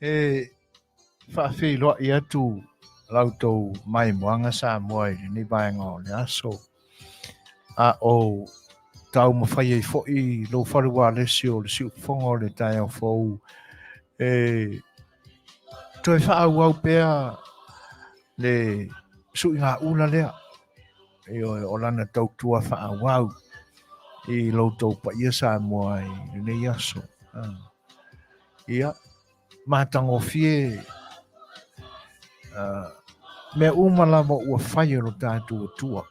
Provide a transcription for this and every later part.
E faafeiloai atu la outou maimoaga Samoa i lenei vaega o le aso, a o taumafai ai foi lou fale ualesi o le siufofoga o le taeao fou e toe faaauau pea le suiga ula lea. Ioe, o lana tautua faaauau i lo outou paia Samoa i lenei aso. Ia, matagofie mea uma lava ua fai e lo tatou Atua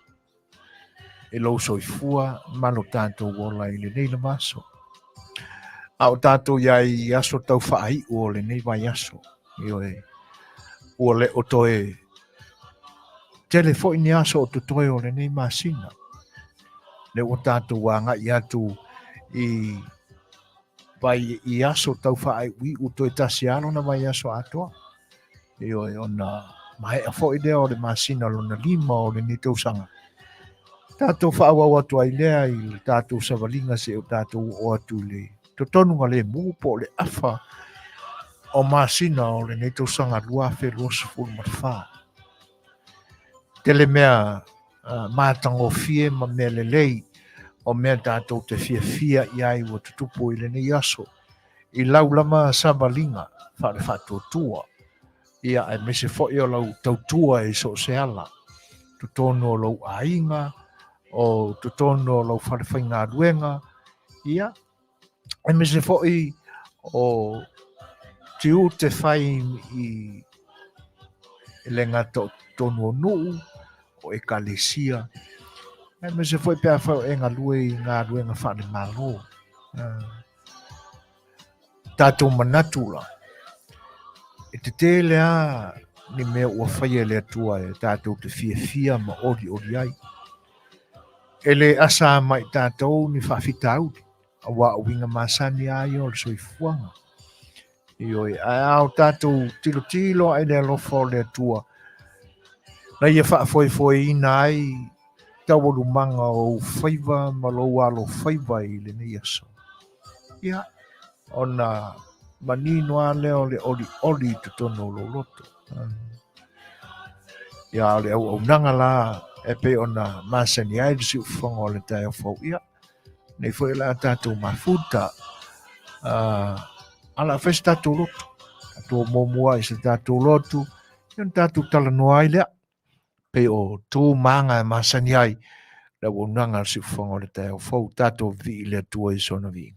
i lou soifua ma lo tatou ola i lenei lava aso. A o tatou iai i aso tau faaiu o lenei vaiaso, ioe, ua le o toe tele foi ni aso o totoe o lenei masina. Le ua tatou agai atu i vai i aso tau faaiuiu toe tasi lava lona vaiaso atoa. Ioe, ona maea foi lea o le masina lona 5 o lenei tausaga. Tatou faaauau atu ai lea i le tatou savaliga seia o tatou oo atu i le totonuga lemu po o le afa o masina o lenei tausaga 2024. Tele mea matagofie ma mea lelei o mea tatou te fiafia i ai ua tutupu i lenei aso i lau lava savaliga faale-faatuatua, ia aemaise foi o lau tautua i so o se ala, totonu o lou aiga, o totonu o lau fale faigaluega, ia aemaise foi o tiute fai i le gata o totonu o nuu, o ekalesia, aemaise foi pe afai o e galue i galuega faale-Malo. Tatou manatu la, e tetele lava ni mea ua faia e le Atua e tatou te fiafia ma olioli ai. E le asa mai tatou ni faafitauli, aua o uiga masani lava ia o le soifuaga. Ioe, ae a o tatou tilotilo i le alofa o le Atua, na ia faafoefoeina ai taualumaga o ou faiva ma lou alofaiva i lenei aso. Ia, ona manino lava lea o le olioli i totonu o lou loto. Ia, o le auaunaga la e pei ona masani ai le siufofoga o le taeao fou. Ia, nei foi o le a tatou mafuta. A o le a fai se tatou lotu. Tatou muamua i se tatou lotu, ia ona tatou talanoa ai lea. Pei o tu ma aga e masani ai le auaunaga a le siufofoga o le taeao fou. Tatou vivii i le Atua i sona viiga.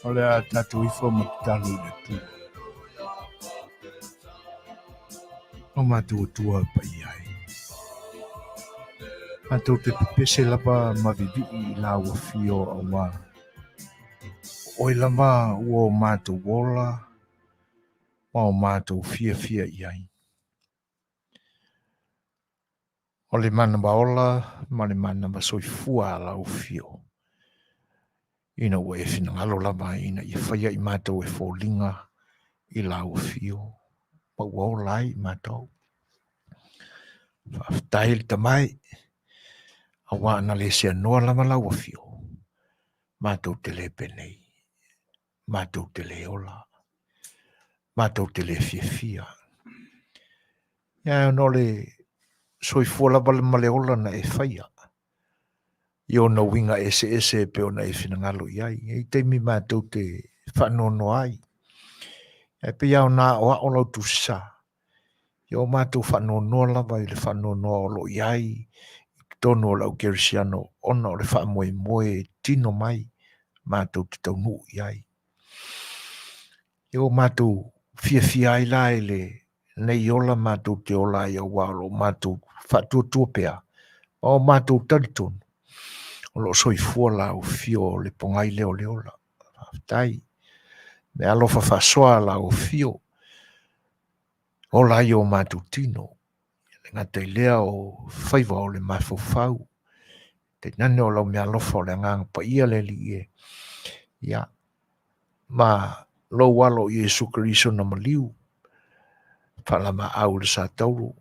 O le a tatou ifo ma tatalo i le Atua. O matou Atua paia e. Matou te pepese lava ma vivii i lau afio auā o oe lava ua o matou ola ma o matou fiafia i ai. O le manava ola ma le manava soifua a lau afio, ina ua e finagalo lava ina ia faia i matou e foliga i lau afio, ma ua ola ai i matou. Faafetai le Tama e, auā ana le seanoa lava lau afio, matou te le penei, matou te le ola, matou te le fiafia. Ia ona o le soifua lava ma le ola na e faia i ona uiga eseese e pei ona e finagalo i ai. E i ai taimi matou te faanoanoa ai. Ae pei lava ona aoao lau Tusi Sa, ia o matou faanoanoa lava i le faanoanoa o lo o i ai i totonu o le au kerisiano ona o le faamoemoe e tino mai matou te taunuu i ai. Ia ua matou fiafia ai la i le nei ola matou te ola ai auā o lo o matou faatuatua pea ma o matou talitonu o lo o soifua lau afio o le pogai lea o le ola. Faafetai. Me alofa faasoa lau afio ola ai o matou tino. E le gata i lea o faiva o le mafaufau. Tainane o lau meaalofa o le Agaga Paia le Alii e. Ia, ma lou alo o Iesu Keriso na maliu, faalamaau i le sa taulu,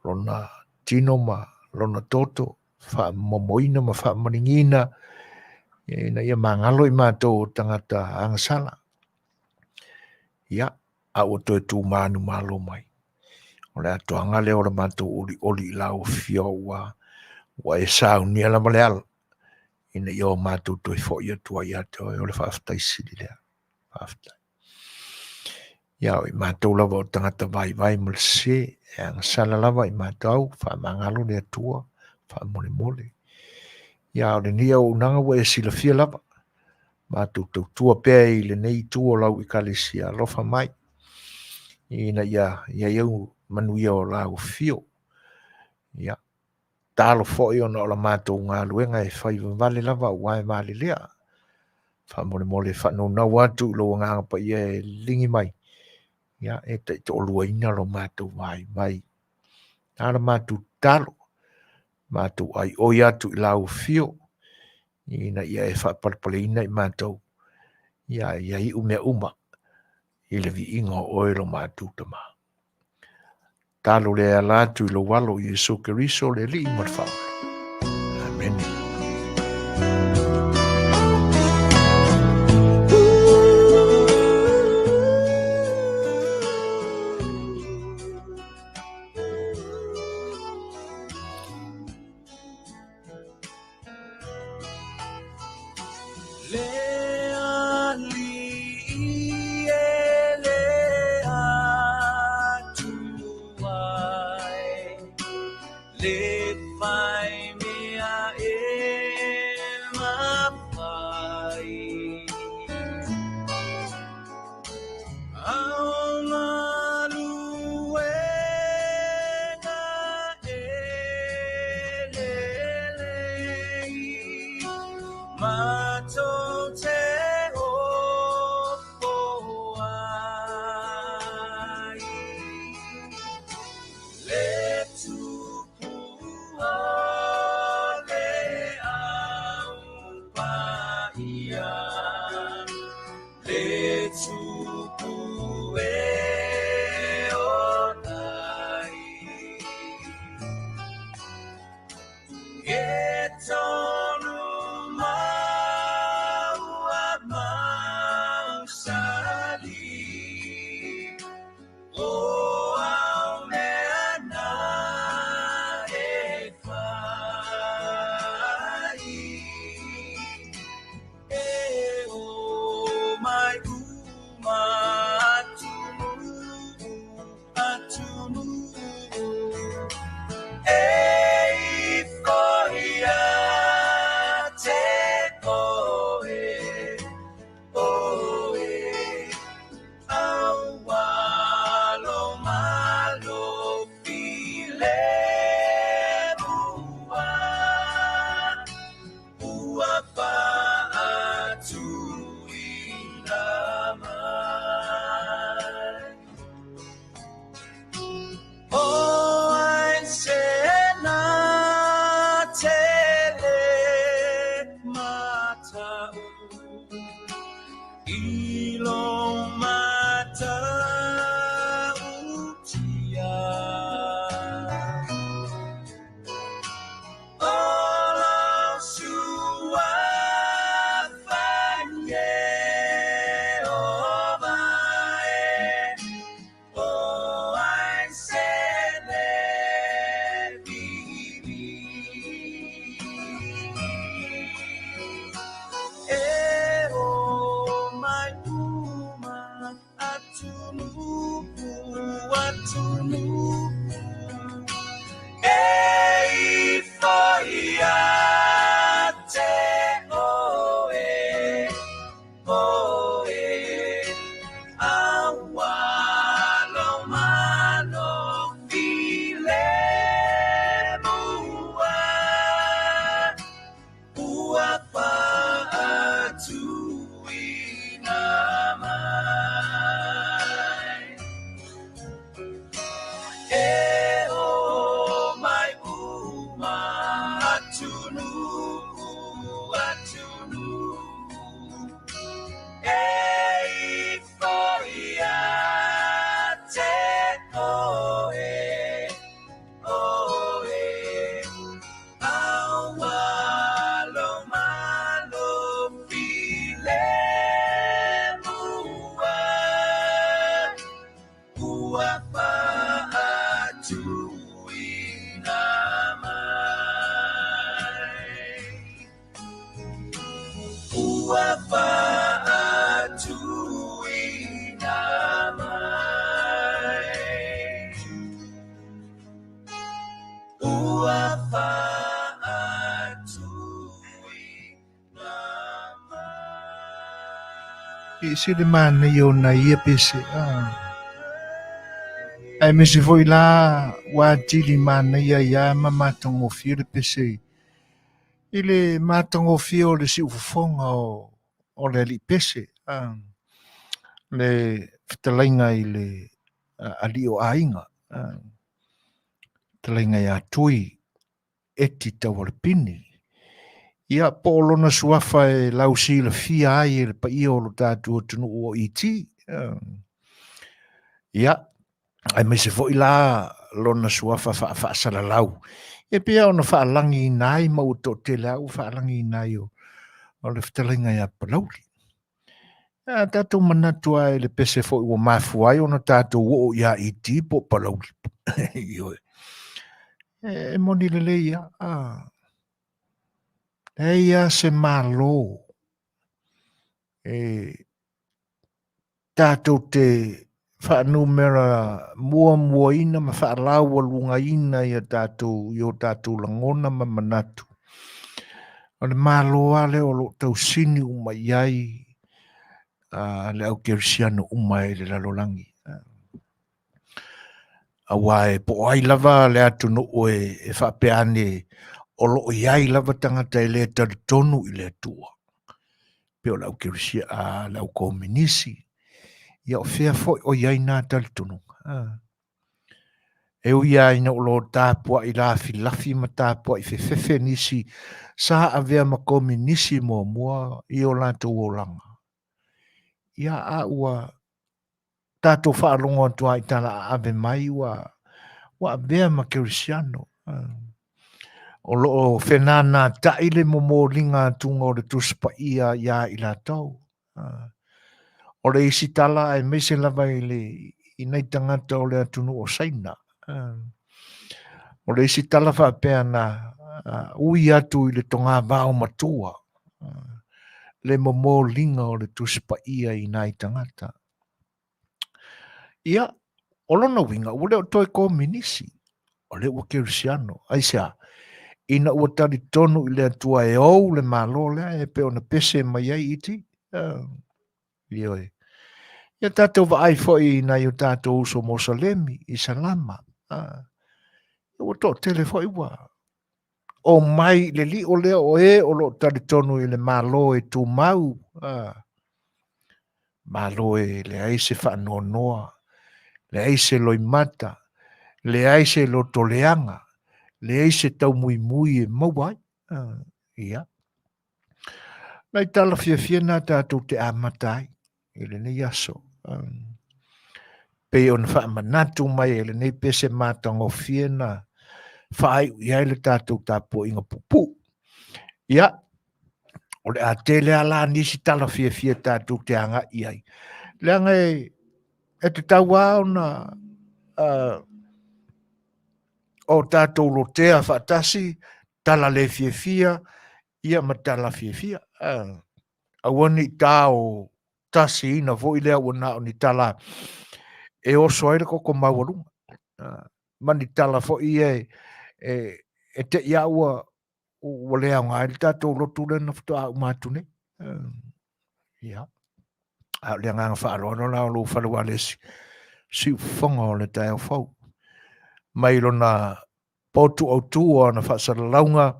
lona tino ma lona toto, faamomoina ma faamaligiina, ina ia magalo i matou o tagata agasala. Ia, a ua toe tu manumalo mai. O le atoaga lea o le matou olioli i lau afio ua e saunia lava le ala ina ia o matou toe foi atu ai ia te oe. O le faafetai sili lea. Faafetai. Ia, o i matou lava o tagata vaivai ma le sese, e agasala lava i matou, faamagalo le Atua, faamolemole. Ia, o lenei auaunaga ua e silafia lava, matou tautua pea i lenei itu o lau ekalesia, alofa mai, ina ia i ai au manuia o lau afio. Ia, talo foi ona o la matou galuega e fai vavale lava aua e valelea. Faamolemole e faanaunau atu i lou agaga paia e ligi mai, ia, e taitoaluaina lo matou vaivai. A la matou tatalo, matou aioi atu i lau afio, ina ia e faapalepaleina i matou, ia, ia iu mea uma i le viiga o oe lo matou Tama. Talo lea e ala atu i lou alo Iesu Keriso le Alii ma le Faaola. Amene. E ese le manaia o nai ia pese. Ah. Aemaise foi la ua atili manaia ai lava ma matagofie le pese i le matagofie o le siufofoga o le alii pese, ah, le fetalaiga i le alii o aiga, ah, fetalaiga ia Tui Eti Taualepini. Ia, po o lona suafa e lausilafia ai e le paia o lo tatou atunuu o ET. Ia, aemaise foi la lona suafa faafaasalalau. E pei ona faalagiina ai ma ua toatele lava ua faalagiina ai o le fetalaiga ia Palauli. A tatou manatu lava i le pese foi ua mafua ai ona tatou oo ia ET po o Palauli. Ioe. E moni lelei ia. A. Leai lava se Malo e tatou te faanumera muamuaina ma faalaualugaina i a tatou i o tatou lagona ma manatu. O le Malo lava lea o lo o tausini uma i ai le au kerisiano uma i le lalolagi. Aua e po o ai lava le atunuu e faapea ane o lo o i ai lava tagata e le talitonu i le Atua, pei o le au kerisia, le au kominisi, ia o fea foi o i ai na talitonuga? E ui lava ina o lo o tapuai lafilafi ma tapuai fefefe nisi sa avea ma kominisi muamua i o latou olaga, ia a ua tatou faalogo atu lava i tala aave mai ua ua avea ma kerisiano. O lo o fenanata'i le momoliga atuga o le Tusi Paia iā i latou. O le isi tala aemaise lava i le i nai tagata o le atunuu o Saina. O le isi tala faapea na ui atu i le togavao matua le momoliga o le Tusi Paia i nai tagata. Ia, o lona uiga, ua le o toe kominisi, o lea ua kerisiano. Aisea? Ina ua talitonu i le Atua e ou le Malo lea e pei ona pese mai ai iti. Ioe. Ia tatou vaai foi i nai o tatou uso Mosalemi, Isalama. Ua toatele foi ua omai i le lio lea o e o lo o talitonu i le Malo e tumau. Malo e leai se faanoanoa, leai se loimata, leai se lotoleaga, leai se taumuimui e maua ai. Ia. Nai tala fiafia na tatou te amata ai i lenei aso. Pei ona faamanatu mai e lenei pese matagofie na faaiu i ai le tatou tapuaiga puupuu. Ia, o le a tele a la nisi tala fiafia tatou te agai i ai. Leaga e tatau lava ona o tatou lotea faatasi, tala le fiafia, ia ma tala fiafia. Aua ne i ta o tasiina foi lea ua na o ni tala e oso ai le koko maualuga. Ma ni tala foi ia e te i a ua ua le aoga ai le tatou lotu lea na faatoa uma atu nei. Ia. A o le agaga faaaloalo la o lou fale ualesi, siufofoga o le taeao fou. Mai lona potu autu o ana faasalalauga,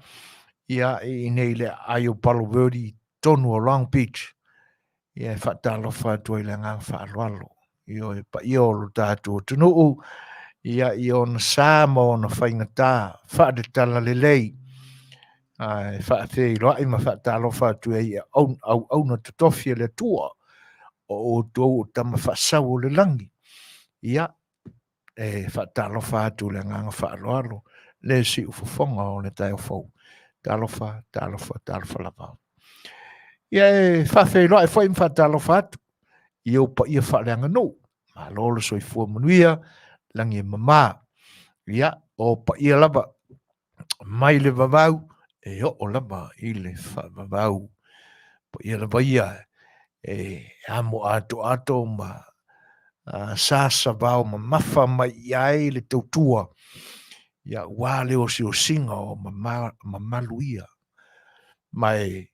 ia, i inei i le aai o Palo Verde i totonu o Long Beach, ia e faatalofa atu ai le agaga faaaloalo. Ioe, paia o lo tatou atunuu, ia i ona sa ma ona faigata, faale-talalelei, ae faafeiloai ma faatalofa atu ai i auauna totofi a le Atua, o outou o tama faasau o le lagi. Ia, e faatalofa atu i le agaga faaaloalo, le siufofoga o le taeao fou. Talofa, talofa, talofa lava. Ia e faafeiloai foi ma faatalofa atu i ou paia faaleaganuu. Malo le soifua manuia, lagi e mama. Ia, o paia lava mai le vavau e oo lava i le faavavau. Paia lava ia e amo atoato ma sasavao mamafa mai i ai le tautua, ia ua le osiosiga o mamalu ia. Ma e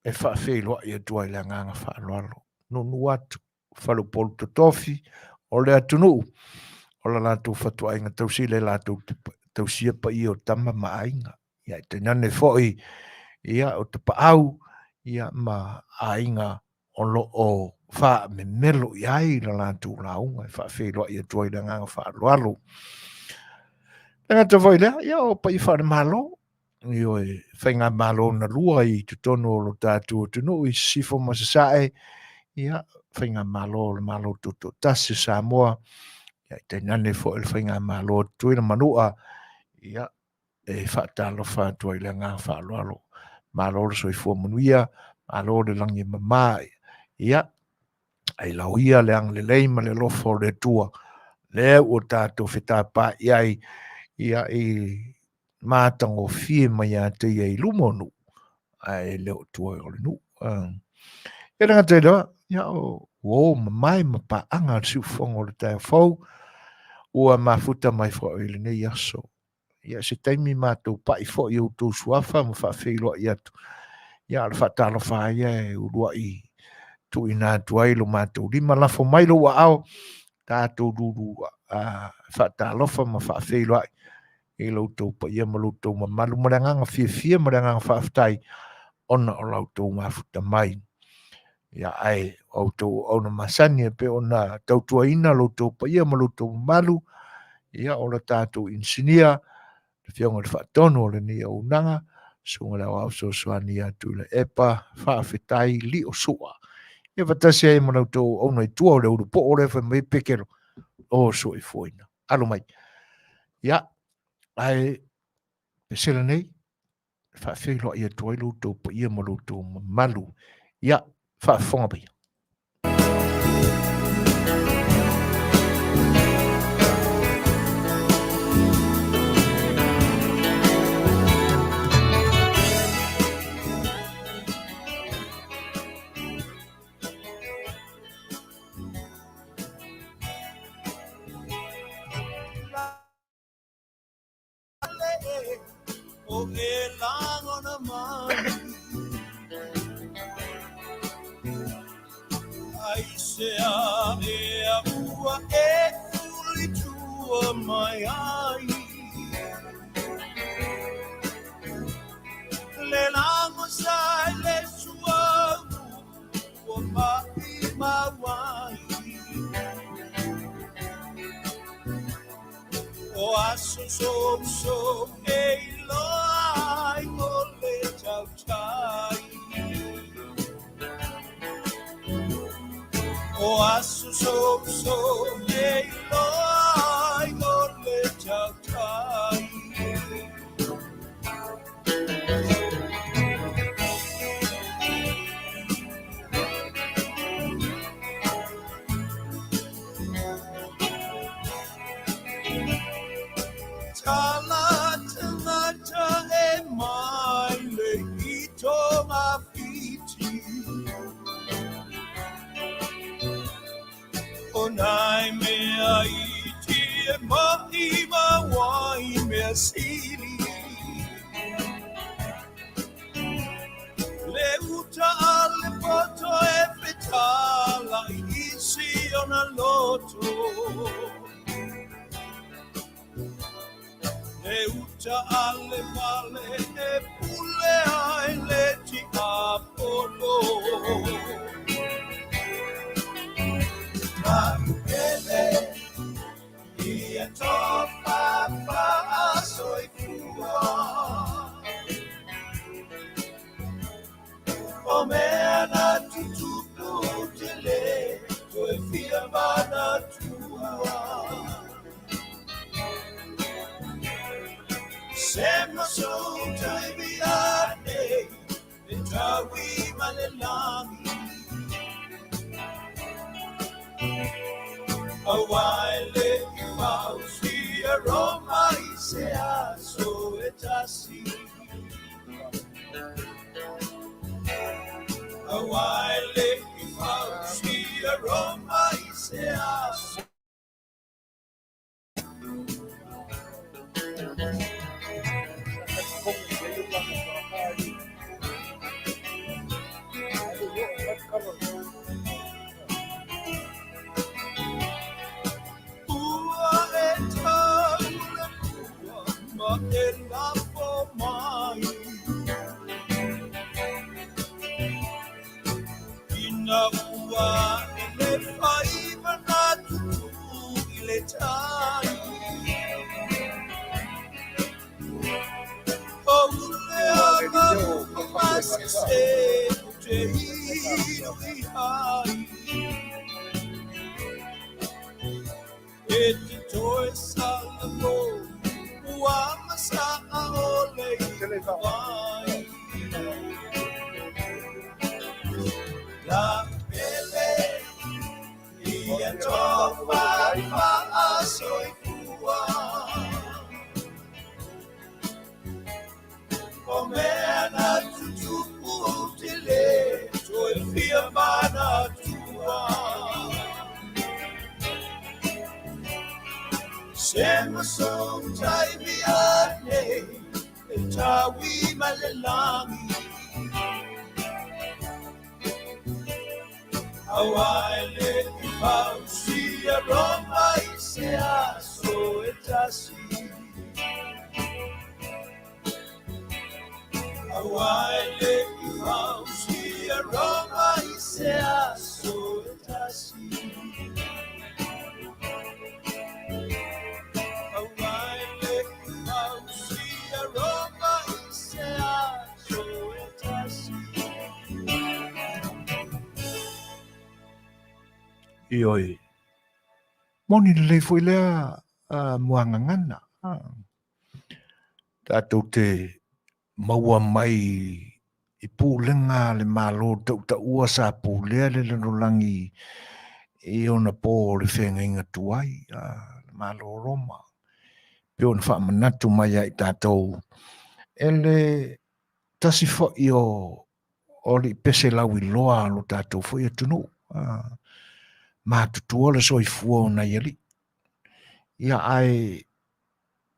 e faafeiloai atu ai le agaga faaaloalo. Nuunuu atu, faleupolu totofi o le atunuu, o la latou fatuaiga tausi le latou tausia paia o tama ma aiga. Ia, e tainane foi, ia, o tapaau, ia, ma aiga o lo o faamemelo i ai la latou lauga e faafeiloai atu ai le agaga faaaloalo. E gata foi lea, ia, o paia faale-Malo, ioe, faigamalo na lua i totonu o lo tatou atunuu i Sisifo ma Sasae, ia, faigamalo o le Malo Tutoatasi o Samoa, ia, tainane foi le faigamalo a Tutuila ma Manua, ia, e faatalofa atu ai le agaga faaaloalo. Malo le soifua manuia, malo le lagi e mama, ia, ailao ia le agalelei ma le alofa o le Atua, lea ua tatou fetapaai ai, ia, i matagofie mai ia te ia i luma o nuu, ae le o tua o le nuu. E le gata i lea, ia o uo mamae ma paaga a le siufofoga o le taeao fou, ua mafuta mai foi i lenei aso. Ia, se taimi matou pai foi i outou suafa ma faafeiloai atu. Ia, o le faatalofa lava ia e uluai tuuina atu ai lo matou lima, lafo mai lou aao, tatou lulu faatalofa ma faafeiloai i lo outou paia ma lo outou mamalu ma le agaga fiafia ma le agaga faafetai ona o la outou mafuta mai. Ia, ae o outou auauna masani e pei ona tautuaina lo outou paia ma lo outou mamalu, ia, o le tatou inisinia, le Afioga i le Faatonu o lenei auaunaga, Susuga i le Aoao Fesoasoani ia Tuilaepa, faafetai lio sua. Ia faatasi ai ma la outou auauna i tua o le ulupoo lea fai mai Pekelo, o soifuaina. Alo mai. Ia, ae pesela nei, faafeiloai atu ai lo outou paia ma lo outou mamalu. Ia, faafofoga maia. O e lagona mai Ai se a e a ua e tuli tua mai ai Le lago sai le sua ua mai mawai O aso so so e iloa ai o le tautai O aso so so e iloa ai o le tautai Tala tangata e mai le i tō whiti O nai mea iti e mai ma wai mea sili Le uta a le poto e fetala i isi ona loto Le uta a le vale e pule ai le tiapolo Ma'upele ia tofa fa'asoifua O mea na tutupu te le toe fia manatua Se ma sou taimi a'e e taui ma le lagi Auā e le i fausia Roma i se aso e tasi Auā e le i fausia Roma i se aso ma e lafo mai. Ina ua ae le faiva na tupu i le tai. O le aga masese ou te inu i ai. E te toe salamo ua masaa o le vai. La pele ia tofa faasoifua. O mea na tutupu ou te le toe fia manatua. Se ma sou taimi anei e taui ma le lagi. Aua e le i fausia Roma i se aso e tasi. Aua e le i fausia Roma i se aso e tasi. Aua e le i fausia Roma i se aso e tasi. Ioe. Moni lelei foi lea uh, muagagana. Uh. Tatou te maua mai i pulega a le Malo tautaua sa pulea le lalolagi i ona po o le feagaiga tuai a le Malo o Roma. Pei ona faamanatu mai ia i tatou e le tasi foi o alii pese lauiloa a lo tatou foi atunuu. Matutua le soifua o nai alii. Ia ae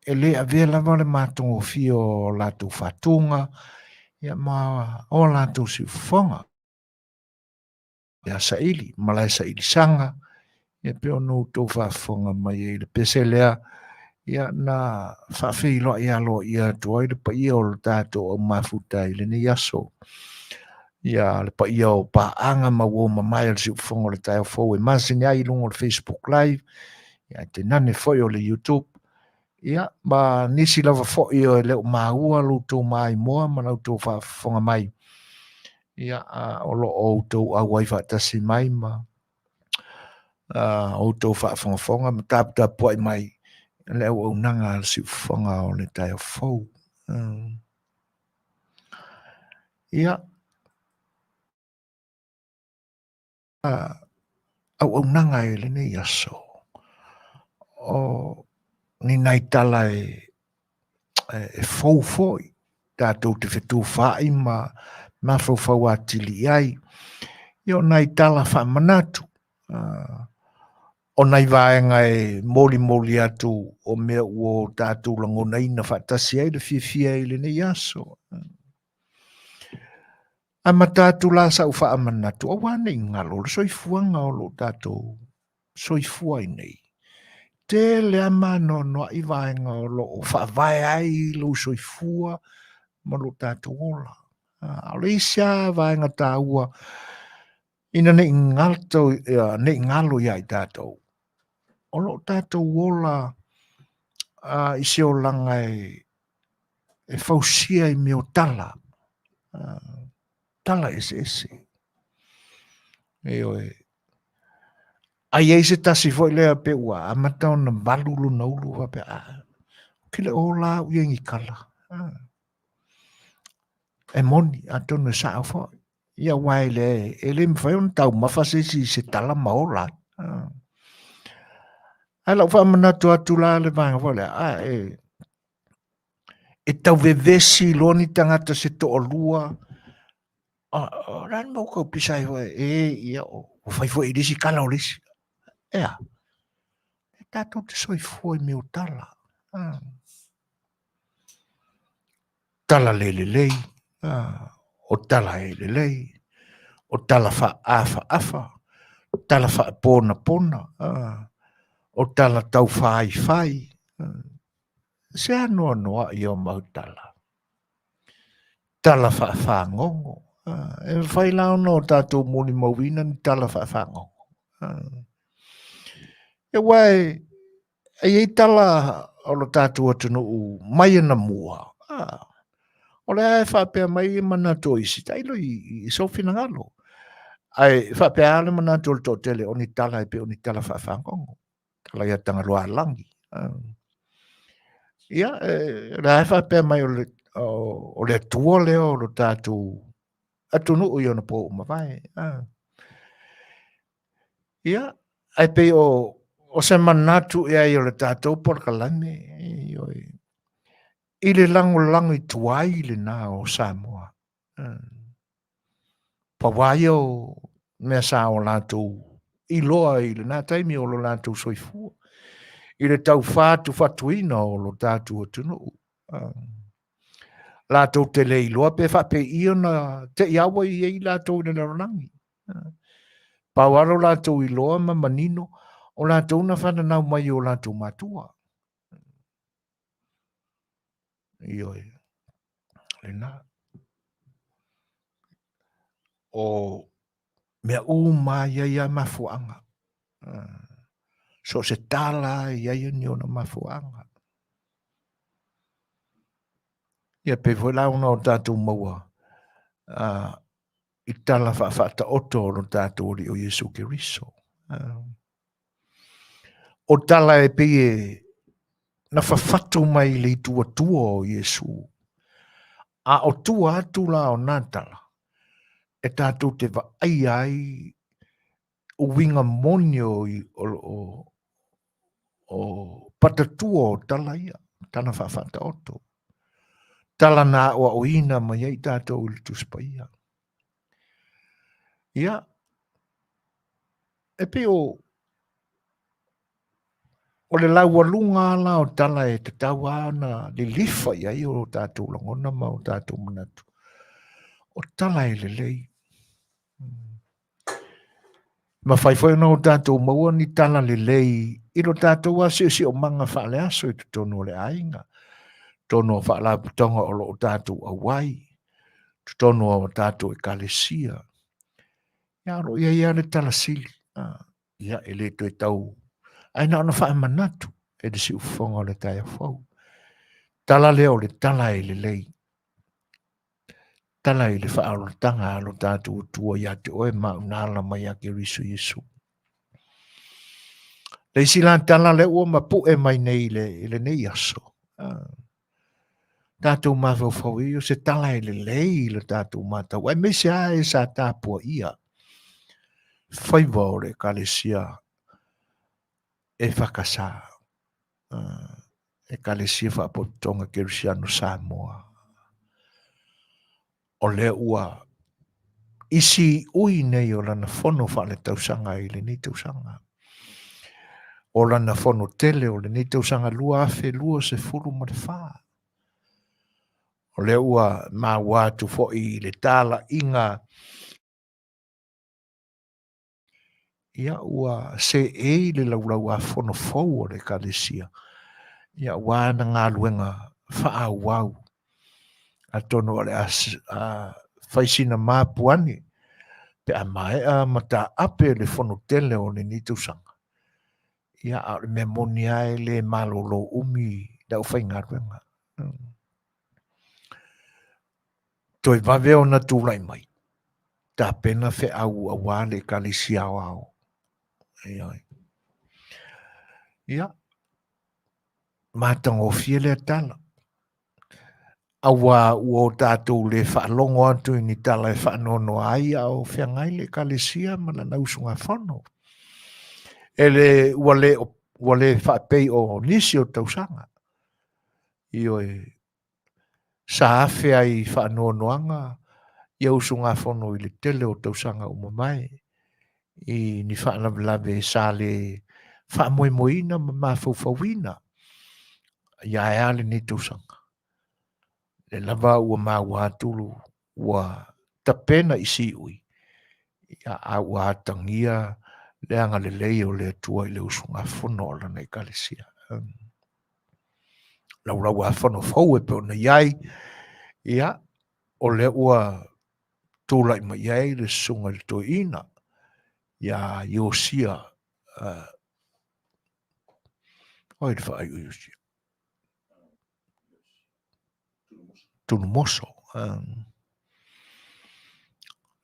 e le avea lava le matagofie o latou faatuga ia ma o latou siufofoga ia saili malae sailisaga ia pei ona outou faafofoga mai ai i le pese lea ia na faafeiloai aloaia atu ai le paia o le tatou au mafuta i lenei aso ia le paia o paaga ma uo mamae o le siufofoga o le taeao fou e masani ai i luga o le Facebook Live ia ae tainane foi o le YouTube ia ma nisi lava foi e le o maua lo outou maimoa ma la outou faafofoga mai ia o lo o outou auai faatasi mai ma outou faafogafoga ma taputapuai mai le auaunaga a le siufofoga o le taeao fou. Ia, auaunaga i lenei aso, o ni nai tala e, e fou foi, tatou te fetufaai ma mafaufau atili i ai. Ia o nai tala faamanatu, o nai vaega e molimoli atu o mea ua tatou lagonaina faatasi ai le fiafia i lenei aso. Amata atu la sau faamanatu, aua ne i galo le soifuaga o lo o tatou soifua ai nei. Tele lava ma anoanoai vaega o lo o faavae ai lou soifua ma lo tatou ola. A o le isi lava vaega taua ina ne i galo, ne i galo ia i tatou, o lo o tatou ola i se olaga e fausia i mea o tala, tala eseese. Ioe. A i ai se tasi foi lea pe ua amata ona valu lona ulu faapea, ah, ou te le o ola au ia i ni tala. Ah. E moni, atonu e sao foi. Ia aua e le, e le mafai ona taumafa se isi i se tala ma ola ai. Ah. Ae lau faamanatu atu la le vaega foi lea, ah, e, e tau vevesi loa ni tagata se toalua, o le a le mea ua tau pisa ai foi, e ia, ua fai foi i le isi tala o le isi. E a? E tatou te soifua i mea o tala. Ah. Tala le lelei, ah, o tala e lelei, o tala faaafaafa, tala faaponapona, ah, o tala taufaifai. Ah. Se anoanoai o mau tala. Tala faafagogo. E mafai la ona o tatou molimauina ni tala faafagogo. Ia aua e i ai tala o lo tatou atunuu mai anamua, o lea e faapea mai manatu o isi, tailo i sou finagalo. Ae faapea lava le manatu o le toatele o ni tala e pei o ni tala faafagogo. Tala ia Tagaloaalagi. Ia, o lea e faapea mai o le Atua lea o lo tatou atunuu i ona po ua mavae. Ia, ae pei o se manatu i ai o le tatou polokalame, i le lagolago i tuai lena o Samoa. Pau lava ia o mea sa o latou iloa i lena taimi o lo latou soifua, i le taufatufatuina o lo tatou atunuu. Latou te le iloa pe faapei ona te i aua i ai latou i le lalolagi. Pau lava lo latou iloa ma manino, o latou na fananau mai i o latou matua. Ioe, lena. O mea uma i ai lava mafuaaga. So o se tala i ai ni ona mafuaaga. Ia pei foi la ona o tatou maua i tala faafaataoto o lo tatou Alii o Iesu Keriso. O tala e pei e na fafatu mai i le ituatua o Iesu. A o tua atu la o nā tala, e tatou te vaaia ai uiga moni o patatua o tala ia, tala faafaataoto. Tala na aoaoina mai ai tatou i le Tusi Paia. Ia, e pei o le laualuga la o tala e tatau lava ona lilifa i ai o tatou lagona ma o tatou manatu. O tala e lelei. Mafai foi ona o tatou maua ni tala lelei i lo tatou siosiomaga faaleaso i totonu o le aiga, totonu o faalapotopotoga o lo o tatou auai, totonu o tatou ekalesia. Ia, o lo o i ai lava le tala sili. Ia, e le toe tau, ae na ona faamanatu e le siufofoga o le taeao fou. Tala lea o le tala e lelei. Tala i le faaolataga a lo tatou Atua ia te oe ma au na ala mai ia Keriso Iesu. Le isi la tala lea ua mapue mai nei i lenei aso. Tatou mafaufau i o se tala e lelei i le tatou matau, aemaise lava e sa tapuaia faiva o le Ekalesia EFKS, Ekalesia Faapotopotoga Kerisiano Samoa. O lea ua isi ui nei o lana fono faaletausaga i lenei tausaga. O lana fono tele o lenei tausaga 2024. O lea ua maua atu foi i le talaiga ia ua seei le laulau-a-fono fou o le Ekalesia, ia aua ana galuega faaauau. Atonu o le a fai sina mapu ane pe a maea ma taape le fono tele o lenei tausaga. Ia, a o le mea moni lava e le malolo umi le aufaigaluega. Toe vave ona tulai mai, tapena feau aua le Ekalesia Aoao. Ia, matagofie lea tala. Aua ua o tatou le faalogo atu i ni tala e faanoanoa ai a o feagai le Ekalesia ma lana usugafono. E le, ua le, ua le faapei o nisi o tausaga. Ioe, sa afe ai i faanoanoaga ia usugafono i le tele o tausaga ua mavae i ni faalavelave sa le faamoemoeina ma mafaufauina ia ae a lenei tausaga. Le lava ua maua atu ua tapena i siui, ia, a ua atagia le agalelei o le Atua i le usugafono o lana Ekalesia. Laulau-a-Fono fou e pei ona i ai, ia, o lea ua tulai mai ai le susuga i le toeaina ia Iosia, oi le faaiu Iosia, Tunumoso.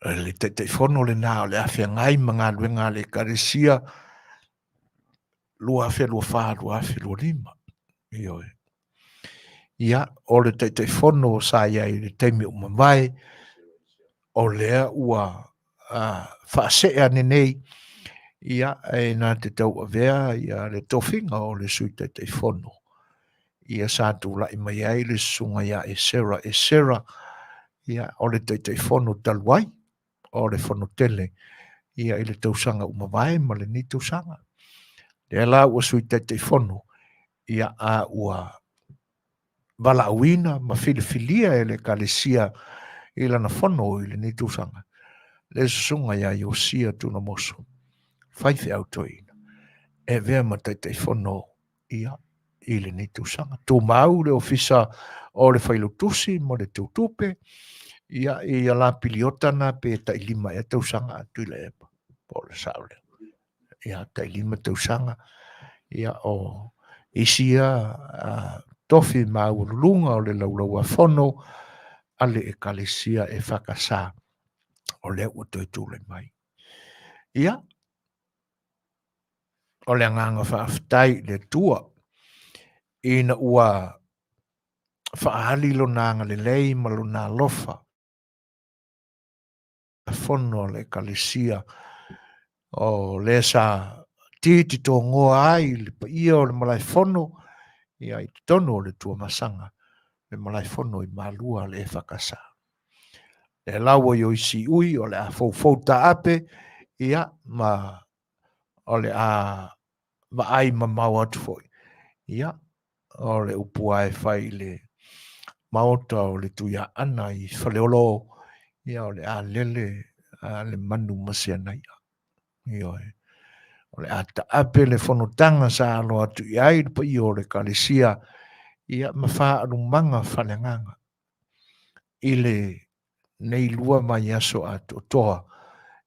Le Taitaifono lena o le a feagai ma galuega a le Ekalesia 2024-2025. Ioe. Ia, o le Taitaifono sa i ai i le taimi ua mavae, o lea ua faasee ane nei, ia, e na te tauavea ia le tofiga o le Sui Taitaifono. Ia sa tulai mai ai le susuga ia Esera Esera, ia, o le Taitaifono talu ai o le Fono Tele ia i le tausaga ua mavae ma lenei tausaga. Lea la ua Sui Taitaifono, ia, a ua valaauina ma filifilia e le Ekalesia i lana fono i lenei tausaga, le susuga ia Iosia Tunamoso, faifeau toeaina, e avea ma Taitaifono ia i lenei tausaga. Tumau le ofisa o le Failautusi ma le Teutupe, ia i ala piliota na pe tai 5 ea tausaga a Tuilaepa, po o le sao lea. Ia tai 5 tausaga, ia o isi ia tofi maualuluga o le Laulau-a-Fono a le Ekalesia EFKS o lea ua toe tulai mai. Ia, o le agaga faafetai i le Atua ina ua faaali lona agalelei ma lona alofa fono a le Ekalesia o lea sa tititogoa ai le paia o le malaefono ia i totonu o le Tuamasaga, le malaefono i Malua a le EFKS. Lea la ua ioi siui o le a foufou taape ia ma o le a vaai mamao atu foi ia o le upu lava e fai i le maota o le Tuiaana i Faleolo, ia o le a lele le manu ma seanaia. Ioe. O le a taape le fonotaga sa alo atu i ai le paia o le Ekalesia ia ma faaalumaga faaleagaga i le nei 2 vaiaso atoatoa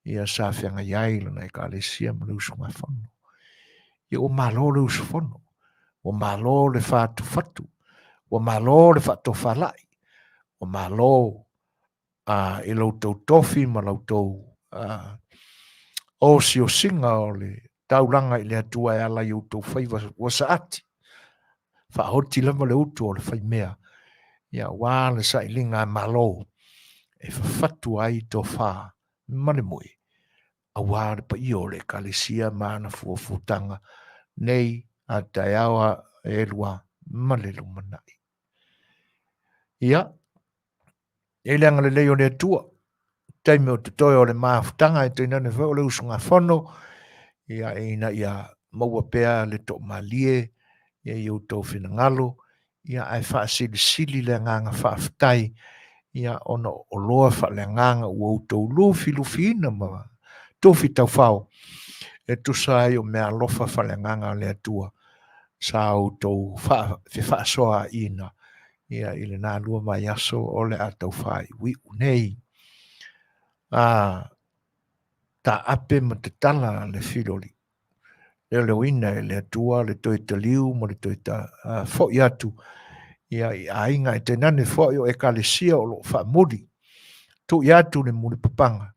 ia sa feagai ai lona Ekalesia ma le usugafono. Ia ua malo le usufono, ua malo le fatufatu, ua malo le faatofalai, ua malo i lo outou tofi ma la outou osiosiga o le taulaga i le Atua e ala i outou faiva ua saati. Faaoti lava le utu o le faimea, ia aua le sailiga a Malo e fafatu ai tofa ma le moe, aua le paia o le Ekalesia ma ana fuafuataga nei a taeao a e lua ma le lumanai. Ia, e le agalelei o le Atua, taimi o totoe o le mafutaga e tainane foi o le usugafono, ia ina ia maua pea le toamalie ia i outou finagalo, ia ae faasilisili le agaga faafetai, ia ona o oloa faaleagaga ua outou lufilufiina ma tufi taufao e tusa ai o meaalofa faaleagaga a le Atua sa outou fefaasoaaiina ia i lena 2 vaiaso o le a taufaaiuiu nei. A taape ma tatala le filoli, leoleoina e le Atua le toe taliu ma le toe foi atu ia i aiga e tainane foi o Ekalesia o lo o faamuli, tuu atu le mulipapaga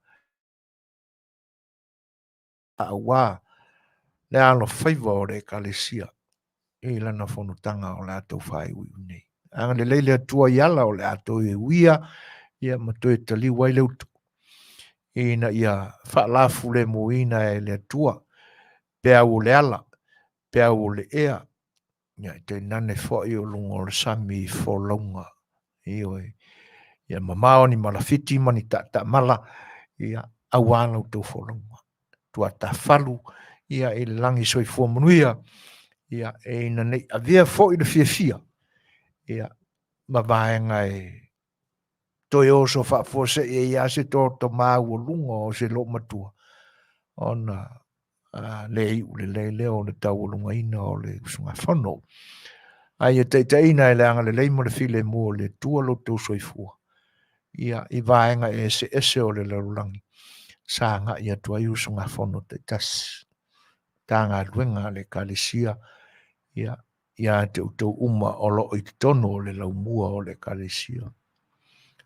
aua le alofaiva o le Ekalesia i lana fonotaga o le a taufaaiuiu nei. Agalelei le Atua i ala o le a toe uia ia ma toe taliu ai le utu, ina ia faalafulemuina e le Atua peau o le ala, peau o le ea, ia e tainane foi o luga o le sami i folauga. Ioe. Ia mamao ni malafiti ma ni tatamala, ia aua la outou folauga. Tuatafalu ia i le lagi soifua manuia, ia e ina nei avea foi le fiafia, ia ma vaega e toe oso faafuasei ai lava se toto maualuga o se loomatua, ona le iu lelei lea o le taualugaina o le usugafono. A ia taitaiina e le agalelei ma le filemu o le Atua lo outou soifua, ia, i vaega eseese o le lalolagi sa agai atu ai usugafono taitasi, Matagaluega a le Ekalesia, ia, ia te outou uma o lo o i totonu o le laumua o le Ekalesia.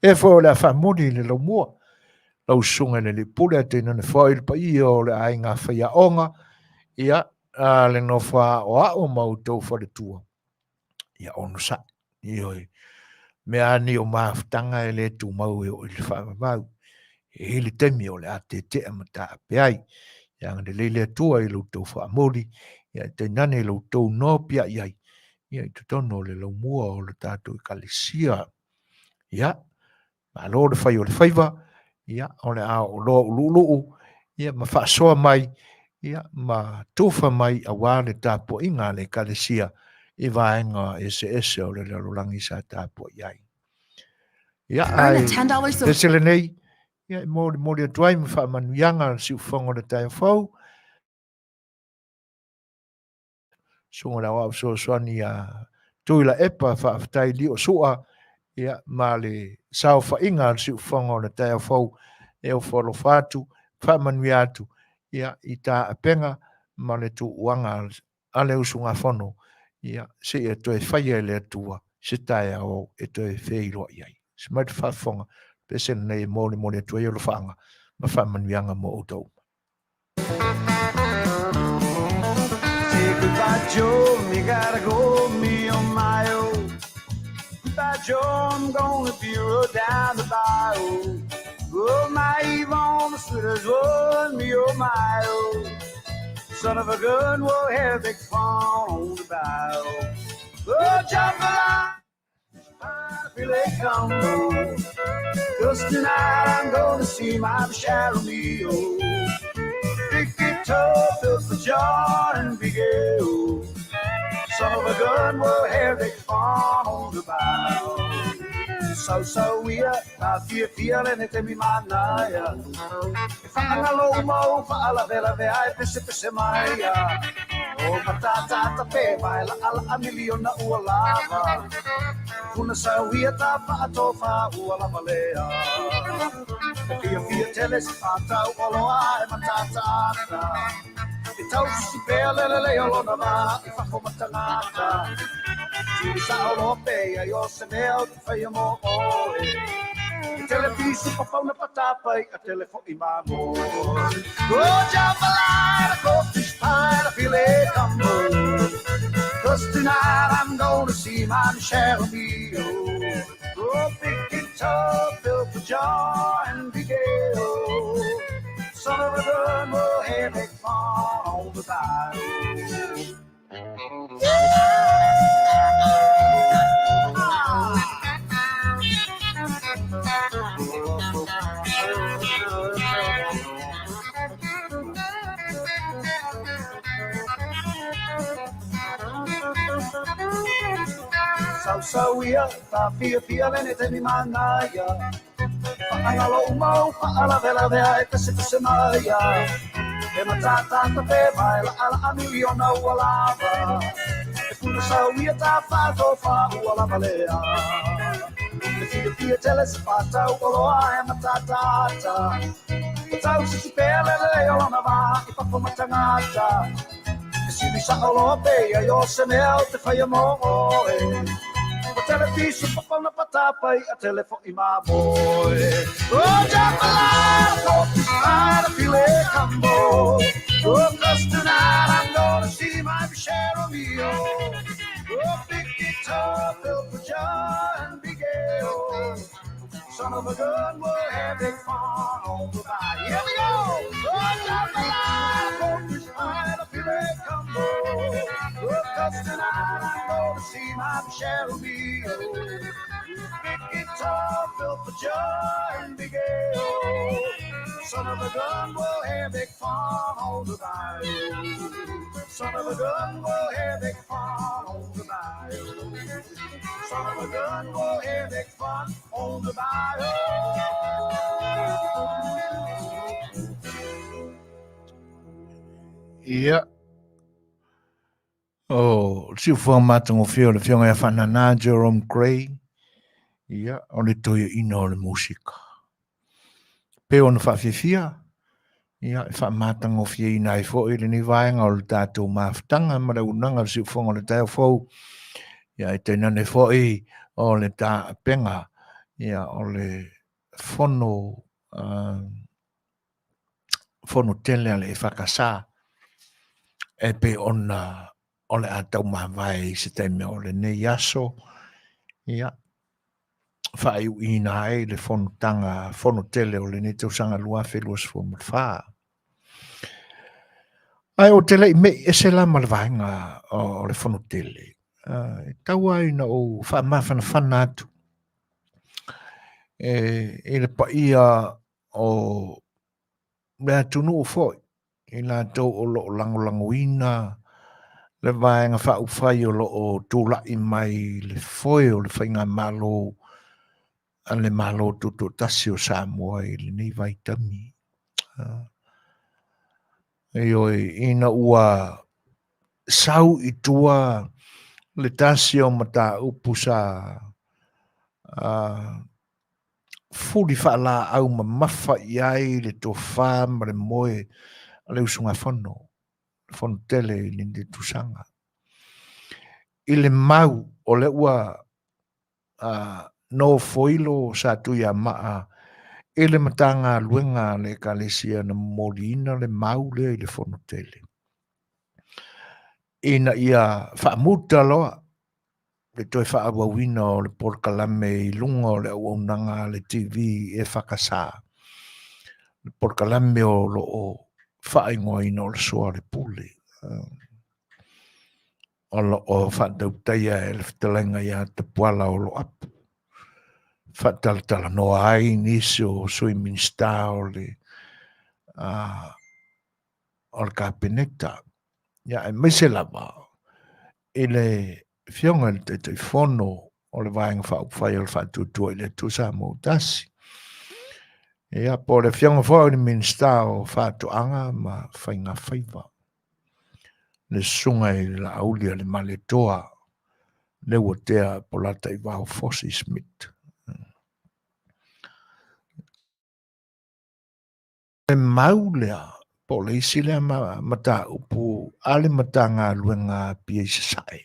E foi o le a faamuli i le laumua, lau susuga i le Alii Pule ae tainane foi le paia o le aiga faiaoga, ia, a le nofo aoao ma outou faletua, ia onosai. Ioe, mea lava nei o mafutaga e le tumau e oo i le faavavau. E i ai le taimi o le a tetea ma taape ai. Ia agalelei le Atua i lo outou faamuli, ia tainane i lo outou nopiai ai, ia i totonu o le laumua o le tatou Ekalesia. Ia, malo le fai o le faiva, ia, o le a oo loa uluuluu, ia, ma faasoa mai, ia, ma tufa mai aua le tapuaiga a le Ekalesia i vaega eseese o le lalolagi sa tapuai ai. Ia, ae pese lenei, ia, e molimoli atu ai ma faamanuiaga a le siufofoga o le taeao fou, Susuga i le Aoao Fesoasoani ia Tuilaepa, faafetai Lio Sua, ia, ma le saofaiga a le siufofoga o le taeao fou e ofo alofa atu, faamanuia atu, ia, i taapega ma le tuuaga a le usugafono, ia, seia toe faia e le Atua se taeao e toe feiloai ai. Se mai le faafofoga, pese lenei e molimoli atu ai alofaaga ma faamanuiaga mo outou. Say goodbye, Joe, me gotta go, me oh my oh. Goodbye, Joe, I'm gonna be rode down the bayou. Oh, my Yvonne, the sweetest one, me oh my oh. Son of a gun, we'll have big fun on the bayou. Oh, jambalaya, filet combo. Cause tonight I'm gonna see my Michelle O'Neill. Big guitar, built for John and Big L. Son of a gun, we'll have big fun on the bayou. So, so we are, fia fia le ne temi manaia. E whaangalo mau, whaalavelave ai pese pese mai. O matata pe mai la ala a miliona ua lava. Kuna sauia ta whaatofa ua lava lea. E fia fia tele se whātau o loa e matata ata. E tau sisi pea lele le o lona vā i whako matangata. Tiri sa o loa pe ai o se mea o te whaia mō oe. E telefisu papauna patapai a telefo i mamoi. Oh, jambalaya, codfish pie, a filet gumbo. Cause tonight I'm gonna see my Michelle O'Neill. Oh, big guitar, built for John and Big L. Son of a gun, we'll have big fun on the bayou. Sau ia, ta fia fia le ne taimi manaia. Whaangalo umau, whaalavelavea e pese pese maia. E matatata pe mai la ala a miliona ua lava. E puna sau ia ta whaatofa ua lava lea. E fia fia tele se whātau o loa e matatata. E tau sisi pea lele le o lona vā i papa matangata. E siri sa o loa pe ia i o se mea o te whaia mō oe. O telefisu papauna patapai a telefo i mamoe. Oh, jambalaya, codfish pie, a filet combo. Oh, 'cause tonight I'm gonna see my Michelle Romeo. Oh, big guitar built for John Big L. Son of a gun, we'll have big fun on the bayou. Here we go! Oh, jambalaya, codfish pie, a filet combo. Oh, 'cause tonight I'm gonna see my Michelle O'Neill. Big guitar built for John Big L. Son of a gun, we'll have big fun on the bayou. Son of a gun, we'll have big fun on the bayou. Son of a gun, we'll have big fun on the bayou. Ia. O le siufofoga matagofie o le Afioga ia Faanana Jerome Grey, ia, o le toeaina o le musika. Pei ona faafiafia, ia, e faamatagofieina ai foi lenei vaega o le tatou mafutaga ma le auaunaga o le siufofoga o le taeao fou, ia, e tainane foi o le taapega, ia, o le fono fono tele a le EFKS e pei ona o le a taumavae i se taimi o lenei aso, ia, faaiuina ai le fonotaga fono tele o lenei tausaga 2024. Ae ou te le i mei ese la ma le vaega o le fono tele, e tau lava ina ou faamafanafana atu i le paia o le atunuu foi i latou o lo o lagolagoina le Vaega Faaupufai o lo o tulai mai le foe o le Faigamalo a le Malo Tutoatasi o Samoa i lenei vaitaimi. Ioe, ina ua sau i tua le tasi o mataupu sa fuli faalaau mamafa i ai le tofa ma le moe a le usugafono, le fono tele i lenei tausaga. I le mau o lea ua nofoilo Satuiamaa i le Matagaluega a le Ekalesia na momoliina le mau lea i le fono tele, ina ia faamuta loa le toe faaauauina o le polokalame i luga o le auaunaga a le TV EFKS, le polokalame o lo o faaigoaina o le Soa o le Pule, o lo o faatautaia e le fetalaiga ia Tapuala Oloapu, faatalatalanoa ai nisi o Sui Minisita o le o le Kapeneta, ia aemaise lava i le Afioga i le Taitaifono o le Vaega Faaupufai o le Faatuatua i le Atua Samoa ua Tasi. Ia, po o le Afioga foi o le Minisita o Faatoaga ma Faiga Faiva, le Susuga i le Laauli a le Malietoa, Leuatea Polataivao Fosi Smith. Le mau lea, po o le isi lea mataupu a le Matagaluega a Apia i Sasae.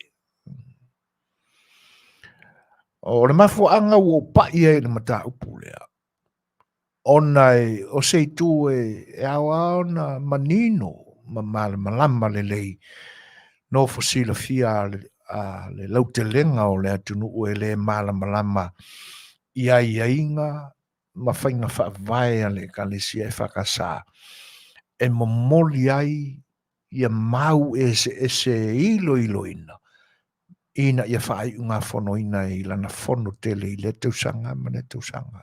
O le mafuaaga ua ou pai ai i le mataupu lea, ona o se itu e ao lava ona manino ma malamalama lelei nofo silafia a le lautelega o le atunuu e le malamalama i aiaiga ma faiga faavae a le Ekalesia EFKS e momoli ai ia mau eseese e iloiloina ina ia faaiugafonoina i lana fono tele i lea tausaga ma lea tausaga.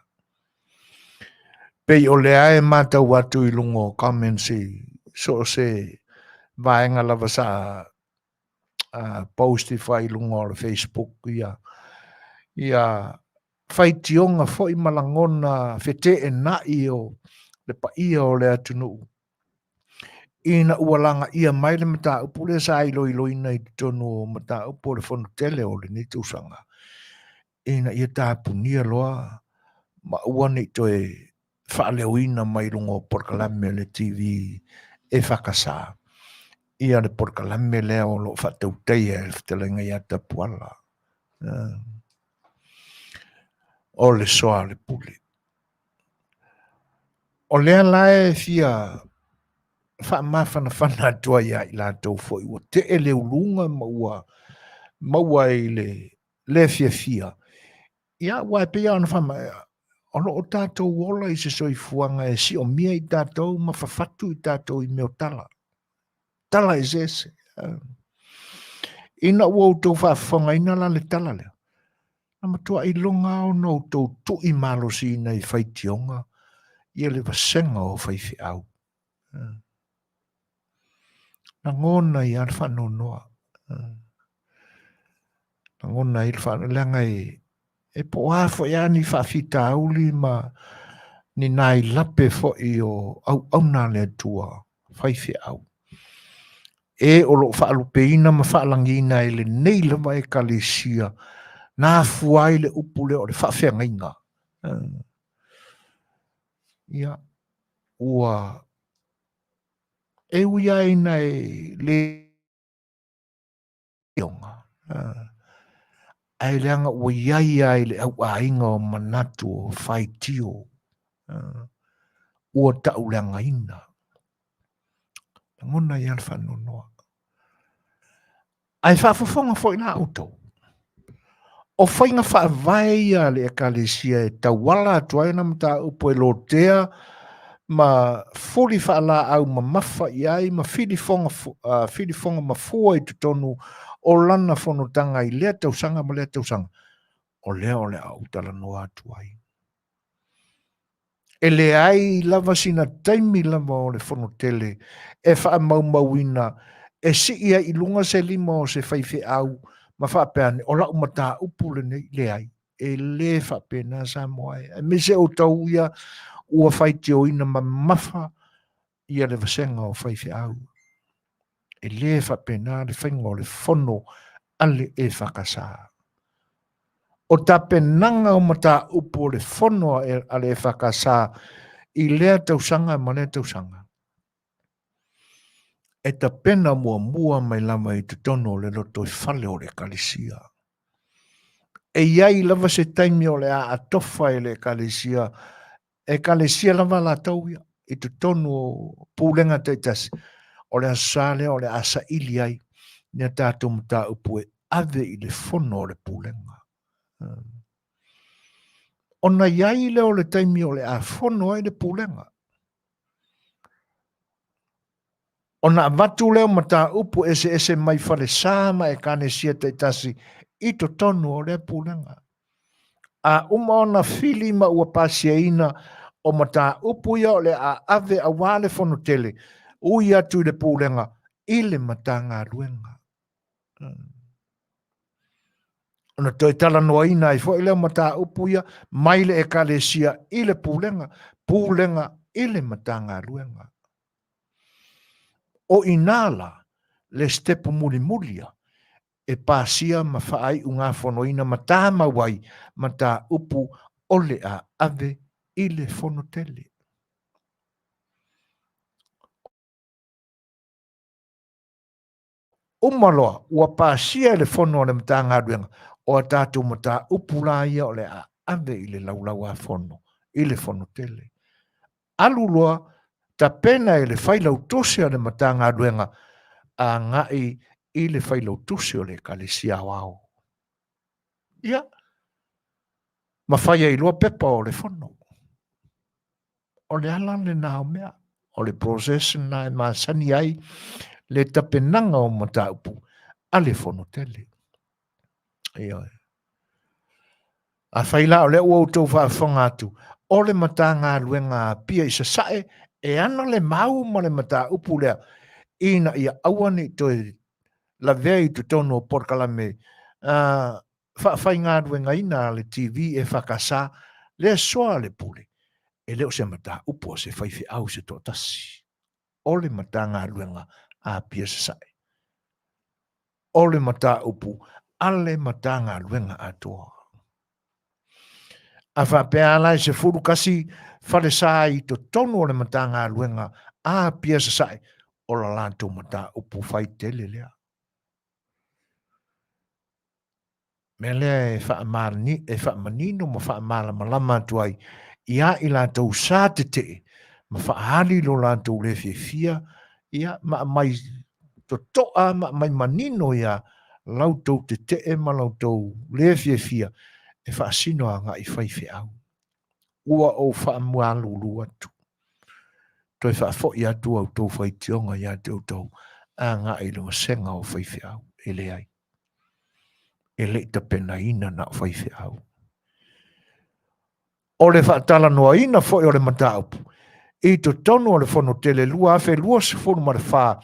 Pei o lea e matau atu i luga o comments i so o se vaega lava sa post i fai i luga o le Facebook ia ia faitioga foi ma lagona feteenai o le paia o le atunuu ina ua lagaia mai le mataupu lea sa iloiloina i totonu o mataupu o le Fono Tele o lenei tausaga ina ia tapunia loa ma aua ne i toe faaleoina mai luga o polokalame a le TV EFKS ia le polokalame lea o lo o faatautaia e le fetalaiga ia Tapuala o le soa o le pule. O lea la e fia faamafanafana atu ai ia i latou foi ua tee le uluga ma ua maua i le le fiafia. Ia, aua e pei lava ona faamaea, o lo o tatou ola i se soifuaga e siomia i tatou ma fafatu i tatou i mea o tala. Tala eseese. Ina ua outou faafofogaina la le tala lea, na matuai iloga lava ona outou tui malosiina i faitioga ia le vasega o faifeau. Lagona ai lava le faanoanoa. Lagona ai le faanoanoa, leaga e po o a foi lava ni faafitauli ma ni nai lape foi o auauna a le Atua faifeau. e o lo o faalupeina ma faalagiina e lenei lava ekalesia na afua ai le upu lea o le faafeagaiga. Ia, ua e ui lava ina e le ona, ae leaga ua i ai lava i le auaiga o manatu o faitio ua tauleagaina. Lagona ai lava le faanoanoa. Ae faafofoga foi la outou, o faiga faavae ia a le Ekalesia e tauala atu ai ana mataupu e lotea ma fuli faalaau mamafa i ai ma filifoga, filifoga mafua i totonu o lana fonotaga i lea tausaga ma lea tausaga, o lea o le a ou talanoa atu ai. E leai lava sina taimi lava o le fonotele e faamaumauina e sii ai i luga se lima o se faifeau ma faapea ane, o lau mataupu lenei, leai, e le faapena Samoa e. Aemaise outou ia ua faitioina mamafa ia le vasega o faifeau. E le faapena le faiga o le fono a le EFKS. O tapenaga o mataupu o le fono a le EFKS i lea tausaga ma lea tausaga, e tapena muamua mai lava i totonu o le lotoifale o le Ekalesia. E i ai lava se taimi o le a atofa e le Ekalesia, Ekalesia lava latou ia i totonu o pulega taitasi, o le Aso Sa lea o le a saili ai ni a tatou mataupu e ave i le fono o le pulega. Ona i ai lea o le taimi o le a fono ai le pulega. Ona avatu lea o mataupu eseese mai falesa ma ekalesia taitasi i totonu o lea pulega. A uma ona fili ma ua pasiaina o mataupu ia o le a ave aua le fono tele, ui atu i le pulega i le Matagaluega. Ona toe talanoaina ai foi lea o mataupu ia mai le ekalesia i le pulega, pulega i le Matagaluega. O i ina la le sitepu mulimuli ia e pasia ma faaiugafonoina ma tamau ai mataupu o le a ave i le fono tele. Uma loa ua pasia e le fono a le Matagaluega o a tatou mataupu la ia o le a ave i le laulau-a-fono i le fono tele. Alu loa tapena e le Failautusi a le Matagaluega agai i le Failautusi o le Ekalesia Aoao. Ia, ma fai ai loa pepa o le fono. O le ala lena o mea, o le process lena e masani ai le tapenaga o mataupu a le fono tele. Ioe. Afai la o lea ua outou faafofoga atu, o le Matagaluega a Apia i Sasae e ana le mau ma le mataupu lea ina ia aua ne i toe lavea i totonu o polokalame faafaigaluegaina a le TV EFKS le soa a le pule, e le o se mataupu a se faifeau se toatasi. O le Matagaluega a Apia Sasae. O le mataupu a le Matagaluega atoa. A faapea la e 11 falesa i totonu o le Matagaluega a Apia Sasae, o la latou mataupu fai tele lea. Mea lea e faamalani, e faamanino ma faamalamalama atu ai ia i latou sa tetee ma faaali lo latou le fiafia, ia, ma aumai totoa ma aumai manino ia lautou tetee ma lautou le fiafia e faasino agai faifeau. Ua ou faamalulu atu. Toe faafoi atu a outou faitioga ia te outou agai i le vasega o faifeau. E leai. E le i tapenaina na o faifeau. O le faatalanoaina foi o le mataupu i totonu o le Fono Tele 2024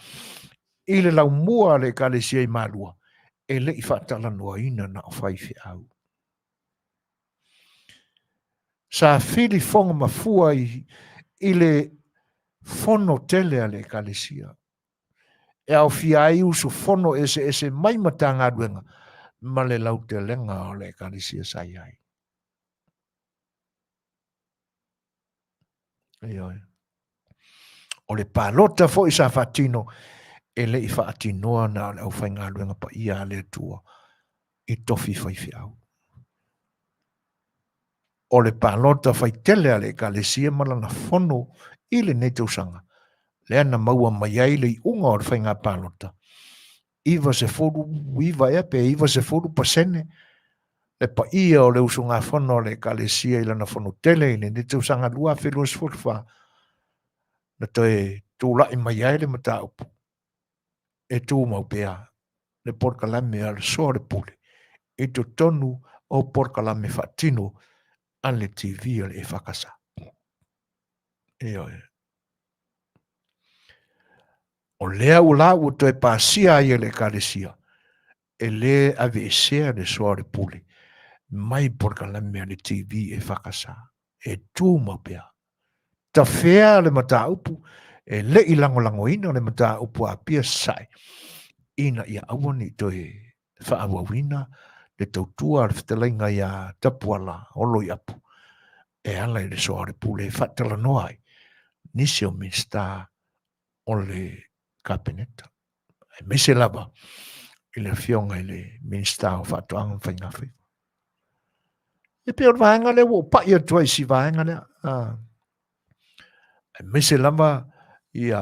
i le laumua a le Ekalesia i Malua, e le i faatalanoaina na o faifeau. Sa fili foga mafua i le Fono Tele a le Ekalesia. e aofia ai usufono eseese mai Matagaluega ma le lautelega o le Ekalesia sa i ai. Ioe. O le palota foi sa faatino e le i faatinoa na o le aufaigaluega paia a le Atua i tofi faifeau. O le palota faitele a le Ekalesia ma lana fono i lenei tausaga, lea na maua mai ai le iuga o le faiga palota, 99 ea pe 90% le paia o le usugafono a le Ekalesia i lana fono tele i lenei tausaga 2024, na toe tulai mai ai le mataupu e tumau pea le polokalame a le Soa o le Pule i totonu o polokalame faatino a le TV a le EFKS. Ioe. O lea ua la ua toe pasia ai e le Ekalesia, e lē aveesea le soa o le pule mai polokalame a le TV EFKS, e tumau pea. Tafea le mataupu e le i lagolagoina le mataupu a Apia Sasae ina ia aua ne i toe faaauauina le tautua a le fetalaiga iā Tapuala Oloiapu e ala i le soa o le pule e faatalanoa ai nisi o Minisita o le Kapeneta, aemaise lava i le Afioga i le Minisita o Faatoaga ma Faigafaiva. E pei o le vaega lea ua ou pai atu ai i si vaega lea. Aemaise lava ia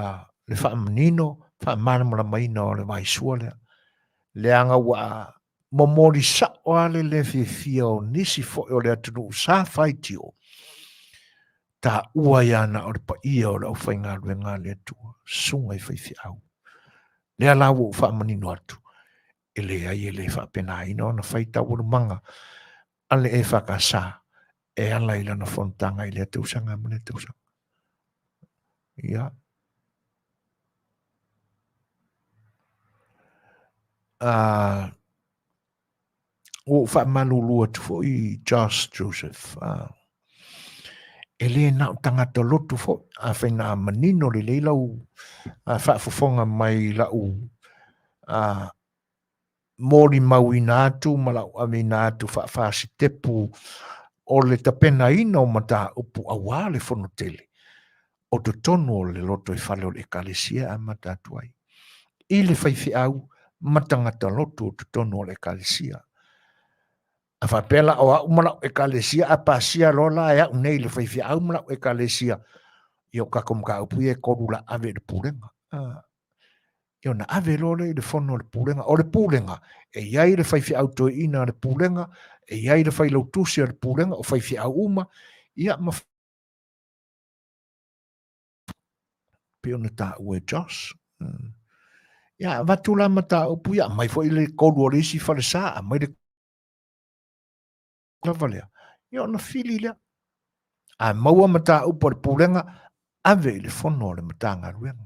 le faamanino, faamalamalamaina o le vaisua lea. Leaga ua momoli sao lava le le fiafia o nisi foi o le atunuu sa faitio, taua ia na o le paia o le aufaigaluega a le Atua, susuga i faifeau. Lea la ua ou faamanino atu, e leai e le faapenaina ona fai taualumaga a le EFKS e ala i lana fonotaga i lea tausaga ma lea tausaga. Ia. Ua ou faamalulu atu foi i Josh Joseph. E le na o tagata lotu foi. Afai na manino lelei lau faafofoga mai i lau molimauina atu ma lau aveina atu faafasitepu o le tapenaina o mataupu aua le fono tele o totonu o le lotoifale o le Ekalesia e amata atu ai i le faifeau ma tagata lotu o totonu o le Ekalesia. A faapea la o au ma lau Ekalesia a pasia loa la e au nei le faifeau ma lau Ekalesia, ia o tatou mataupu ia e tolu la ave i le pulega. Ia ona ave loa lea i le fono a le pulega. O le pulega, e i ai le faifeau toeaina a le pulega, e i ai le failautusi a le pulega, o faifeau uma, ia ma pei ona taua e Josh. Ia, avatu la mataupu, ia aumai foi le kolu o le isi falesa, aumai le lava lea. Ia ona fili lea. A maua mataupu a le pulega, ave i le fono a le Matagaluega.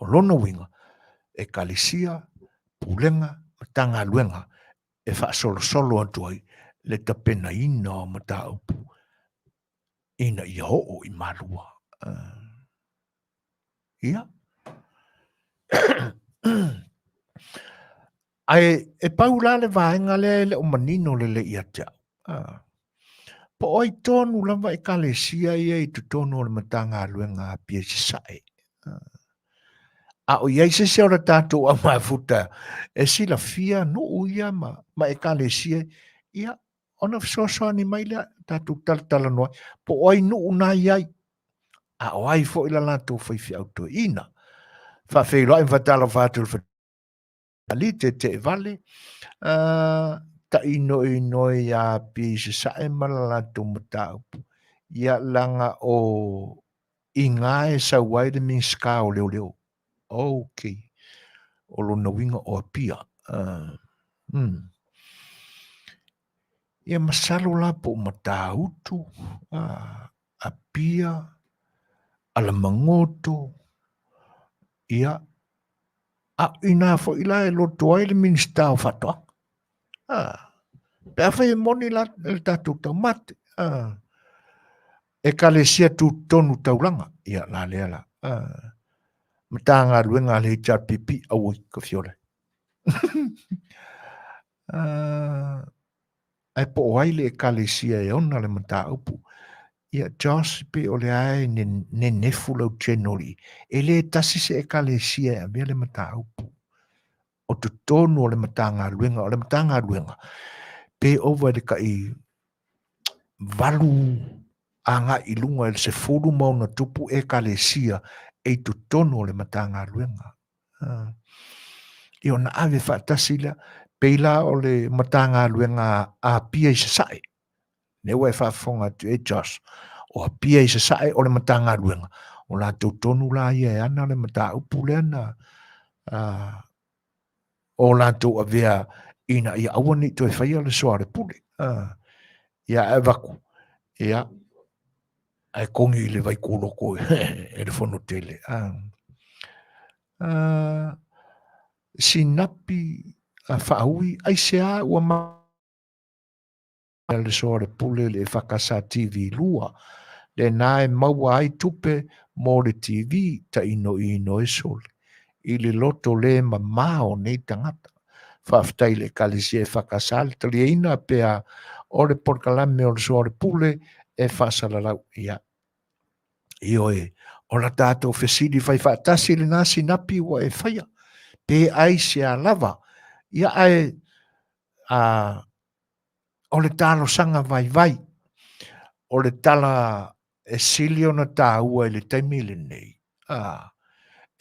O lona uiga, Ekalesia, Pulega, Matagaluega e faasolosolo atu ai le tapenaina o mataupu ina ia oo i Malua. Ia. Ae e pau la le vaega lea e le o manino lelei ia te au. Po o ai tonu lava Ekalesia ia i totonu o le Matagaluega a Apia i Sasae. A o i ai se isi o le tatou aumafuta e silafia nuu ia ma, ma Ekalesia, ia, ona fesoasoani mai lea, tatou talatalanoa ai, po o ai nuu na i ai, a o ai foi la latou faifeau toeaina. Faafeiloai ma faatalofa atu i le Ali Teteevale, tainoinoi ia Apia i Sasae ma la latou mataupu, ia leaga o iga e sau ai le Minisita o Leoleo. Ok. O lona uiga o Apia. Ia masalo la po o Matautu, Apia, Alamagoto, ia, A o i ina foi la e loto ai le Minisita o Faatoaga. Ah, pe afai e moni la le tatou taumate. Ah, Ekalesia tutotonu taulaga. Ia, la lea la. Ah. Matagaluega a le HRPP, auoi, ka fiole. Ae po o ai le ekalesia e ona le mataupu. Ia, Josh, pe o le ae nenefu lau channel i. E le tasi se ekalesia e avea le mataupu. O totonu o le Matagaluega, o le Matagaluega, pe ova i le tai 8 agai i luga i le 10+ ekalesia e i totonu o le Matagaluega. Ia ona ave faatasi lea, pei la o le Matagaluega a Apia i Sasae, lea ua e faafofoga atu e Josh, o Apia i Sasae o le Matagaluega, o latou tonu la ia e ana le mataupu lea na o latou avea ina ia aua ne i toe faia le soa o le pule. Ia ae avatu, ia, ae kogi i le vaikuloko e le fono tele. Sinapi a faaui, aisea ua ma le soa o le pule le EFKS TV 2, lena e maua ai tupe mo le TV tainoino e sole i le loto le mamā o nei tagata. Faafetai i le Ekalesia EFKS le taliaina pea o le polokalame o le soa o le pule e faasalalau. Ia, ioe, o la tatou fesili fai faatasi lena sinapi ua e faia, pe aisea lava. Ia ae a o le talosaga vaivai, o le tala e sili ona taua i le taimi lenei, a,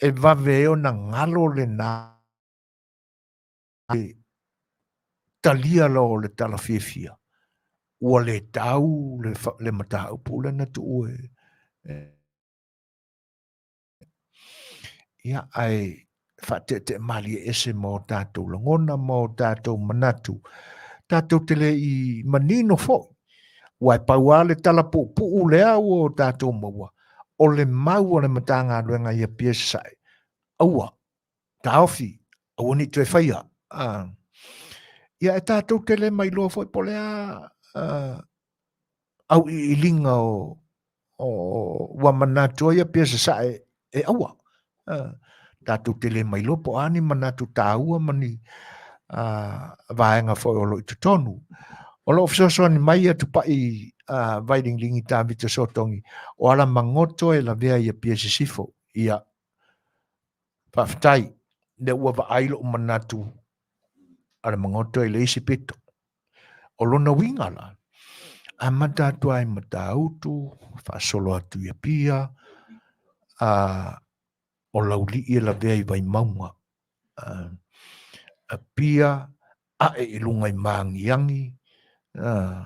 e vave ai ona galo lena e talia loa o le tala fiafia, ua le tau le, le mataupu lea na tuu e, e Ia, ae faateetee malie ese ma o tatou lagona ma o tatou manatu, tatou te le i manino foi, ua e pau lava le tala puupuu lea ua o tatou maua, o le mau a le Matagaluega i Apia i Sasae, aua, taofi, aua ne i toe faia. Ia, e tatou te le mailoa foi po o le a auiliiliga o, o, ua manatu ai Apia Sasae e aua. Tatou te le mailoa po o a ni manatu taua ma ni vaega foi o lo o i totonu. O lo o fesoasoani mai ia Tupai Vailingilingi Tavita Sotogi, o Alamagoto e lavea i Apia Sisifo. Ia, faafetai, lea ua vaai lou manatu Alamagoto i le isi pito. O lona uiga la, amata atu ai Matautu, faasolo atu i Apia, a, o Laulii e lavea i Vaimauga. A, Apia, ae i luga i Maagiagi, a,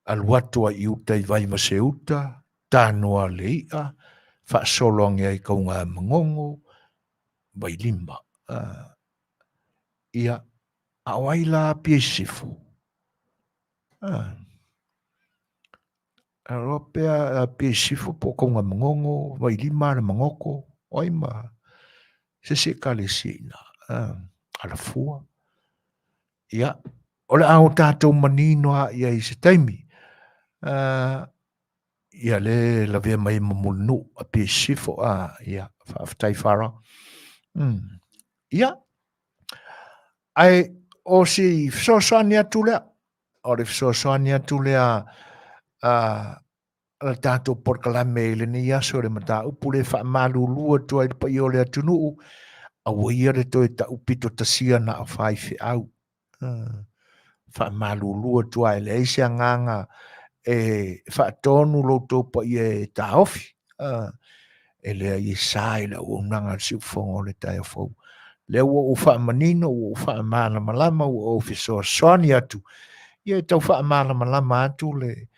alu atu ai i uta i Vaivaseuta, tanoa le i'a, faasolo age ai Kaugamangogo, Vailima. A, ia, A o ai la Apia i Sisifo? Ah. A loa pea Apia i Sisifo po o Kaugamangogo, Vailima, Alamagoto, o ai ma se isi ekalesia i ina. Ah, Alafua. Ia, o le a o tatou manino a ia i se taimi. Ah, ia le lavea mai ma Mulinuu, Apia i Sisifo, ah, ia, faafetai Farah. Ia, Ae o si fesoasoani atu lea, o le fesoasoani atu lea a le tatou polokalame i lenei aso le mataupu le faamalulu atu ai le paia o le atunuu, aua ia le toe taupito tasia na o faifeau. Faamalulu atu ai, e leai se agaga e faatonu lo outou paia e taofi. E leai e sa i le auaunaga a le siufofoga o le taeao fou. Lea ua ou faamanino, ua ou faamalamalama, ua ou fesoasoani atu, ia e tau faamalamalama atu le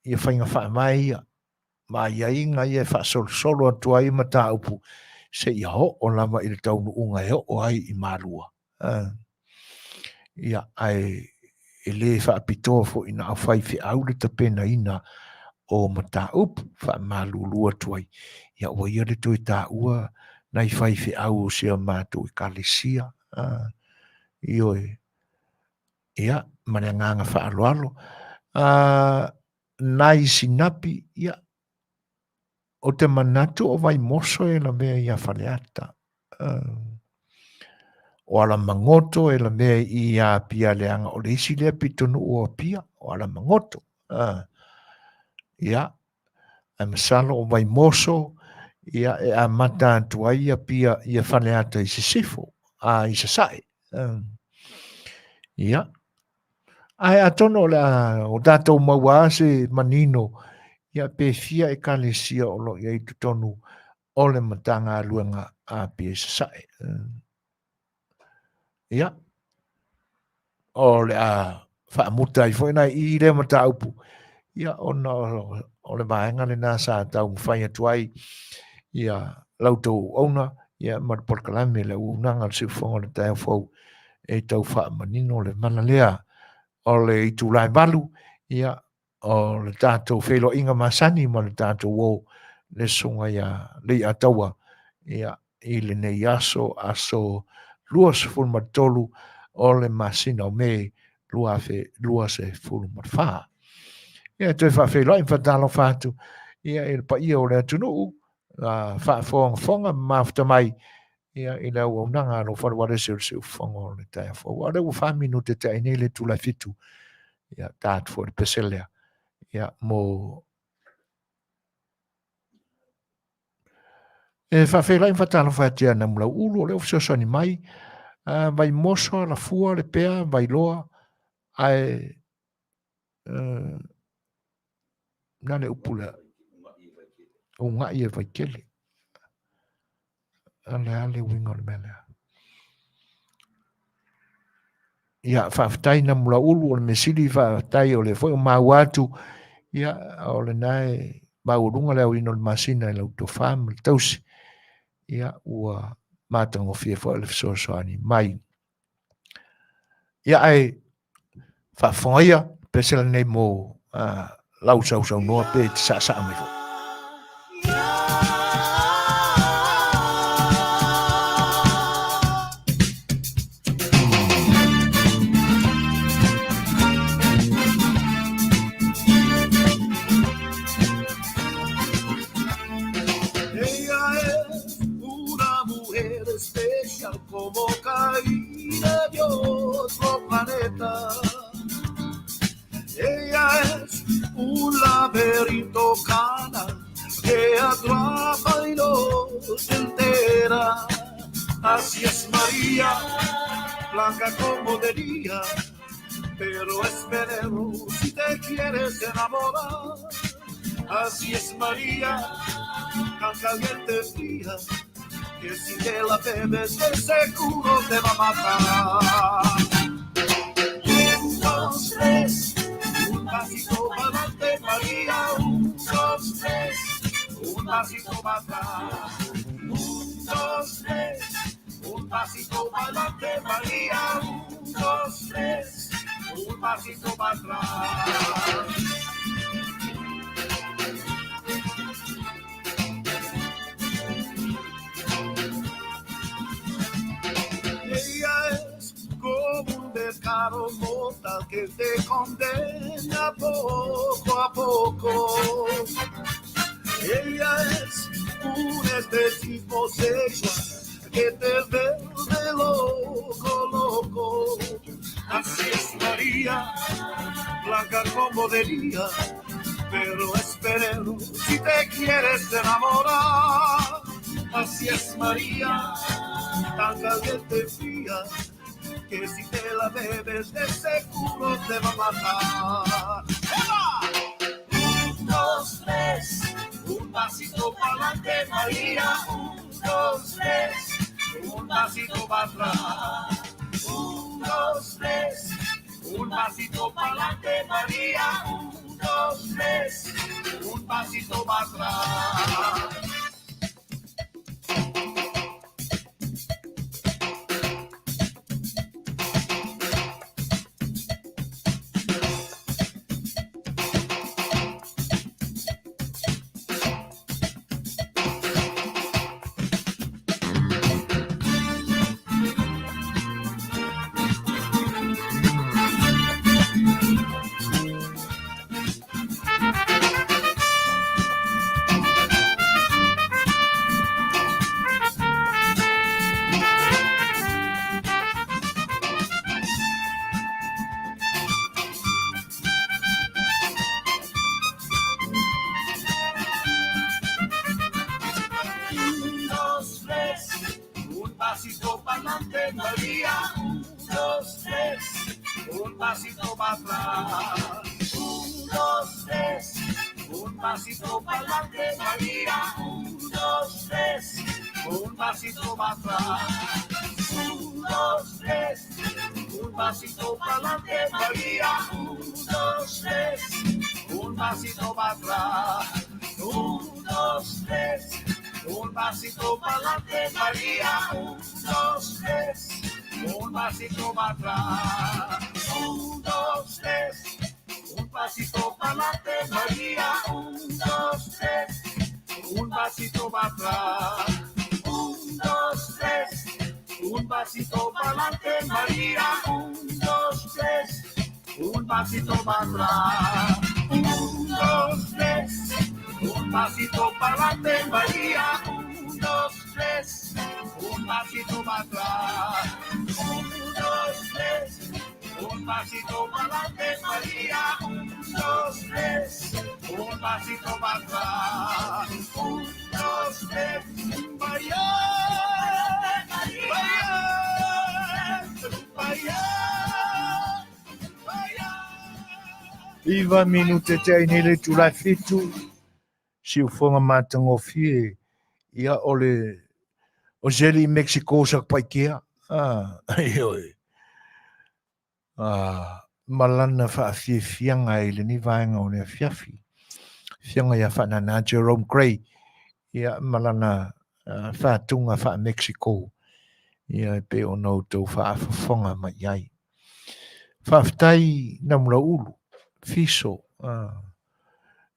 ia faiga faavae ia, ma aiaiga ia e faasolosolo atu ai mataupu seia oo lava i le taunuuga e oo ai i Malua. Ia, ae e le faapitoa foi na o faifeau le tapenaina o mataupu faamalulu atu ai. Ia ua ia le toe taua nai faifeau o si a matou ekalesia. Ioe. Ia, ma le agaga faaaloalo. Nai sinapi, ia, Ou te manatu o Vaimoso e lavea ia Faleata. O Alamagoto e lavea i ia Apia leaga o le isi lea pitonuu o Apia, o Alamagoto. Ia, ae masalo o Vaimoso ia e amata atu ai Apia ia Faleata i sisifo, a i sasae. Ia, Ae atonu o le a o tatou maua lava se manino ia pe fia ekalesia o lo o i ai i totonu o le Matagaluega a Apia i Sasae. Ia, o le a faamuta ai foi nai i lea mataupu, ia ona o le vaega lena sa taumafai atu ai ia la outou auauna ia ma le polokalame le auaunaga a le Siufofoga o le Taeao Fou e tau faamanino le vala lea o le itula e 8, ia, o le tatou feiloaiga masani ma le tatou uo le susuga ia Leiataua, ia, i lenei aso, aso 23 o le masina o Me 2024. Ia, e toe faafeiloai ma faatalofa atu ia, i le paia o le atunuu, faafogafoga ma mafuta mai ia, i le auaunaga a lou falualese o le siufofoga o le taeao fou. A o lea ua 4 minute te ai nei le itula e 7, ia, ta atu foi le pese lea, ia, mo E faafeiloai ma faatalofa atu ia Namulauulu o lea ua fesoasoani mai, Vaimoso, Alafua, Lepea, Vailoa, ae na le upu lea, uga'i e Vaitele. A le a le uiga o le mea lea. Ia, faafetai Namulauulu, o le mea sili faafetai o lea foi ua maua atu, ia, o lena e maualuga le aoina o le masina i lau tofa ma le tausi, ia, ua matagofie foi le fesoasoani mai. Ia, ae faafofoga ia, pese lenei mo lau sausaunoa pe te saasaa mai foi. Ella es una mujer especial como caída de otro planeta. Ella es un laberinto canal que atrapa y no se entera. Así es María, blanca como de día, pero es veneno si te quieres enamorar. Así es María, tan caliente fría, que si te la bebes de seguro te va a matar. 1, 2, 3, un pasito para adelante, María. 1, 2, 3, un pasito para atrás. 1, 2, 3, un pasito para adelante, María. 1, 2, 3, un pasito para atrás. Ella es como un pecado mortal que te condena poco a poco. Ella es un espejismo sexual que te vuelve loco, loco. Así es María, blanca como de día, pero es veneno si te quieres enamorar. Así es María, tan caliente y fría, que si te la bebes de seguro te va a matar. ¡Eva! 1, 2, 3, un pasito pa'lante, María. 1, 2, 3, un pasito pa' atrás. 1, 2, 3, un pasito pa'lante, María. 1, 2, 3, un pasito pa' atrás. pa' atrás. Un, dos, tres, un pasito para adelante, María. Un, dos, tres, un pasito para atrás. Un, dos, tres, un pasito para adelante, María. Un, dos, tres, un pasito para atrás. Un, dos, tres, un pasito para adelante, María. Un, dos, tres, un pasito para atrás. Un, dos, tres, un pasito para adelante, María. Un, dos, tres, un pasito para atrás. Un, dos, tres, un pasito para adelante, María. Un, dos, tres, un pasito para atrás. Un, dos, tres, un pasito para adelante, María. Un, dos, tres, un pasito para atrás. Un, dos, tres, un pasito para adelante, María. Un, dos, tres, un pasito para atrás. Un, dos, tres, María, María, María, María. Iva minute te ai nei le itula fitu, siufoga matagofie, ia o le o seli i Mexico sa Paikea, ah, ioe. Ah, ma lana faafiafiaga i lenei vaega o le afiafi. Afioga ia Faanana Jerome Gray, ia ma lana uh, faatuga faa-Mexico, ia e pei ona outou faafofoga mai i ai. Faafetai Namulau'ulu, Fiso, uh,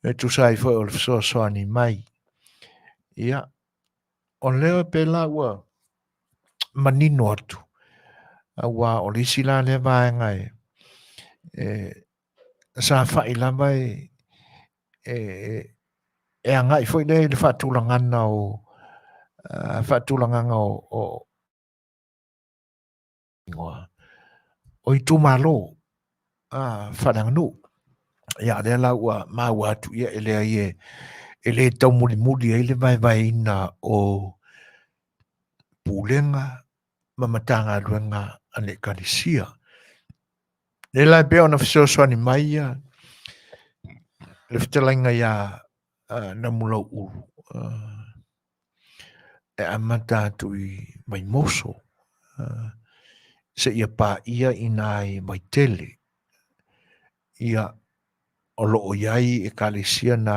e tusa ai foi o le fesoasoani mai. Ia, o lea pēlā ua manino atu, auā o le isi la lea vaega e, e safa'i lava e, e, e agai foi lea i le faatulagana o uh, faatulagaga o, o ingoa o itumalo a faaleaganuu. Ia, lea la ua maua atu ia e leai e, e le taumulimuli ai le vaevaeina o pulega ma Matagaluega a le Ekalesia. Lea la e pei ona fesoasoani mai ia le fetalaiga iā Namulau'ulu e amata atu i Vaimoso seia paia i nā i Vaitele. Ia, o lo o i ai Ekalesia na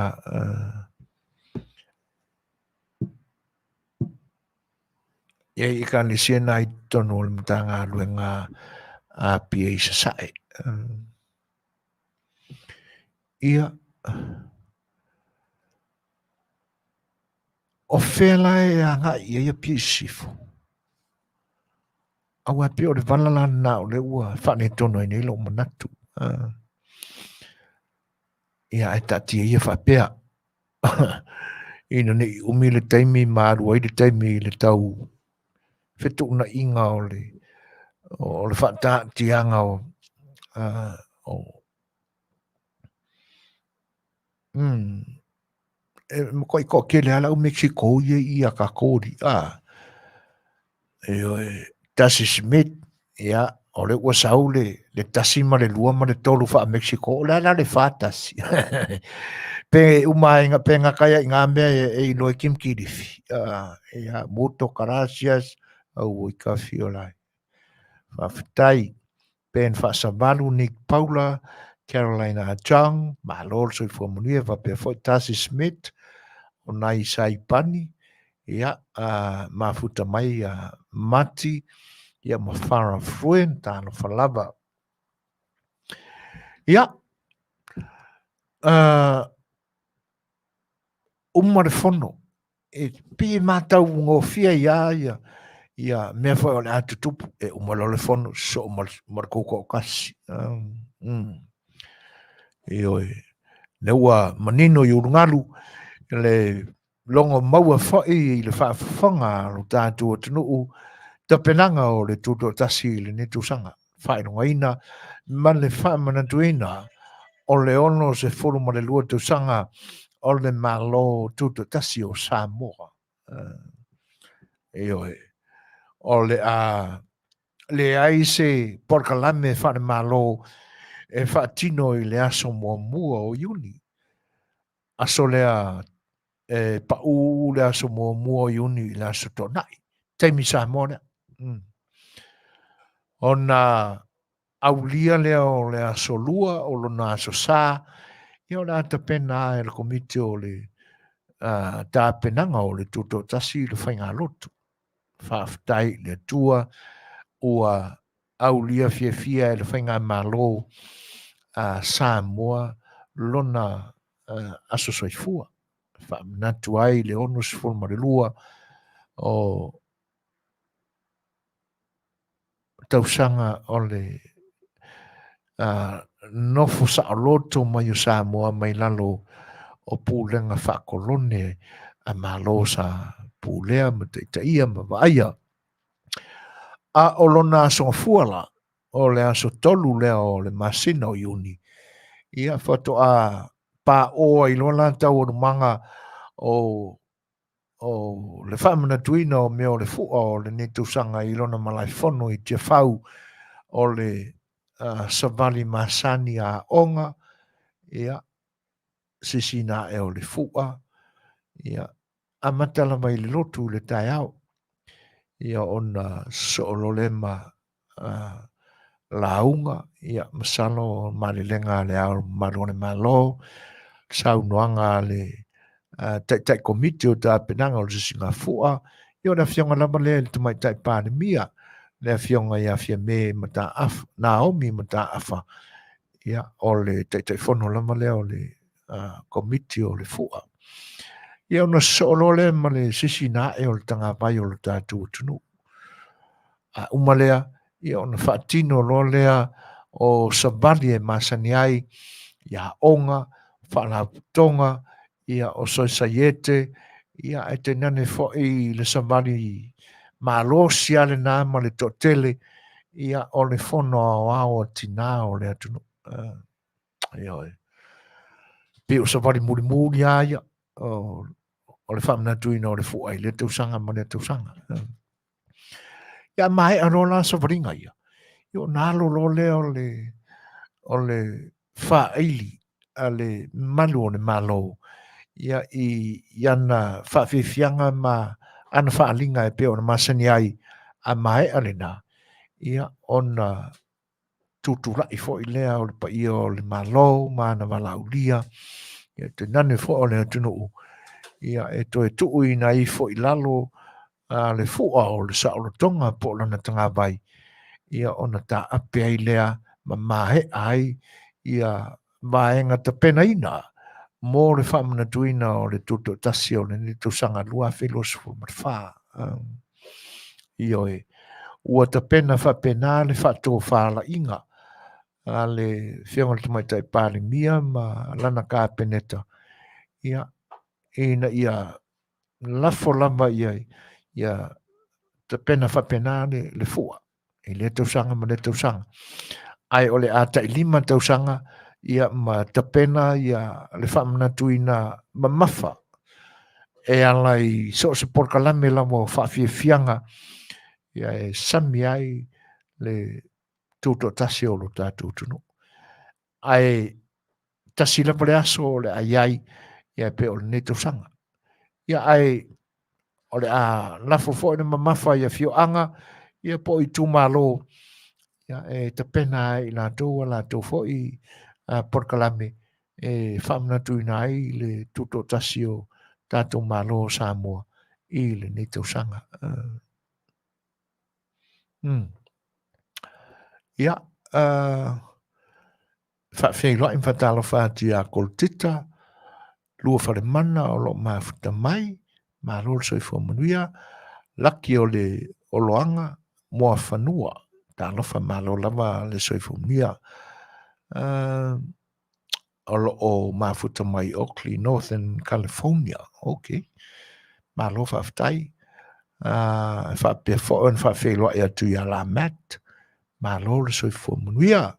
I ai Ekalesia na i totonu o le Matagaluega a Apia i Sasae. Ia, o fea la e agai i ai Apia i Sisifo? Aua e pei o le vala la lena o lea ua faaletonu ai nei lou manatu. Ia, ae taatia ia faapea. Ina ne i umi le taimi ma alu ai le taimi i le tau fetuunaiga o le o le faataatiaga o uh, o mm, e makuai toatele lava le au Mexico ia i a tatou alii, a. Ioe, tasi Smith, ia, o lea ua sau le, le tasi ma le lua ma le tolu faa-Mexico, o le a la le fa tasi? Pe uma ai, pe gata ai i ngā mea e, e iloa e Kim Kilifi. Uh, ia, muto gracias, au i ka whio lai. Faafetai. Ben Faasavalu, Nick Paula, Caroline Ajang, malo le soifua manuia, faapea foi Tasi Smith, o nai Saipani, ia, uh, mafuta mai ia Mati, ia ma Farah Fruen, talofa lava. Ia, uh, uma le fono, e pei e matagofie ai lava ia ia mea foi o le a tutupu e uma loa le fono sosoo ma ma le kou toatasi. Mm. Ioe. Lea ua manino i ulugalu le logo maua foi i le faafofoga a lo tatou atunuu tapenaga o le tutoatasi i lenei tausaga faailogaina ma le faamanatuina o le 62 tausaga o le Malo Tutoatasi o Samoa. Ioe, o le a leai se polokalame faale-Malo e faatino i le aso muamua o Iuni. Aso lea e paʻū le aso muamua o Iuni i le aso Toonai. Taimi Samoa lea. Ona aulia lea o le aso lua o lona aso sa, ia o le a tapena e le komiti o le tapenaga o le tutoatasi i le faigalotu. Faafetai i le Atua ua aulia fiafia e le faigamalo a Samoa lona aso soifua. Faamanatu ai le 62 o tausaga o le nofo saoloto mai o Samoa mai lalo o pulega faakolone a Malo sa pulea ma taitaia ma vaaia. A o lona aso gafua la, o le aso 3 lea o le masina o Iuni, ia faatoa paoa ai loa la taualumaga o o le faamanatuina o mea o le fua o lenei tausaga i lona malaefono i Tiafau o le savali masani a aoga, ia, sisina ae o le fua, ia, amata lava i le lotu i le taeao, ia ona sosoo loa lea ma lauga, ia, masalo malelega a le Ao Mamalu o le Malo, saunoaga a le Taitai Komiti o Tapenaga o le Sisigafua, ia o le afioga lava lea i le Tamaitai Palemia, le afioga ia Fiame Mataafa, Naomi Mataafa, ia, o le Taitaifono lava lea o le Komiti o le Fua. Ia ona sosoo loa lea ma le sisina ae o le tagavai o le tatou atunuu. A uma lea, ia ona faatino loa lea o savali e masani ai i aoga, faalapotopotoga, ia o sosaiete, ia ae tainane foi le savali malosi lava lena ma le toatele, ia o le fono aoao a tinā o le atunuu. Ioe. Pei o savali mulimuli lava ia o le faamanatuina o le fua i lea tausaga ma lea tausaga. Ia maea loa la savaliga ia, ia ona alo loa lea o le faaili a le malu o le Malo ia i ana faafiafiaga ma ana faaaliga e pei ona masani ai a maea lena, ia ona tutulai foi lea o le paia o le Malo ma ana valaaulia, ia tainane foi o le atunuu, ia e toe tuuina ifo i lalo le fua o le saolotoga po o lana tagavai, ia ona taape ai lea ma maea ai ia vaega tapenaina mo le faamanatuina o le tutoatasi o lenei tausaga 2024. Ioe, ua tapena faapena le faatofalaiga a le Afioga i le Tamaitai Palemia ma lana Kapeneta, ia, ina ia lafo lava ia tapena faapena le fua i lea tausaga ma lea tausaga. Ae o le a tailima tausaga ia ma tapena ia le faamanatuina mamafa e ala i so o se polokalame lava o faafiafiaga ia e sami ai le tutoatasi o lo tatou atunuu. Ae tasi lava le aso o le a i ai ia e pei o lenei tausaga. Ia ae o le a lafo foi le mamafa i afioaga ia po o itumalo ia e tapena ai i latou a latou foi polokalame e faamanatuina ai le tutoatasi o tatou Malo o Samoa i lenei tausaga. Ia, faafeiloai ma faatalofa atu ia Kolotita, Luafalemana o lo o mafuta mai, malo le soifua manuia, laki o le Oloaga, Moafanua, talofa malo lava le soifua manuia. O lo o mafuta mai Oakley, Northern California. Ok, malo faafetai. Faapea foi ona faafeiloai atu ia la Matt, malo le soifua manuia,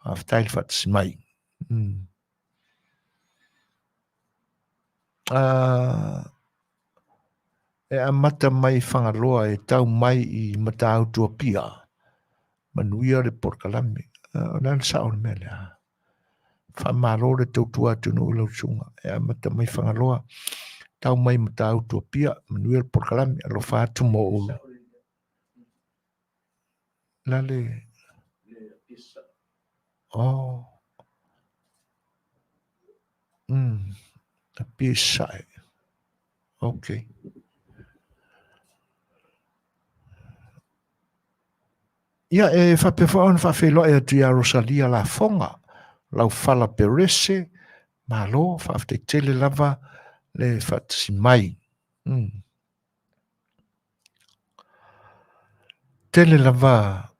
faafetai le faatasi mai. E amata mai Fagaloa e tau mai i Matautu Apia, manuia le polokalame. O le a le sao o le mea lea? Faamalo le tautua atunuu i lau susuga e amata mai Fagaloa tau mai Matautu Apia. Manuia le polokalame. Alofa atu mo ou. Lale. Oh. Apia i Sasae. Okay. Ia, e faapea foi ona faafeiloai atu ia Rosalia Lafoga, Laufala Perese, malo, faafetai tele lava le faatasi mai. Tele lava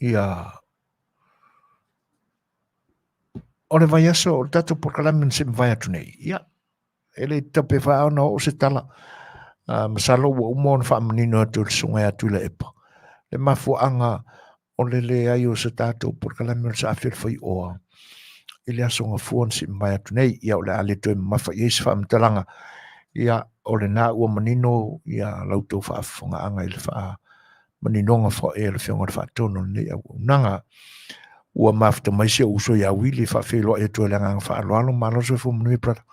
ia o le vaiaso o le tatou polokalame na se i mavae atu nei. Ia, e le tatau pe faa ona oo se tala. Masalo ua uma ona faamanino atu e le susuga ia Tuilaepa le mafuaaga o le leai o se tatou polokalame o le Saafi o le Faioa i le aso Gafua na se i mavae atu nei. Ia o le a le toe mamafa i ai se faamatalaga. Ia o lena ua manino ia la outou faafofogaaga i le faamaninoga foi a le Afioga i le Faatonu o lenei auaunaga. Ua mafuta mai si ou uso ia Wili e faafeiloai atu ai le agaga faaaloalo. Malo le soifua manuia brother.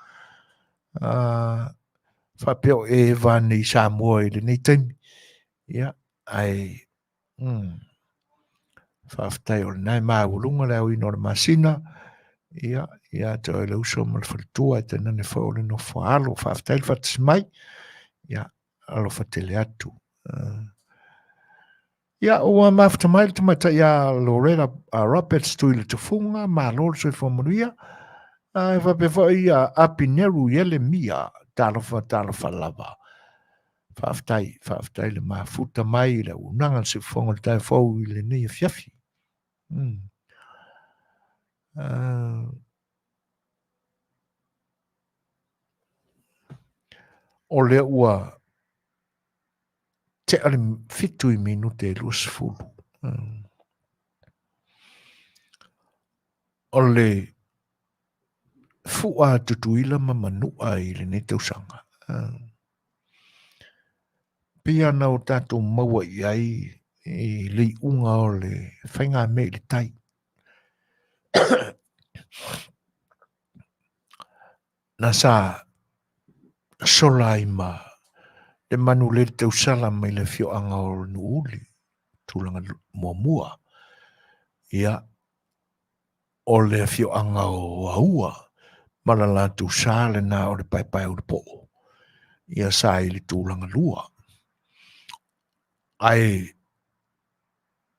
Faapea o e va nei i Samoa i lenei taimi. Ia, ae faafetai o lena e maualuga le aoina o le masina. Ia, ia te oe le uso ma le faletua e tainane foi o le nofo a alo. Faafetai le faatasi mai. Ia, alofa tele atu. Ia, ua mafuta mai le tamaitai ia Loretta Roberts Tui le Tufuga, malo le soifua manuia. E faapea foi ia Apineru Ielemia, talofa talofa lava. Faafetai, faafetai le mafuta mai i le auaunaga le siufofoga o le taeao fou i lenei afiafi. O lea ua tea le 7 i minute e 20. O le fua a Tutuila ma Manua i lenei tausaga. Pei ona o tatou maua i ai i le iuga o le faigamea i le tai. Na sa sola ai ma le manu lele tausala mai le afioaga o Nuuuli, tulaga muamua. Ia, o le afioaga o Aua ma la latou sa lena o le paepae ulupo'o. Ia sa i le tulaga lua. Ae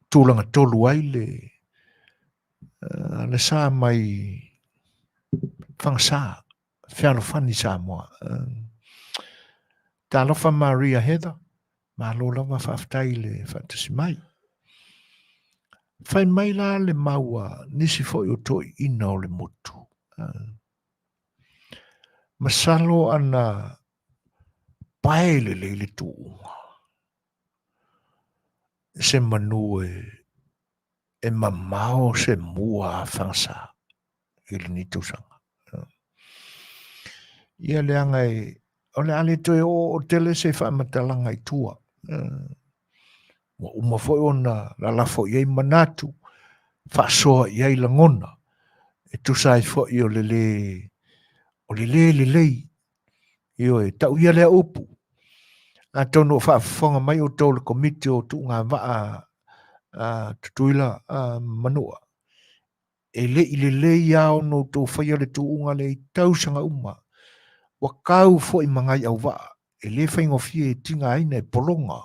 tulaga tolu ai le le sa mai Fagasa, Fealofani Samoa. Talofa Maria Heather, malo lava faafetai i le faatasi mai. Fai mai la le mau a nisi foi o toeaiina o le motu. Masalo ana pae lelei le tuuga se manu e mamao se mua a Fagasa i lenei tausaga. Ia leaga e, o le a le toe oo tele se faamatalaga i tua. Ua uma foi ona lalafo i ai manatu, faasoa i ai lagona, e tusa ai foi o le lē, o le lē lelei. Ioe, tau ia lea upu. Atonu o faafofoga mai outou le komiti o tuugavaa a Tutuila a Manua. E le i lelei lava ona outou faia le tuuga lea i tausaga uma. Ua kau foi ma ngai auvaa, e le faigofie e tigaina e pologa.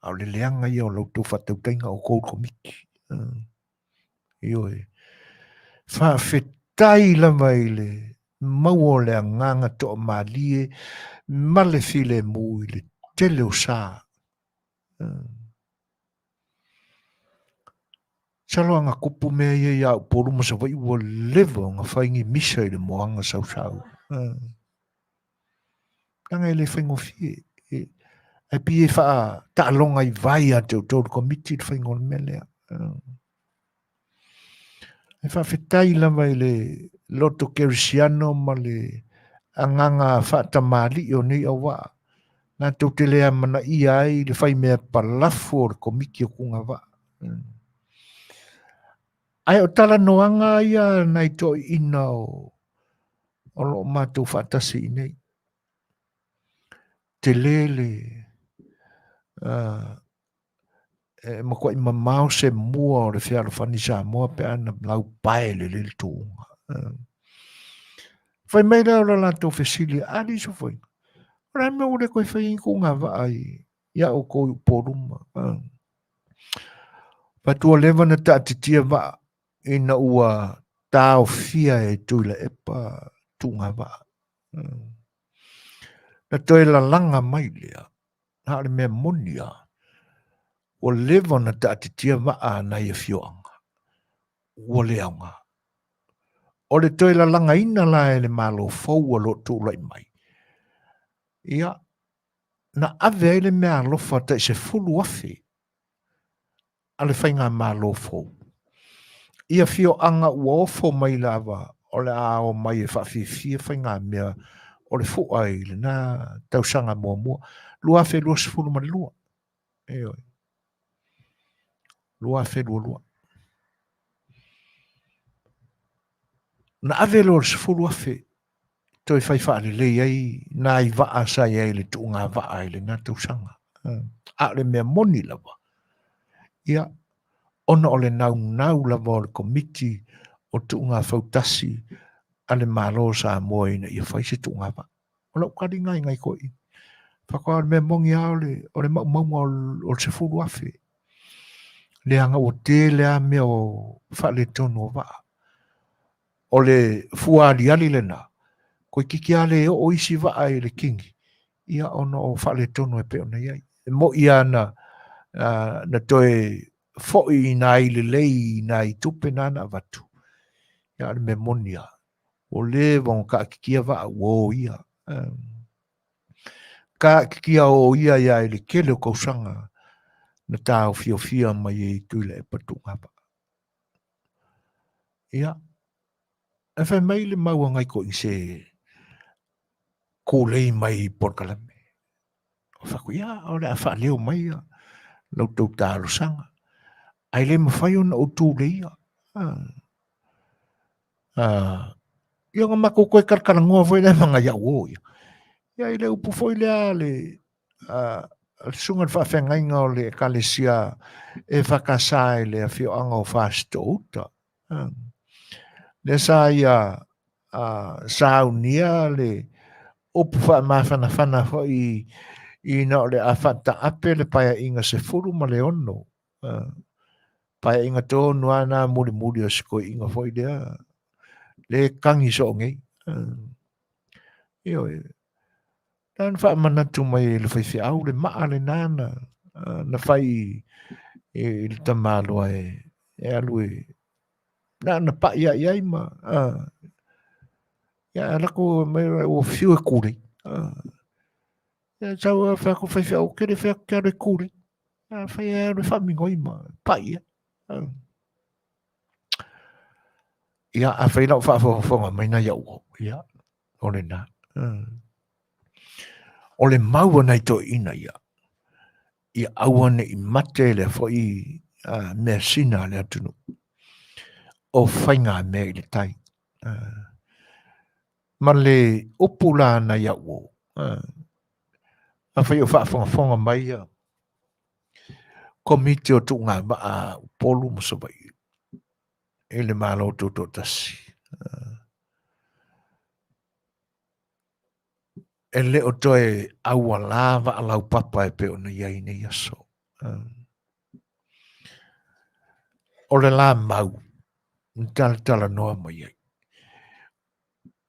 A o le leaga ia o la outou faatautaiga o outou le komiti. Ioe. Faafetai lava i le maua o le agaga toamalie ma le filemu i le tele o sa. Masalo a na tupu mea ia ia Upolu ma Savaii ua leva ona fai ni misa i le moana sausau. Leaga e le faigofie. Ae pei e faataaloga i vai ia te outou le komiti le faiga o le mea lea. E faafetai lava i le loto kerisiano ma le agaga faatamalii o nei auvaa, latou te le amanaia ai le faimea palafu o le komiti o Tugavaa. Ae o talanoaga ia nai toeaiina o lo o matou faatasi i inei. Tele le e matuai mamao se mua o le fealofani Samoa pe a na laupae lelei le tuuga. Fai mai lea o le latou fesili, a alii Sofoina, o le a le mea ua le toe fai ai ni tuuga vaa i a outou i Upolu ma... Fai atu ua leva ona taatitia vaa ina ua taofia e Tuilaepa tuuga vaa. Na toe lalaga mai lea, a o le mea moni lava, ua leva ona taatitia vaa a nai afioaga, ua le aoga. O le toe lalagaina la e le Malo fou o lo o tulai mai, ia, na ave ai le meaalofa tai 10,000 a le faigamalo fou i afioaga ua ofo mai lava o le a o mai e faafiafia faigamea o le fua i lena tausaga muamua 2022. Ioe. 2022. Na ave loa le 10,000 toe fai faalelei ai nai vaa sa i ai i le tuuga vaa i lena tausaga. A o le mea moni lava, ia, ona o le naunau lava o le Komiti o Tuuga Fautasi a le Malo o Samoa ina ia fai se tuuga vaa. O lau tali lena i nai toeaiina. Faatoa o le mea moni lava o le maumauga o le 10,000. Leaga ua tele lava mea o faaletonu o vaa. O le fua aliali lena, toeitiiti lava le oo isi vaa i le kini, ia ona o faaletonu e pei ona i ai. E moni lava na, na toe foi i nai lelei i nai tupe na na avatu, ia a o le mea moni lava, ua leva ona taatitia vaa ua oia. Taatitia oia ai lava i le tele o tausaga na taofiofia mai ai e Tuilaepa Tuugava. Ia, e fai mai le mau a nai toeaiina se tulei mai i polokalame. Ou fai atu, ia, o le a faaleo mai la outou talosaga, ae le mafai ona ou tuleia. Ia ona matou toe talatalanoa foi lea ma nai au uo ia. Ia i le upu foi lea a le le susuga i le faafeagaiga o le Ekalesia EFKS i le afioaga o Fasitoo-uta. Lea sa ia saunia le upu faamafanafana foi ina o le a faataape le Paeaiga 16, Paeaiga tonu lava na mulimuli o si toeaina foi lea, le tagi soo nei. Ioe, na ona faamanatu mai e le faifeau le maa lena na, na fai i le tamaloa e alu e, na ona pai lava i ai ma, ia alu atu mai ua fiu e tulei. Ia sau e fai atu le faifeau, ou te le fai atu e te alu e tulei. A fai e alu e faaminoi ma pai ia. Ia, a fai lau faafogafoga mai nai au uo, ia, o lena. O le mau a nai toeaiina ia, ia aua ne i mate lea foi measina a le atunuu o faigamea i le tai. Ma le upu la nai au uo, afai o faafogafoga mai ia Komiti o Tuugavaa Upolu ma Savaii i le Malo Tutoatasi, e le o toe auala vaa laupapa e pei ona i ai nei aso. O le la mau na talatalanoa mai ai,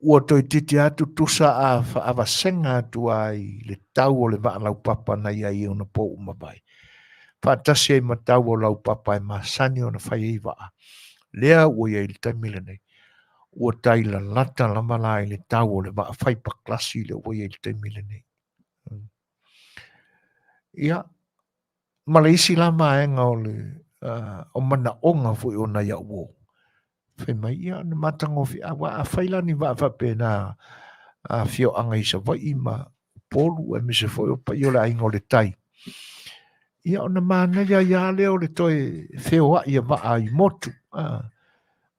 Ua toeitiiti lava tutusa a faavasega atu ai le tau o le vaa laupapa na i ai i ona pou ua mavae, faatasi ai ma tau o laupapa e masani ona fai ai vaa, lea ua i ai i le taimi lenei. Ua tai lalata lava la i le tau o le vaa faipakalasi lea ua i ai i le taimi lenei. Ia, ma le isi la vaega o le o manaoga foi o nai au uo, fai mai, ia, na matagofie, aua a fai la ni vaa faapena a afioaga i Savaii ma Upolu aemaise foi o paia o le Aiga o le Tai, ia ona manaia ai lava lea o le toe feoai o vaa i motu.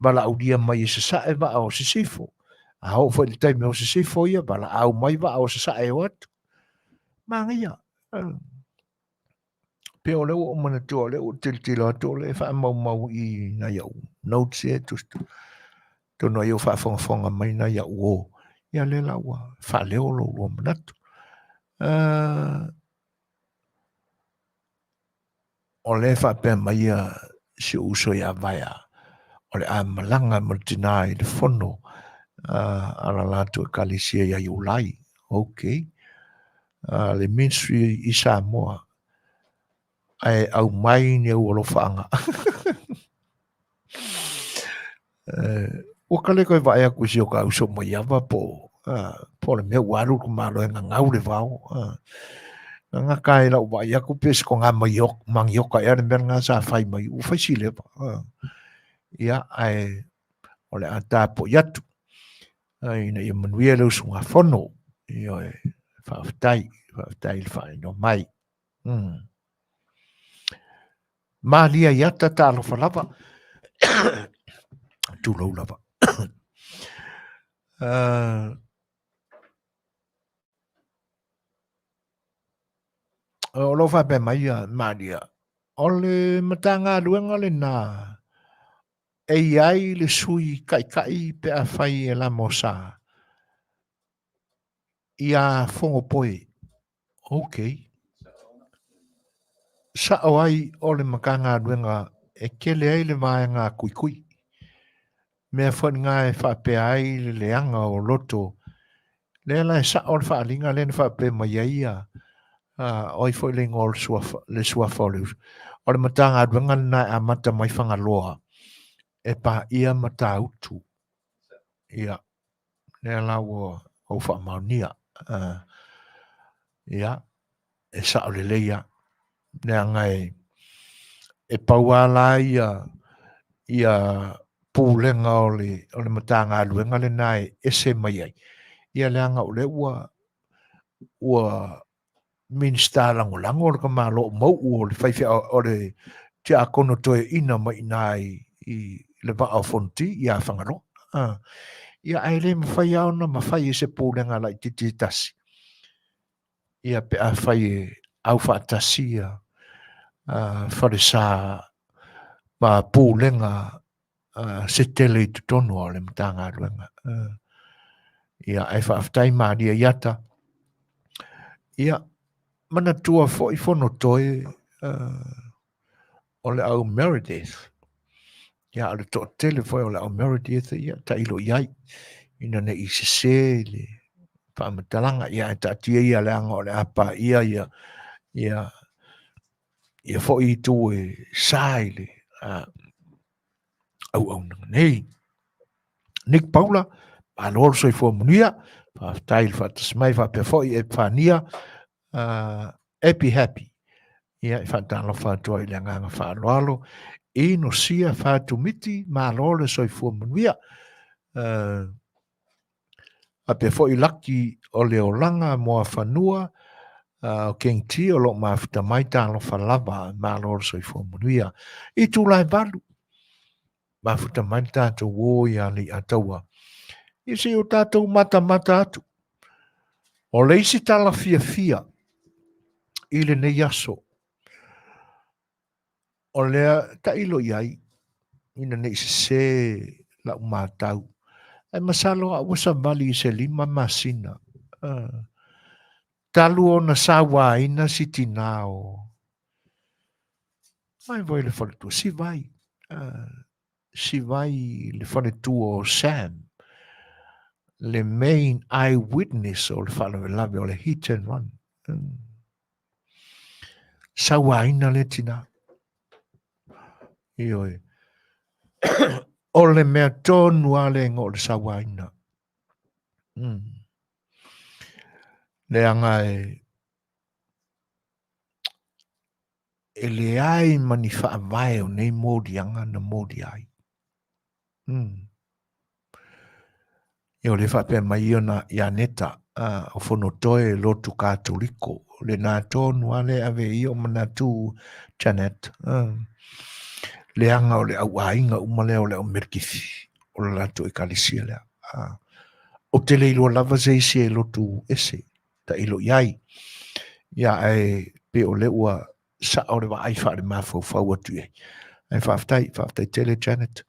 Valaaulia mai e Sasae vaa o Sisifo. A oo foi i le taimi o Sisifo ia, valaau mai vaa o Sasae e o atu. Manaia. Pe o lea ua ou manatua, o lea ua ou tilotilo atu, o lea e faamaumau i nai au notes ia e tusitusi. Atonu ai o faafogafoga mai nai au uo, ia lea la ua faaleo lo oulua manatu. O lea e faapea mai ia si ou uso ia Vaea, o le a malaga ma le tina i le fono a la latou ekalesia ia Iulai. Okay. Le ministry i Samoa, ae aumai ni ou alofaaga. Ua kale koe vaai atu i si o ka uso Maiava po o le mea ua alu le tamaloa e gagau le vao. Gagata ai lau vaai atu pe se toga manioka ea le mea lena sa fai mai, ua fai si leva. Ia, ae o le a tapuai atu ina ia manuia le usugafono. Ioe, faafetai, faafetai i le faailoa mai. Malia i ata talofa lava. Tulou lava. O lo o faapea mai ia Malia, o le Matagaluega lena e i ai le sui taitai pe afai e lamosa ia Fogopoe. Ok. Sa'o ai o le Matagaluega e tele ai le vaega tuitui. Mea foi lena e faapea ai le leaga o loto. Lea la e sa'o le faaaliga lea na faapea mai ai ia o ai foi le igoa o le suafa, le suafa o le uso. O le Matagaluega lena e amata mai Fagaloa e paia Matautu. Ia, lea la ua ou faamaonia. Ia, e sao lelei lava. Leaga e, e pau lava la ia, ia pulega o le, o le Matagaluega lena e ese mai ai. Ia leaga o lea ua, ua Minisita Lagolago le tamaloa o Mau'u o le faifeau o le Tiakono Toeaina mai i ina i le Vaa o Fonoti ia Fagaloa. Ia ae le mafai lava ona mafai e se pulega laitiiti e tasi ia pe afai e aufaatasi ia falesa ma pulega se tele i totonu o le Matagaluega. Ia, ae faafetai Maria Iata. Ia, manatua foi Fonotoe o le au Meredith. Ia, o le toatele foi o le au Meredith, ia, tailo i ai, ina ne i sese le faamatalaga. Ia, ae taatia ia leaga o le a paia ia, ia, ia foi itu e sa i le auaunaga nei. Nick Paula, malo le soifua manuia, faafetai i le faatasi mai faapea foi Epifania, Epi Happy. Ia, e faatalofa atu ai i le agaga faaaloalo. Inosia Fatumiti, malo le soifua manuia. Faapea foi Laki o le Olaga Moafanua, o King T o lo o mafuta mai, talofa lava, malo le soifua manuia. Itula e 8, mafuta mai le tatou uo ia Leiataua. Ia se i o tatou matamata atu. O le isi tala fiafia i lenei aso, o lea tailo i ai ina ne i sese lau matau, ae masalo a ua savali i se 5 masina talu ona sauaina si tinā o ai voi le faletua, Sivai, Sivai le faletua o Sam, le main eye witness o le faalavelave o le hit and run. Sauaina lea tinā. Ioe. O le mea tonu lava lea o le sauaina. Leaga e leai ma ni faavae o nei moliaga na molia ai. Ia o lea faapea mai ia na ia Neta, o Fonotoe lotu Katoliko. O lena tonu lava lea e ave i ai o manatu Janet. leaga o le auaiga uma lea o le au Merikifi o le latou ekalesia lea. Ou te le iloa lava se isi e lotu ese tailo i ai. Ia ae pei o lea ua sao le vaai faale-mafaufau atu i ai. Ae faafetai, faafetai tele Janet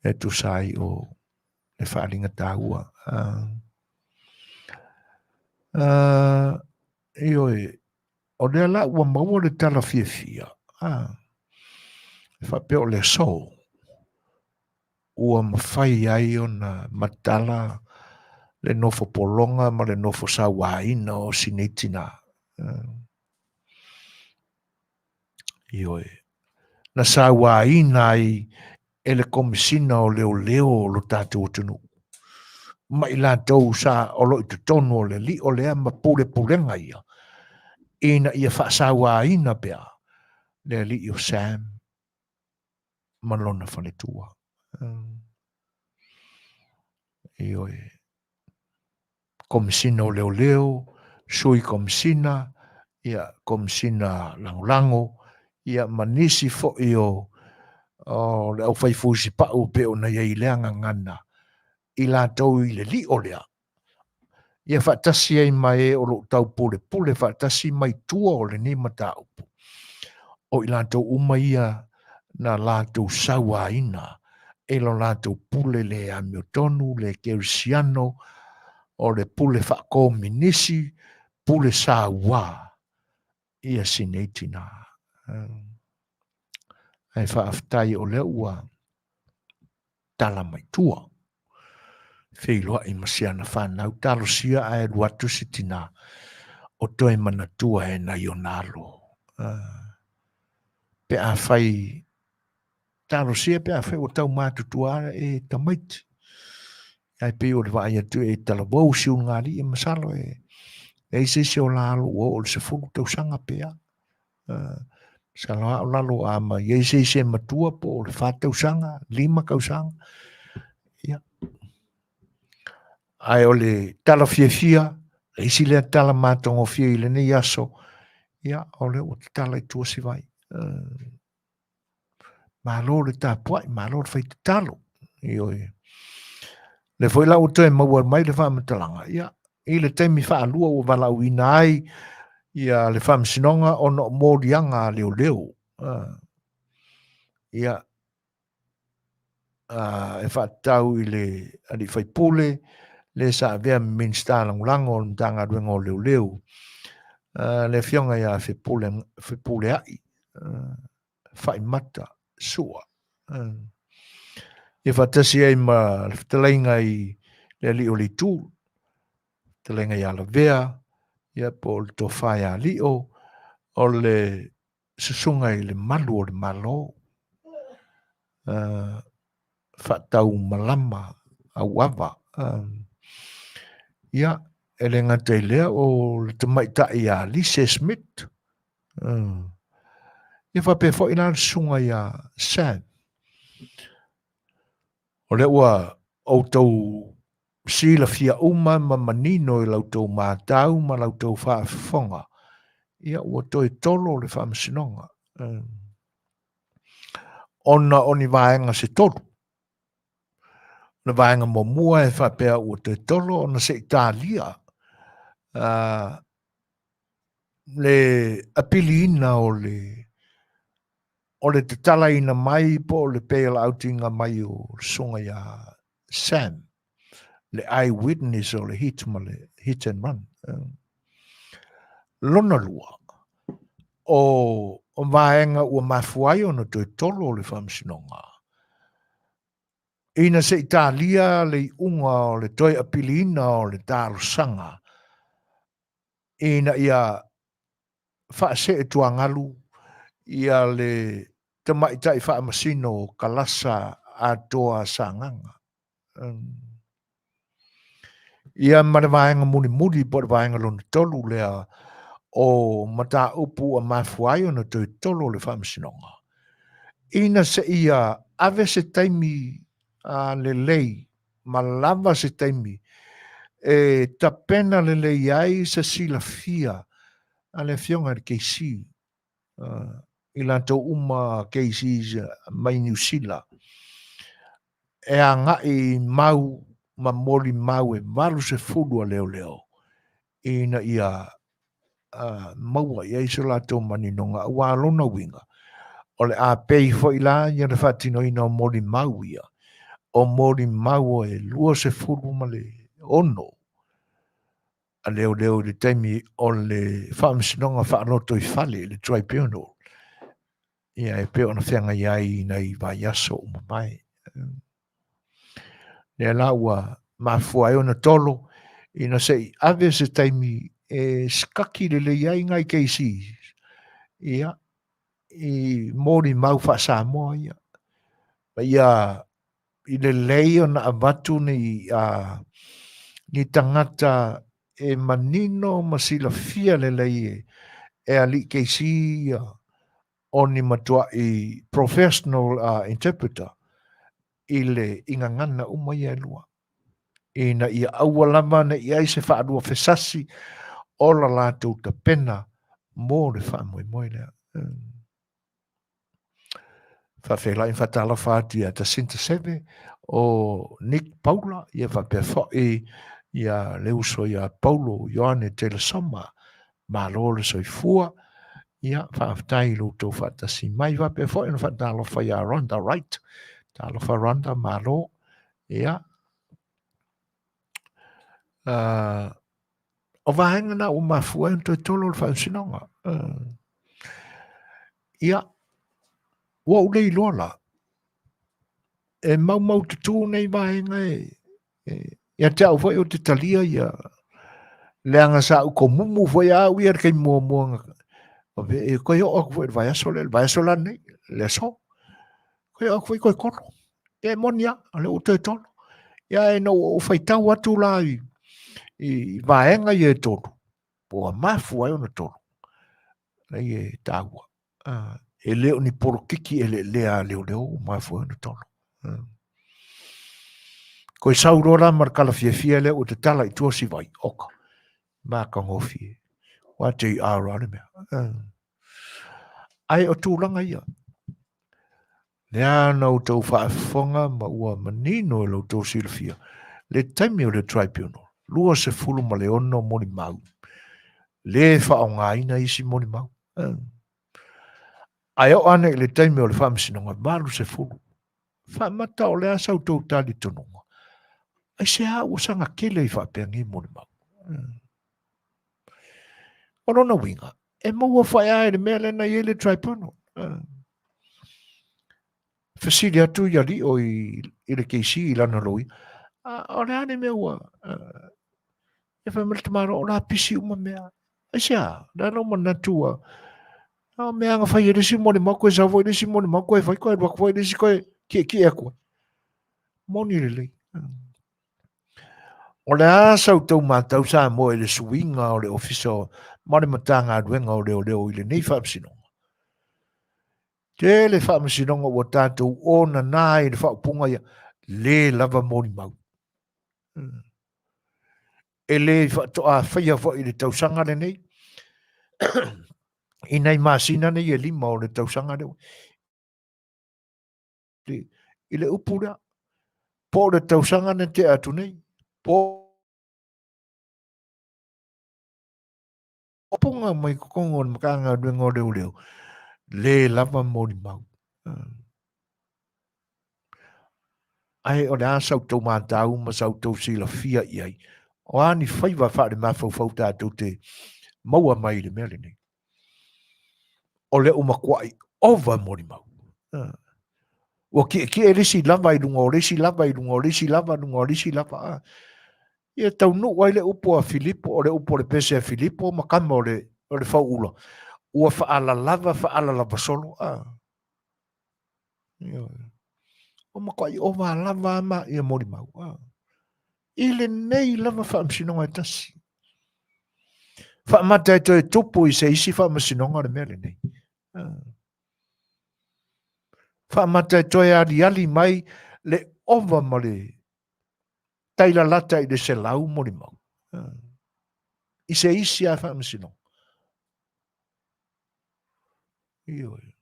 e tusa ai o le faaaliga taua. Ioe, o lea la ua maua le tala fiafia, e faapea o le aso ua mafai ai ona matala le nofo pologa ma le nofo sauaina o si nei tinā. Ioe, na sauaina ai e le Komesina o Leoleo o lo tatou atunuu, ma i latou sa o lo o i totonu o le lio lea ma pulepulega ia, ina ia faasauaina pea le alii o Sam ma lona faletua. Ioe. Komesina o Leoleo, Sui Komesina, ia, Komesina Lagolago, ia, ma nisi foi o, o le aufai fusipau pei ona i ai i lea gagana, i latou i le lio lea, ia faatasi ai ma e o lo o taupulepule faatasi mai tua o lenei mataupu, o i latou uma ia na latou sauaina e lo latou pule le amiotonu, le kerisiano, o le pule faakominisi, pule sauā ia si nei tinā. Ae faafetai o lea ua tala mai tua. Feiloai ma si ana fanau, talosia ae alu atu si tinā o toe manatua e nai ona alo. Pe afai Talosia pe afai ua tau matutua e tamaiti. Ae pei o le vaai atu e talavou si ulugalii masalo e leai se isi o la alo ua oo i le 10 tausaga pe a. Masalo lava o lalo a ma i ai se isi e matua po o le 4 tausaga, 5 tausaga. Ia. Ae o le tala fiafia, le isi lea tala matagofie i lenei aso, ia, o lea ua tatala i tua si vai. Malo le tapuai, malo le fai tatalo. Ioe. Le foi la ua toe maua mai le faamatalaga, ia, i le taimi faalua ua valaauina ai ia le faamasinoga ona o moliaga a leoleo. Ia, e faatatau i le alii faipule le sa avea ma Minisita Lagolago o le Matagaluega o Leoleo, le afioga ia Fepuleai Faimata Sua. Ia faatasi ai ma le fetalaiga i le alii o le itu, fetalaiga ia Lavea, ia po o le tofa ia Lio, o le susuga i le malu o le Malo, faatau malama auava. Ia, e le gata i lea o le tamaitai ia Lise Smith. Ia faapea foi la le susuga ia Sam. O lea ua outou silafia uma ma manino i la outou matau ma la outou faafofoga, ia ua toe tolo le faamasinoga ona o ni vaega se tolu. O le vaega muamua e faapea ua toe tolo ona se i talia le apiliina o le o le tatalaina mai po o le bail out-ina mai o le susuga ia Sam, le eye witness o le hit ma le hit and run. Lona lua, o vaega ua mafua ai ona toe tolo o le faamasinoga, ina se i talia le iuga o le toe apiliina o le talosaga ina ia faaseetuagalu ia le tamaitai faamasino o Kalasa Atoa Sagaga. Ia ma le vaega mulimuli po o le vaega lona tolu lea o mataupu ua mafua ai ona toe tolo le faamasinoga, ina seia ave se taimi lelei ma lava se taimi e tapena lelei ai se silafia a le Afioga i le KC. i latou uma KCs mai Niu Sila e agai i mau ma molimau e 80 a leoleo ina ia maua i ai so latou maninoga aua lona uiga o le a pei foi la ia le faatinoina o molimau ia o molimau e 26 a leoleo i le taimi o le faamasinoga faalotoifale i le tribunal ia e pei ona feagai ai i nai vaiaso ua mavae. Lea la ua mafua ai ona tolo ina se i ave se taimi e sikaki lelei ai nai KC ia i molimau faa-Samoa ia. Ma ia i lelei ona avatu ni, a, ni tagata e manino ma silafia lelei e, e alii KC ia o ni matuai professional interpreter i le i gagana uma ia e lua. Ina ia aua lava ne i ai se faalua fesasi o la latou tapena mo le faamoemoe lea. Faafeiloai ma faatalofa atu ia Jacinta Seve o Nick Paula, ia faapea foi ia le uso ia Paulo Ioane Telesoma. Malo le soifua. Ia, faafetai i lo outou faatasi mai. Faapea foi ona faatalofa ia Rhonda Wright. Talofa Rhonda, malo. Ia, o vaega na ua mafua ai ona toe tolo le faamasinoga. Ia, ua ou le iloa la, e maumaututu nei vaega e, e, ia te au foi ou te talia ia, leaga sa ou komumu foi a au ia le taimi muamua e koe oo atu foi i le vaiaso lea, le vaiaso la lenei, le aso. Koe oo atu foi toe tolo. Ia e moni lava, o lea ua toe tolo. Ia ina ua ou faitau atu la i, i vaega ia e tolu, ua mafua ai ona tolo. Leai e taua. E le o ni polokiki eleelea a leoleo ua mafua ai ona tolo. Koe sau loa la ma le kala fiafia lea ua tatala i tua si vai, oka, matagofie. Ua JR a le mea. Ae o tulaga ia, lea na outou faafofoga ma ua manino e lo outou silafia le taimi o le tribunal, 26 molimau, le faaaogaina isi molimau. Ae oo ane i le taimi o le faamasinoga, 80. Faamata o le a sa outou talitonuga? Aisea ua saga tele ai faapea nei molimau? O lona uiga, e maua foi lava i le mea lea na i ai le tribunal. Fesili atu i alii i le KC i lana loia, o le a le mea ua... E fai mai le tamaloa, o la pisi uma mea. Aisea? Le a lou manatu ua... O mea na fai e le isi molimau, koe sau foi le isi molimau, koe fai, koe alu atu foi le isi, koe tietie atu ai. Moni lelei. O le a sa outou matau Samoa i le suiga o le Ofisa ma le Matagaluega o Leoleo i lenei faamasinoga? Tele faamasinoga ua tatou onana ai i le faaupuga ia, le lava molimau. E le faatoa faia foi i le tausaga lenei, i nai masina nei e lima o le tausaga lea. I le upu lea, po o le tausaga na tea atu nei, po o punga mai totonu o le Matagaluega o Leoleo, le lava molimau. Ae o le a sa outou matau ma sa outou silafia i ai, o a ni faiva faale-mafaufau tatou te maua mai i le mea lenei? O lea ua matuai ova molimau. Ua tietie le isi lava i luga o le isi lava i luga o le isi lava i luga o le isi lava. Ia taunuu ai le upu a Filipo, o le upu o le pese a Filipo ma tama o le, o le fauula, ua faalalava faalalava solo. Ua matuai ova lava ma ia molimau. I lenei lava faamasinoga e tasi. Faamata e toe tupu i se isi faamasinoga le mea lenei. Faamata e toe aliali mai le ova ma le tailalata i le 100 molimau. I se isi lava faamasinoga. Ioe.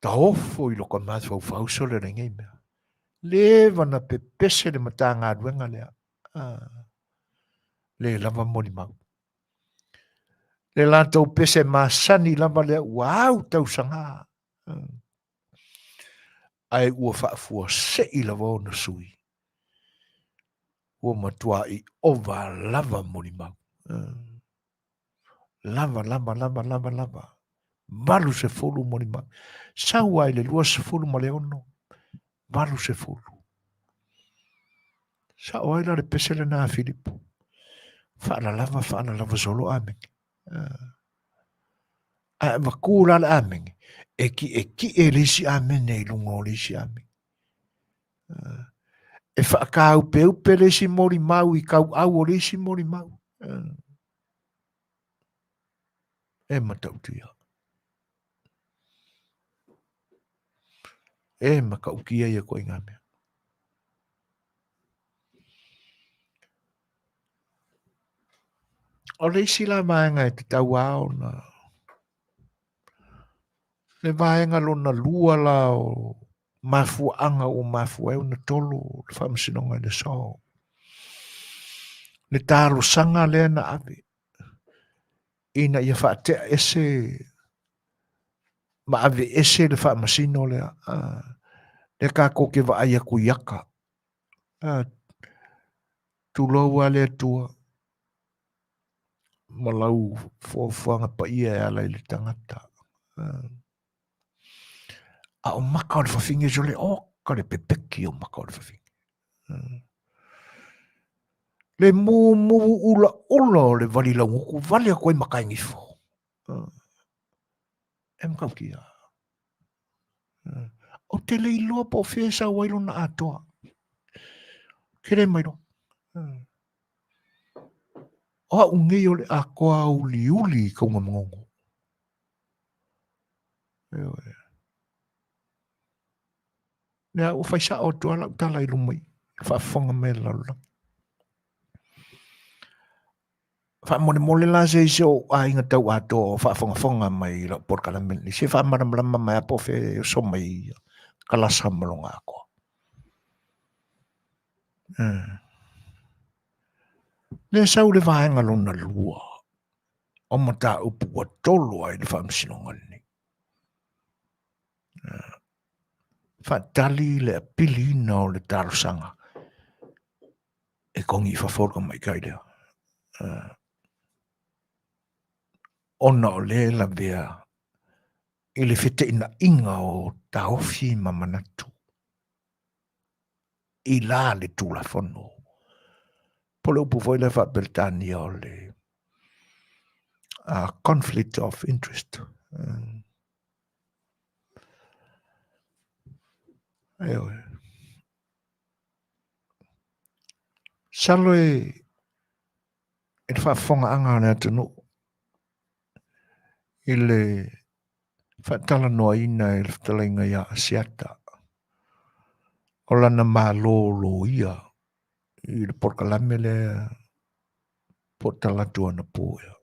Taofo i loko mafaufau sole lenei mea. Leva na pepese le Matagaluega lea. Ah, le lava molimau. Le latou pese masani lava lea ua au tausaga. Ah. Ae ua faafuasei lava ona sui. Ua matuai ova lava molimau. Ah. Lava, lava, lava, lava, lava. 80 molimau. Sau ai le 26, 80. Sao ai la le pese lena a Filipo. Faalalava, faalalava solo amene. A e vaku la le amene, e ki e ki e le isi amene i lunga o le isi amene. E whaakaupeupe le isi molimau i kauau o le isi molimau. E matautia. E matautia ia koe ngā mea. O le isi la vaega e tatau lava ona le vaega lona lua la o mafuaaga ua mafua ai ona tolo le faamasinoga i le aso. Le talosaga lea na ave ina ia faatea ese ma ave ese le faamasino lea. Lea tatou te vaai atu i ata. Tulou lava le Atua ma lau fuafuaga paia e ala i le tagata. A o maka o le fafine sole, oka le pepeki o maka o le fafine. Le mumu ulaula o le vali laugutu, vale atu ai ma kaegifo. E matautia. Ou te le iloa po o fea e sau ai lona atoa. Ke le mai loa. O au nei o le atoa uliuli i Kaungamangogo. Ioe. Lea ua fai sao atu lava lau tala i luma i faafofoga mai a le lalolagi. Faamolemole la se isi o ou aiga tau atoa o faafogafoga mai i lau polokalame lenei, se faamalamalama mai lava po o fea e oso mai ai ia kalasa ma lona atoa. Lea sau le vaega lona lua o mataupu ua tolo ai le faamasinoga lenei. Faatali le apiliina o le talosaga e togi i fafo le tamaitai lea. Ona o lea e lavea i le feteenaiga o taofi ma manatu i la le Tulafono. Po o le upu foi lea faa-Peretania o le conflict of interest. Ioe. Masalo e le faafofogaaga a le atunuu i le faatalanoaina e le fetalaiga ia Asiata o lana malo loia i le polokalame lea po o talaatu anapo ea.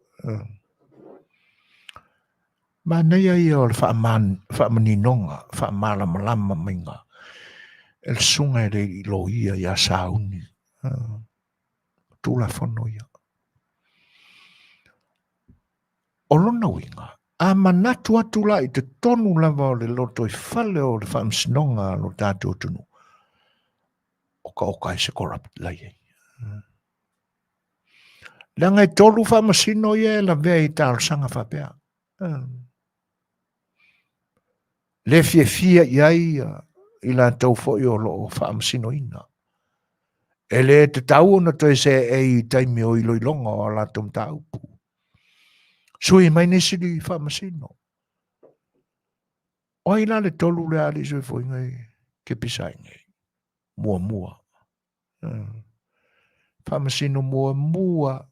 Manaia ia o le faamaninoga, faamalamalama maiga e le susuga i le alii loia ia Sauni, Tulafono ia. O lona uiga, a manatu atu la i totonu lava o le lotoifale o le faamasinoga a lo tatou atunuu, oka oka e se corrupt la i ai. Leaga e tolu faamasino ia e lavea i talosaga faapea. Le fiafia i ai i latou foi o lo o faamasinoina. E le tatau ona toe seei i taimi o iloiloga o a latou mataupu. Sui mai nisi faamasino. O ai la le tolu lea alii soifuaina e ke pisa nei? Muamua. Faamasino muamua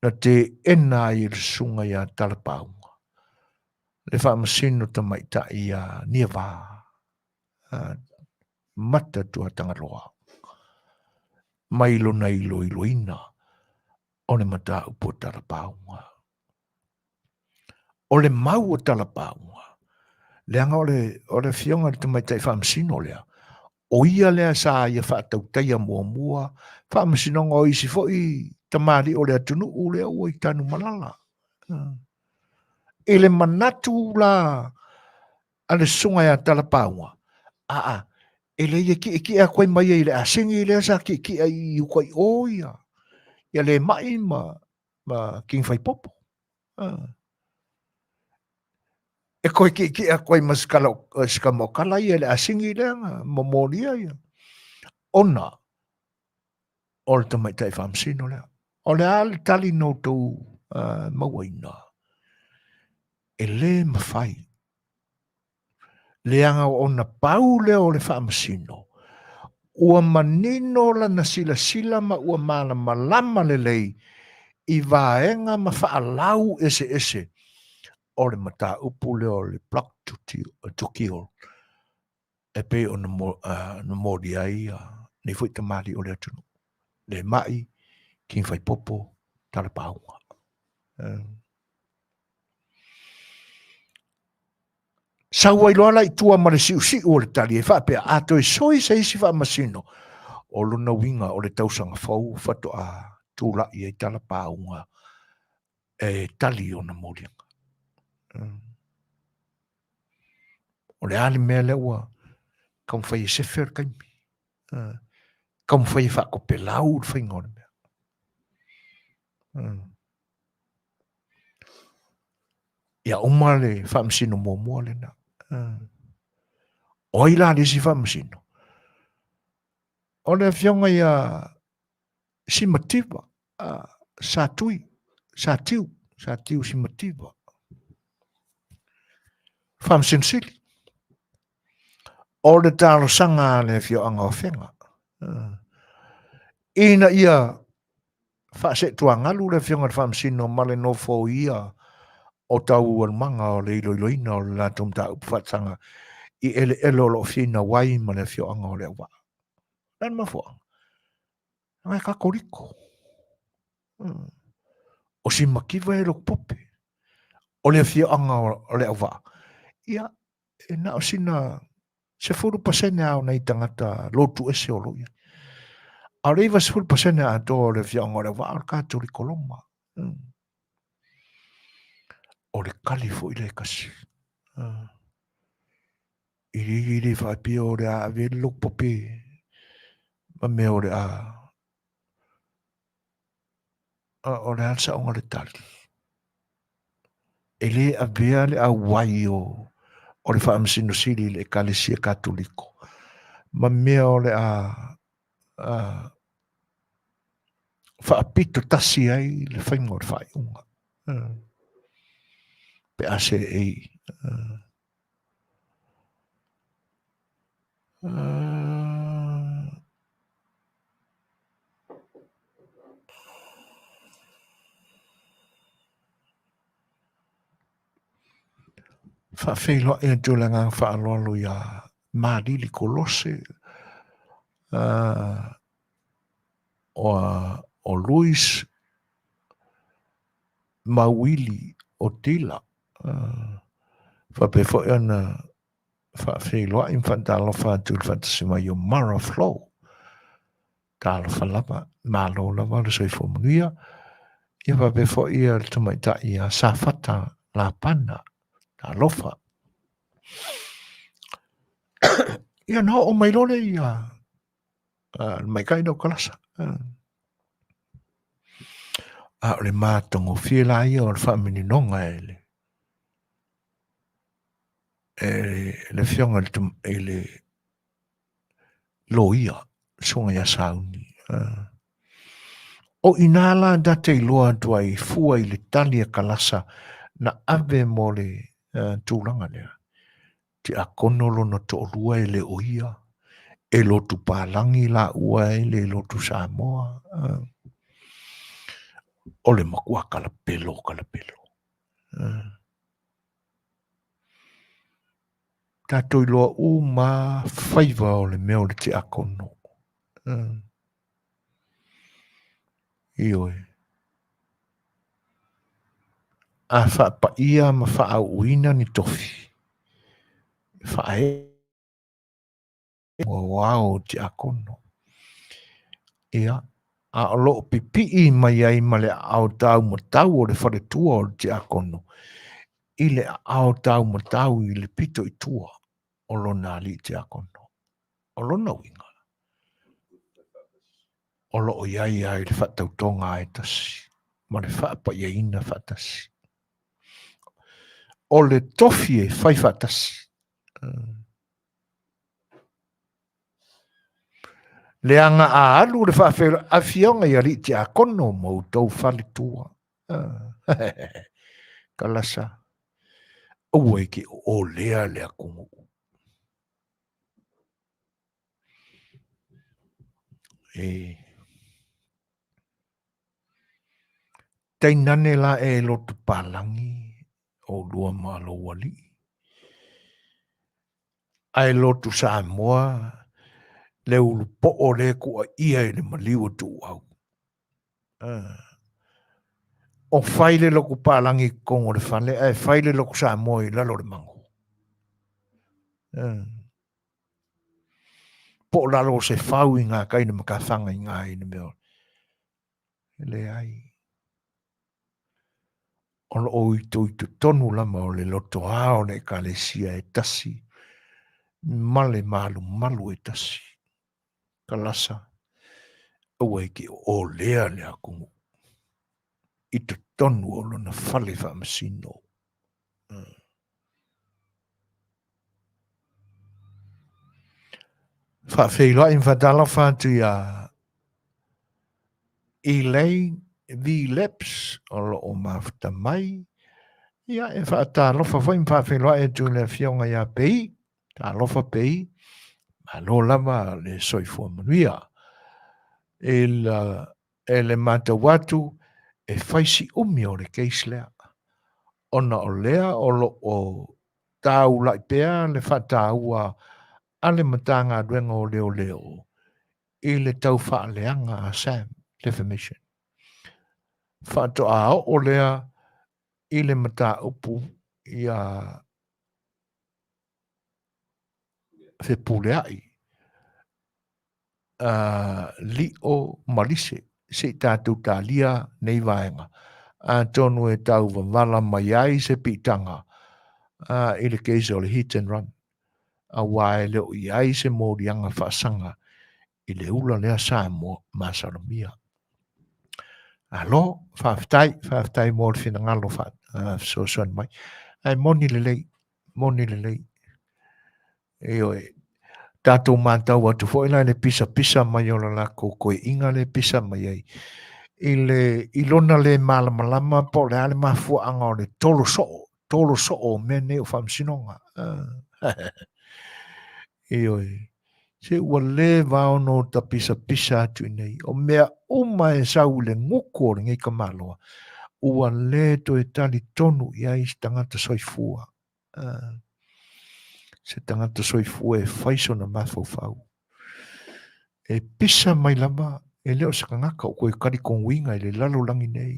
na teena ai e le susuga ia Talapauga le faamasino tamaitai ia Niava Mata Tuatagaloa mai lona iloiloina o le mataupu o Talapauga. O le mau o Talapauga, Leaga o le, o le afioga i le tamaitai faamasino lea, o ia lea sa ia faatautaia muamua faamasinoga o isi foi tamalii o le atunuu lea ua i Tanumalala. I le manatu la a le susuga ia Talapauga, aa, e leai e tietie atu ai ma ia i le asini lea sa tietie ai i uka i o ia, ia le mai ma, ma King Faipopo. E toe tietie atu ai ma si tama o kala ia i le asini lea na momolia ia, ona o le tamaitai faamasino lea. O le a le tali na outou mauaina? E lē mafai, leaga ona pau lea o le faamasino, ua manino lana silasila ma ua malamalama lelei i vaega ma faalau eseese o le mataupu lea o le plot to kill e pei ona molia ai nei foi tamalii o le atunuu, le mai King Faipopo Talapauga. Sau ai loa la i tua ma le siusiu o le tali e faapea, a toe sui se isi faamasino, o lona uiga o le tausaga fou faatoa tulai ai Talapauga e tali ona moliaga. O le a le mea lea ua taumafai e sefe o le taimi? Taumafai e faatopelau le faiga o le mea. Ia uma le faamasino muamua lena. O ai la le isi faamasino? O le afioga ia Simativa, Satui, Satiu, Satiu Simativa. Faamasino Sili. O le talosaga a le afioaga o Afega ina ia faaseetuagalu le afioga i le Faamasino ma le nofoia o taualumaga o le iloiloina o le latou mataupu faataga i eleele o lo o finau ai ma le afioaga o Leauvaa. O le a le mafuaaga? Leaga e Katoliko. O Simativa e lotu pope. O le afioaga o Leauvaa, ia, e na o sina 10% lava o nai tagata lotu ese o lo o i ai. A o le 90% atoa o le afioaga o Leauvaa o le Katoliko Roma. O le kali foi lea e tasi. I le le faapea o le a ave le lotu pope ma mea o le a o le a le saoga o le tali. E lē avea le auai o o le Faamasino Sili i le Ekalesia Katoliko ma mea o le a faapito tasi ai le faiga o le faaiuga pe a seei. Faafeiloai atu le agaga faaaloalo iā Malili Kolose, o Louis Mauili Otila, faapea foi ona faafeiloai ma faatalofa atu i le faatasi mai o Mara Flo. Talofa lava, malo lava le soifua manuia. Ia faapea foi ia le tamaitai ia Safata Lapana. Talofa. Ia na oo mai loa lea ia le maikai lea o Kalasa. A o le matagofie la ia o le faamaninoga e le e le afioga i le loia, le susuga ia Sauni. O i ina la ta te iloa atu ai fua i le tali a Kalasa na ave mo le tulaga lea. Tiakono lona toalua e le o ia, e lotu palagi laua e le lotu Samoa. O le matua kalapelo o kalapelo. Tatou iloa uma faiva o le mea o le tiakono. Ioe. A faapaia ma faaauuina ni tofi, Faaee o ao tiakono. Ia, a o loo pipii mai ai ma le aao taumatau o le faletua o le tiakono i le aao taumatau i le pito i tua o lona alii tiakono. O lona uiga, o loo i ai lava i le faatautoga e tasi ma le faapaiaina faatasi. O le tofi e fai faatasi. Leaga a alu le faafeiloai afioga i alii tiakono ma outou faletua. Kalasa, aua e te olea le atunuu. E tainane la e lotu palagi o lua ma lou alii. Ae lotu Samoa le ulu po'o lea e ku'aia i le maliu o Tuuau. O fai le lotu palagi i totonu o le fale ae fai le lotu Samoa i lalo o le mago. Po o lalo o se fau i ngā kai le matafaga i ngā i le mea. E leai. O lo o ito i totonu lava o le lotoa o le Ekalesia e tasi ma le malumalu e tasi. Kalasa, aua e te olea le atunuu i totonu o lona fale faamasino. Faafeiloai ma faatalofa atu iā Elaine V. Leps o lo o mafuta mai. Ia, e faatalofa foi ma faafeiloai atu i le afioga ia Pei. Talofa Pei, malo lava le soifua manuia. I la, e le matau atu, e fai si umi o le case lea. Ona o lea o lo o taulai pea le faataua a le Matagaluega o Leoleo i le tau faaleaga a Sam, defamation. Faatoa oo lea i le mataupu ia Fepuleai, Lio ma Lise, se i tatou talia nei vaega, atonu e tau vawala mai ai se piitaga i le case o le hit and run, aua e le o i ai se moliaga faasaga i le ula lea Samoa masalomia. Alo, faafetai, faafetai mo le finagalo fesoasoani mai. Ae moni lelei, moni lelei. Ioe, tatou matau atu foi la i le pisapisa mai o le latou toeaiina lea e pisa mai ai i le i lona le malamalama po o le a le mafuaaga o le tolo soo, tolo soo o mea nei o faamasinoga. Ioe, se ua leva ona ota pisapisa atu i nei, o mea uma e sau i le gutu o lenei tamaloa, ua le toe talitonu i ai se tagata soifua. Se tagata soifua e fai sona mafaufau. E pisa mai lava, e le o se tagata o toe talitonuina i le lalolagi nei.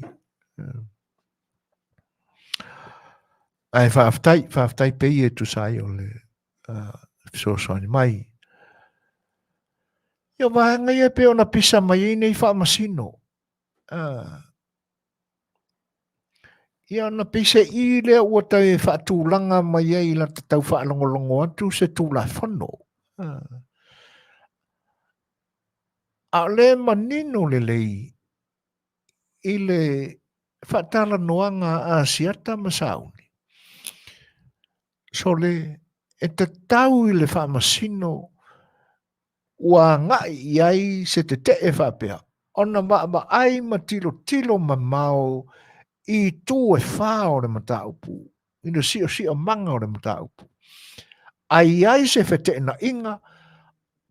Ae faafetai, faafetai pei e tusa ai o le fesoasoani mai. Ia vaega ia e pei ona pisa mai ai nei faamasino. Ia ona pei se i lea ua toe faatulaga mai ai i lata tau faalogologo atu se Tulafono. A o lea e manino lelei i le faatalanoaga a Asiata ma Sauni, sole, e tatau i le faamasino ua agai i ai se tetee faapea, ona vaavaai ma tilotilo mamao i itu e fā o le mataupu, i le siosiomaga o le mataupu. A i ai se feteenaiga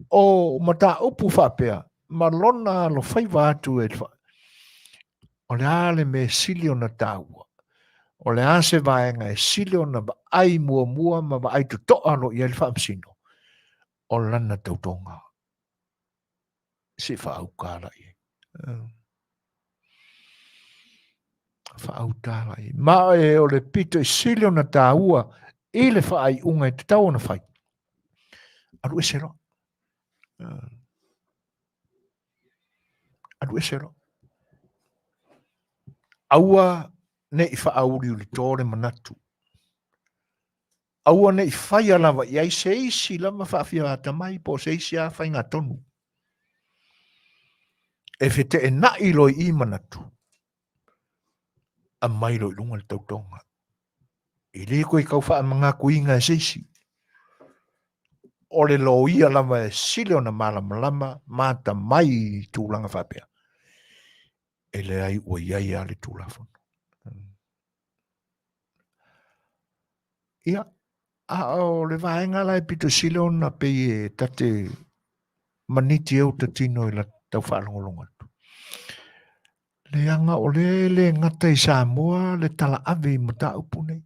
o mataupu faapea ma lona alofaiva atu e o le a le mea e sili ona taua? O le a se vaega e sili ona vaai muamua ma vaai totoa o lo o i ai le faamasino? O lana tautoga. Se i faauta la i ai. Faauta la i ai. Ma e o le pito i sili ona taua. i le faaiuga e tatau ona fai, alu ese loa. Alu ese loa. Aua ne i faauliulito le manatu. Aua ne i faia lava i ai se isi lava faafiatamai po o se isi lava faigatonu e feteenai loa i i manatu, aumai loa i luga le tautoga. E le toe tau faamagatuina e se isi. O le loia lava e sili ona malamalama ma atamai i tulaga faapea, e leai ua i ai lava le Tulafono. Ia, a o le vaega la e pito sili ona pei e ta te maniti ai ota tino i la tau faalogologo atu. Leaga o lea e le gata i Samoa le talaave i mataupu nei.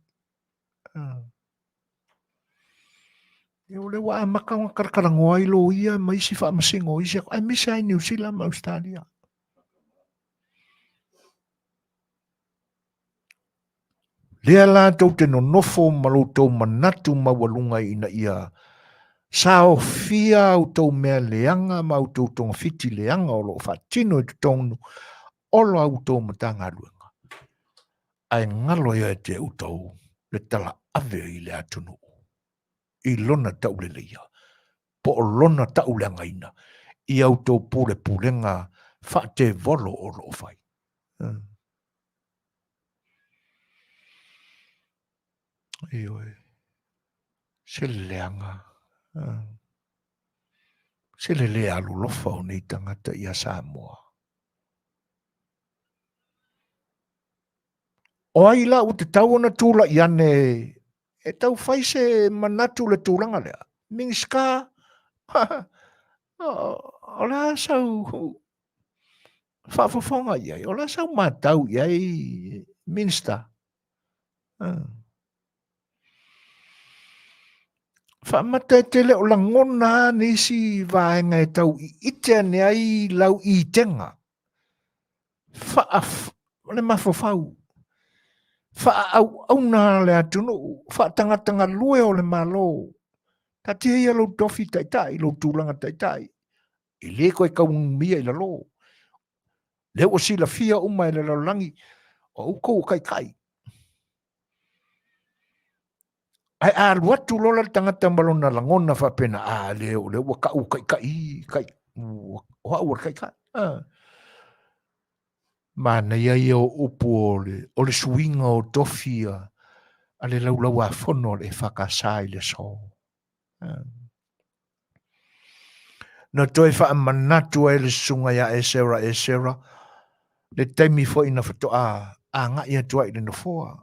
Ia o lea ua amata ona talatalanoa ai loia ma isi faamasino o isi aemaise lava i Niu Sila ma Ausetalia. Lea la tou te nonofo ma lo outou manatu maualuga ina ia saofia a outou mea leaga ma outou togafiti leaga o lo o faatino i totonu o la outou Matagaluega, ae galo ia te outou le talaave i le atunuu i lona tauleleia po o lona tauleagaina i a outou pulepulega faatevolo o lo o fai. Ioe, se leaga, se le le alolofa o nei tagata ia Samoa. O ai la ua tatau ona tulai ane e tau fai se manatu i le tulaga lea? Minisita, o le a sau faafofoga i ai, o le a sau matau i ai, Minisita? Faamata e te le o lagona lava nisi vaega e tau iite ane ai lau itega faa le mafaufau faaauauna le atunuu faatagatagalue o le Malo. Taatia ia lou tofi taitai, lou tulaga taitai, e le toe tauanumia i lalo. Lea ua silafia uma e le lalolagi, o outou o taitai. Ae a alu atu loa la le tagata ma lona lagona faapena, a le o lea ua tau taitai, tai, o au o le taitai. Ah. Manaia ia o upu o le, o le suiga o tofi a, a le laulauafono a le EFKS i le aso. Ah. Na toe faamanatu ai le susuga ia Esera Esera le taimi foi na faatoa agai atu ai i le nofoa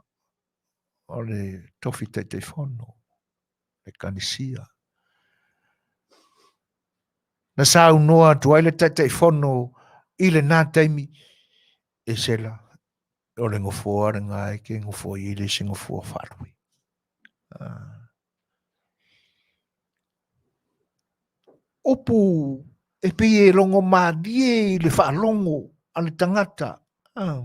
o le tofi Taitaifono le Ekalesia. Na saunoa atu ai le Taitaifono i lena taimi, Esera, o le nofoa lena e te nofo ai e le se nofoa faalue. Ah. Upu e pei e logo malie i le faalogo a le tagata. Ah.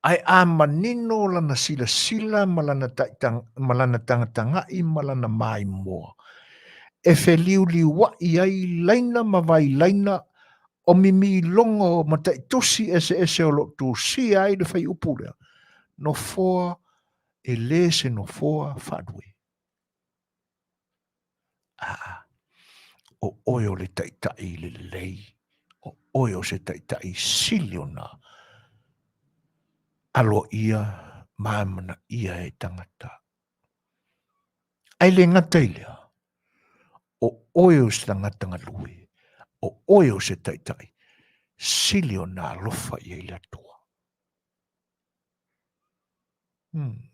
Ae a manino lana silasila ma lana ma lana tagatagaʻi ma lana maimoa, e feliuliuaʻi ai laina ma vailaina o mimiloga o mataitusi eseese o lo o tusia ai le faiupu lea, nofoa e le se nofoa faalue. Aa, o oe o le taitai i le lelei, o oe o se taitai sili ona aloaia ma amanaia e tagata. Ae le gata i lea, o oe o se tagata galue, o oe o se taitai sili ona alofa i ai le Atua. Hmm.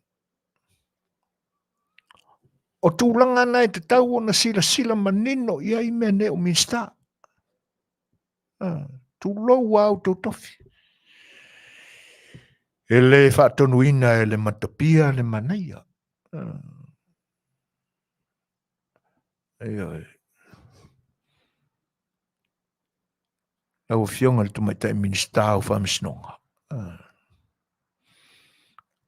O tulaga na e tatau ona silasila manino i ai mea nei o Minisita. Tulou a outou tofi. E le faatonuina e le matapia le manaia. Ioe. Lau Afioga i le Tamaitai Minisita o Faamasinoga.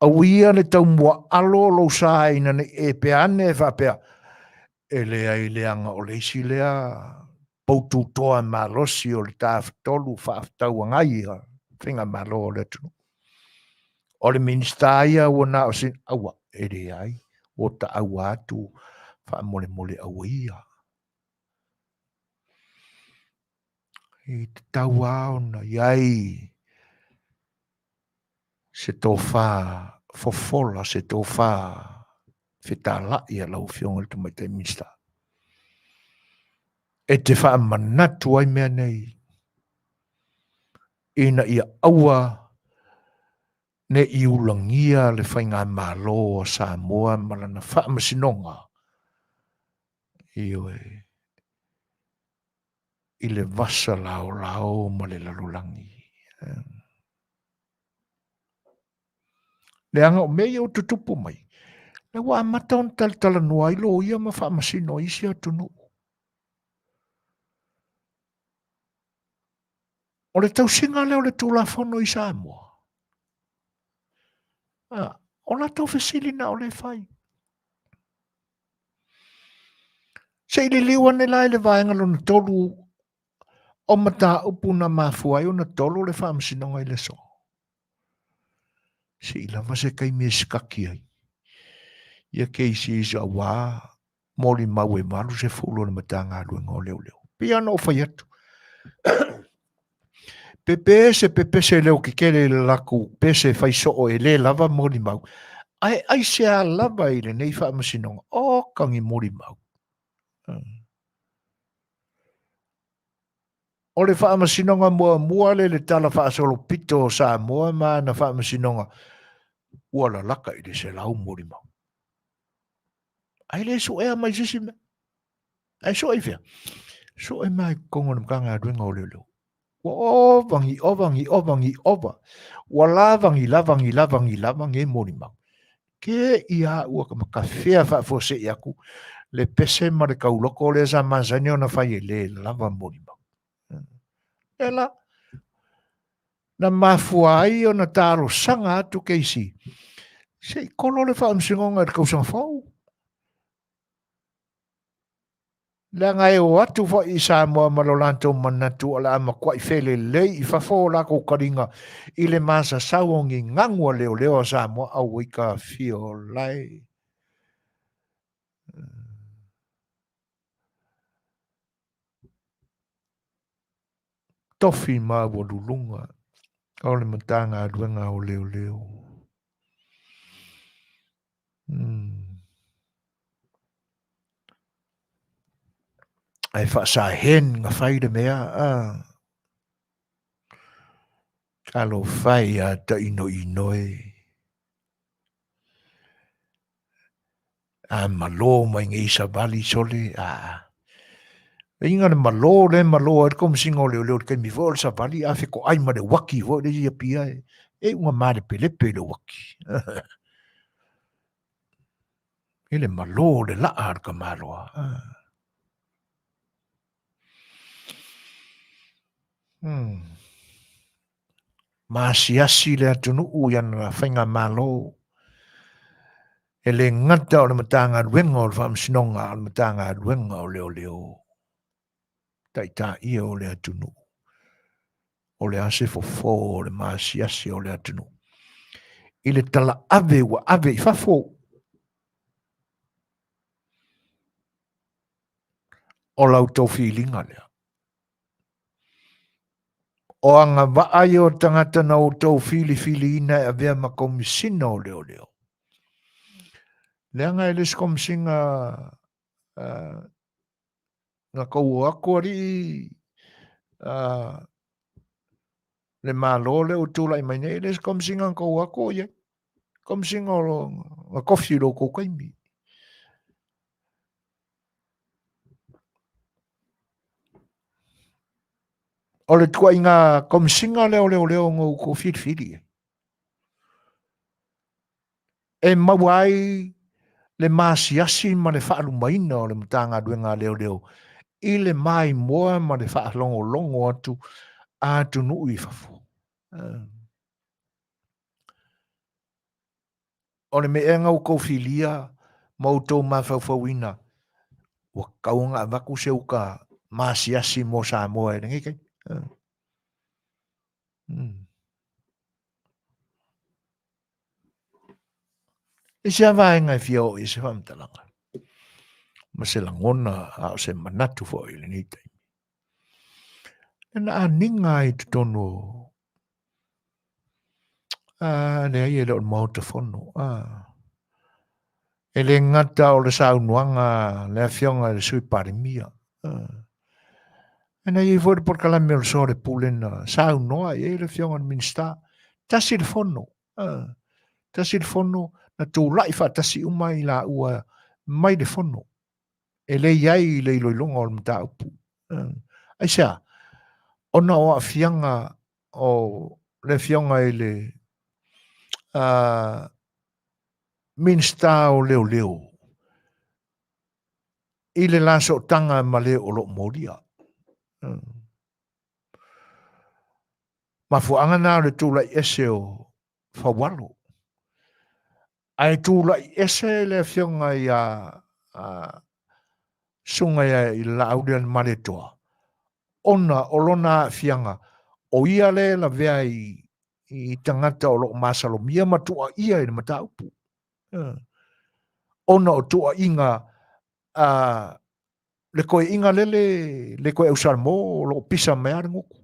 Auia le taumuaalo o lou sa ina ne i e pea ane e faapea, E leai leaga o le isi lea poututoa malosi o le Tafatolu Faafetauagai a Faigamalo o le atunuu. O le Minisita ia ua na o se aua, e leai, ua taaua atu faamolemole auaia. E tatau lava ona i ai se tofa fofola, se tofa fetalai a lau Afioga i le Tamaitai Minisita e te faamanatu ai mea nei ina ia aua ne i ulagia le faigamalo a Samoa ma lana faamasinoga, ioe, i le vasa laolao ma le lalolagi. Leaga o mea ia ua tutupu mai, lea ua amata ona talatalanoa ai loia ma faamasino o isi atunuu. O le tausiga lea o le Tulafono i Samoa. O latou fesili na o le fai. Se i liliu ane la i le vaega lona 3 o mataupu na mafua ai ona tolo le faamasinoga i le aso. Se i lava se taimi e sikaki ai ia cases auā molimau e 80 o le Matagaluega o Leoleo. Pei lava ona ou fai atu, pepe se pepese leo kekele i le latou pese fai soo e le lava molimau, ae aisea lava i lenei faamasinoga, oka ni molimau. O le faamasinoga muamua le le tala faasolopito o Samoa ma ana faamasinoga ua lalaka i le 100 molimau. Ae le suea mai se isi mea. Ae sue i fea? Sue mai i totonu o le Matagaluega o Leoleo. Ua ova ni ova ni ova ni ova. Ua lava ni lava ni lava ni lava nei molimau. Ke ia ua ka makafea faafuasei atu le pese ma le tauloko lea sa masani ona fai e le lava molimau. E la, na mafua ai ona talosaga atu keisi, se i kolo le faamasinoga i le tausaga fou. Leaga e o atu foi i Samoa ma lo latou manatu o le a matuai felelei i fafo o latou taliga i le masasau o ni gagu a leoleo a Samoa, auai ka afio o lae. Tofi maualuluga o le Matagaluega o Leoleo. Ae faasahen na fai le mea a. Talofa e ia tainoino e. A malo mai nei savali sole a. Inga le malo le malo ai le Komesina o Leoleo i le taimi foi o le savali a fetoai ma le uaki foi le ia pia e e iuga malepelepe i le uaki. I le malo le laa a le tamaloa. Maasiasi le atunuu i ana faigamalo e le gata o le Matagaluega o le Faamasinoga a o le Matagaluega o Leoleo, taitai ia o le atunuu. O le a se fofo o le maasiasi o le atunuu i le talaave ua ave i fafo. O la outou filiga lea. O agavaa ia o tagata na outou filifiliina e avea ma Komesina o Leoleo. Leaga e le se Komesina na tou o atu alii le Malo lea ua tulai mai nei, e le se Komesina na tou o atu o i ai. Komesina o na tofi i lo outou taimi. O le tuaiga Komesina lea o Leoleo na outou filifili i ai. E maua ai le maasiasi ma le faalumaina o le Matagaluega a Leoleo i le maimoa ma le faalogologo atu a atunuu i fafo. O le me'ega ua tou filia ma outou mafaufauina, ua tatau ona avatu se uta maasiasi mo Samoa i lenei taimi. I se vaega e fia oo i se faamatalaga ma se lagona a o se manatu foi i lenei taimi. Na aniga ai i totonu o leai e le o le Maota Fono. E le gata o le saunoaga le afioga i le Sui Palemia. E na i ai foi le polokalame o le Soa le Pule na saunoa i ai le afioga i le Minisita. Tasi le fono. Tasi le fono na tulai faatasi uma i laua mai le fono. E le i ai i le iloiloga o le mataupu. Aisea? Ona o aafiaga o le afioga i le Minisita o Leoleo i le la sootaga ma le o lo o molia. Mafuaaga na o le tulai ese o Faualo. Ae tulai ese le afioga ia Susuga ia i le Laaulialemalietoa, ona o lona aafiaga, o ia lea e lavea i tagata o lo o masalomia ma tuuaia i le mataupu. Ona o tuuaiga a le toeaina lele, le toe ausalamo o lo o pisa mai lava le gutu.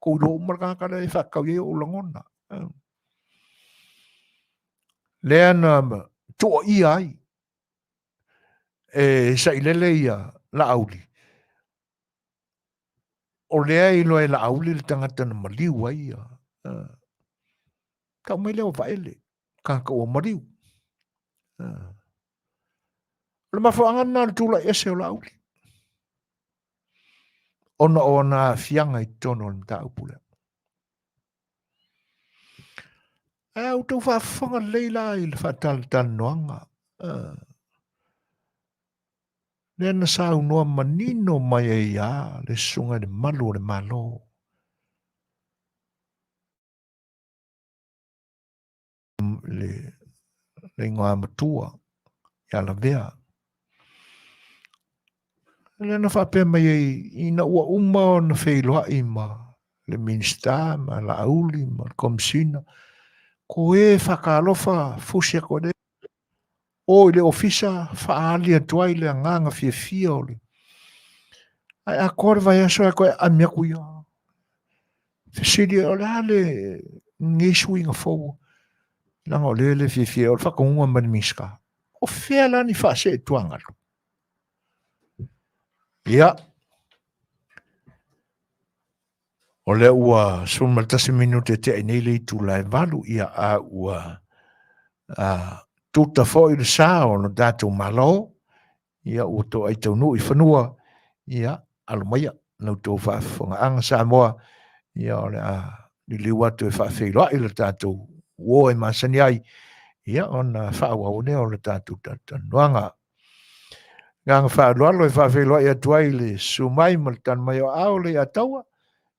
Tou iloa uma le tagata lea e faatatau i ai ou lagona. Lea na tuuaia ai e sailele ia Laauli, o lea e iloa e Laauli le tagata na maliu ai ia. Tau mai lea o Vaele, tagata ua maliu. O le mafuaaga lena o le tulai ese o Laauli, ona o ana aafiaga i totonu o le mataupu lea. Ae a outou faafofoga lelei la i le faatalatalanoaga, lea na saunoa manino mai ai lava le Susuga i le Malu o le Malo, le igoa matua ia Lavea. Lea na faapea mai ai, ina ua uma ona feiloai ma le Minisita ma Laauli ma le Komesina, ko e faatalofa fusi atu ai o i le ofisa faaali atu ai le agaga fiafia o le ae atoa le vaiaso ae toe aami atu ia. Fesili, o le a lenei suiga fou? Leaga o lea e le fiafia, o le faatonuga mai le Minisita. O fea la ni faaseetuagalu? Ia, o lea ua 11 minute e tea nei le itula e 8, ia a ua tuta foi le sa o lo tatou Malo, ia ua toai taunuu i fanua, ia alo maia la outou faafofogaaga Samoa, ia o le a liliu atu e faafeiloai le tatou uo e masani ai, ia ona faaauau lea o le tatou talatalanoaga. Agaga faaaloalo e faafeiloai atu ai le susu mai ma le tali mai o aao le Ataua,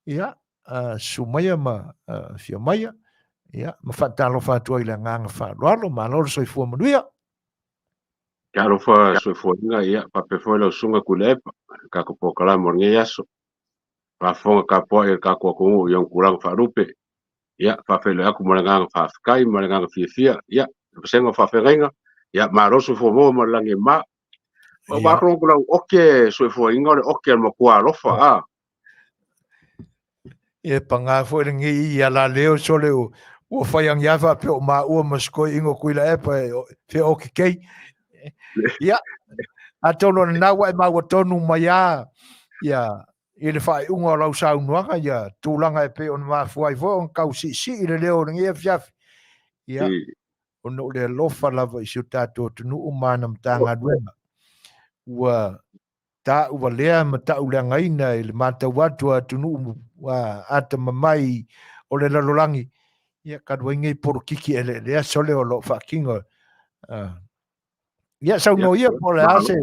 ia susu maia ma afio maia, ia ma faatalofa atu ai le agaga faaaloalo, malo le soifua manuia. Talofa soifuaina, ia faapea foi lau susuga Tuilaepa, le tatou polokalame o lenei aso. Faafofoga tapuai a le tatou atunuu i ona tulaga faalupe. Ia, faafeiloai atu ma le agaga faafetai ma le agaga fiafia. Ia, le vasega o faafeagaiga, ia malo soifua maua ma le lagi e mama. O matou lau oke soifuaina o le oke a le matua alofa a. E pagā foi lenei ia la leo sole ua fai angia faapea o maua ma se toeaina o Tuilaepa e feokekei. Ia, atonu o lena ua e maua tonu mai lava ia i le faaiuga o lau saunoaga ia tulaga e pei ona mafua ai foi ona tau siisii le leo o lenei afiafi. Ia, ona o le alofa lava i si o tatou atunuu ma ana Matagaluega. Ua ta'uvalea ma ta'uleagaina i le matau atu a atunuu atamamai o le lalolagi, ia talu ai nei polokiki eleelea sole o lo o faatino. Ia saunoa ia po o le a se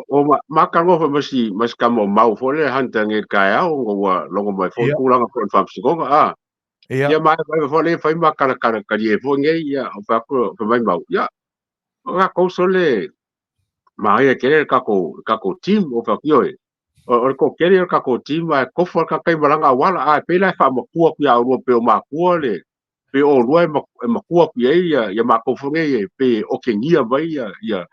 O makaloa foi ma si tama o Mau foi le Hunter nei i le taeao ona ua logo mai foi tulaga foi o le faamasinoga a. Ia. Ia ma e fai le fai ma kala kala kali e fo nge ia o fa ko fa mai mau. Ia o ka ko so le ma ia kele ka ko team o fa kio e. O le ko kele ka ko team ma ko fo ka kai malanga wala a pe la fa makua ku ia o pe o makua le pe o lua e makua ku ia ia ia ma ko fo nge e pe o ke ngia mai ia ia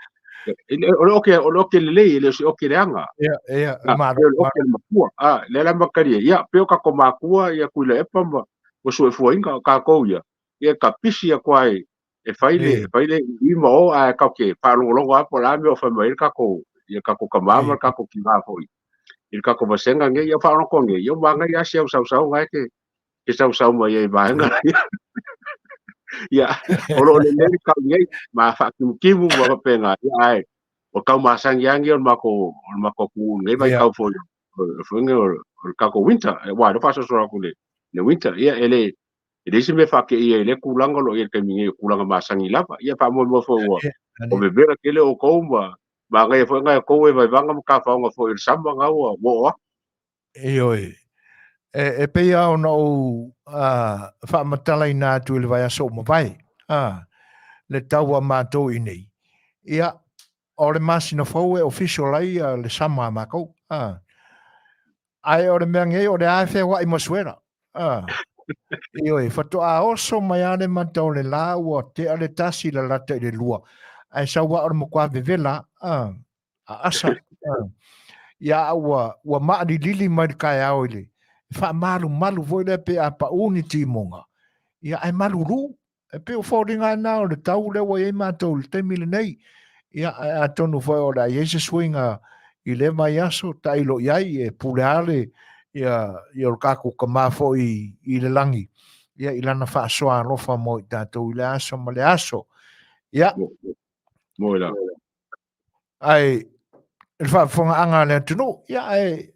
o le o ke o le o ke le le o ke le anga. Ia ia ma o ke makua a le la makari ia pe o ka ko makua ia ku le epa ma o soefuaina kākou ia ia ka pisi aku ai e fai le fai le i ma o a ka ke faalogologo a po la mea o fai mai le kākou ia kākou kamā ma le kākou kigā foi i le kākou vasenga nei ia faalogologo nei ia magai a si au sausauga e ke sausau mai ai vaega ia o loo lelei le kau nei ma faakimukimu ma faapena ia ae o kau masagiagi o le makou atunuu lenei vaitau foi foi o le kākou winter ua le faasoasoa atu le winter ia e le isi mea faakeia i le tulaga o lo o i ai le taimi nei o tulaga masani lava ia faamoemoe foi ua o vevela tele outou ma magaia foi nai outou e vaivaga ma tafaoga foi o le sama na ua oo atu. Ioe. E pei lava ona ou faamatalaina atu i le vaiaso ua mavae, le tau a matou i inei. Ia, o le masina fou e official ai le sama a matou. Ae o le mea nei, o le a e feoai ma suera. Ioe, faatoa oso mai lava le mata o le la ua tea le tasi lalata i le lua. Ae sau lava o le matua vevela, aasa. Ia ua maalilili mai le taeao i le faamalumalu foi lea pe a pau ni timoga. Ia ae malulu. E pei o foliga lena o le tau lea ua i ai matou i le taimi lenei. Ia, ae atonu foi o le a i ai se suiga i lea vaiaso, tailo i ai, e pule lava le, ia, ia o le tatou Tama foi i le lagi, ia, i lana faasoa alofa mo i tatou i le aso ma le aso. Ia. Moe la. Ae, i le faafofogaaga a le atunuu, ia, ae,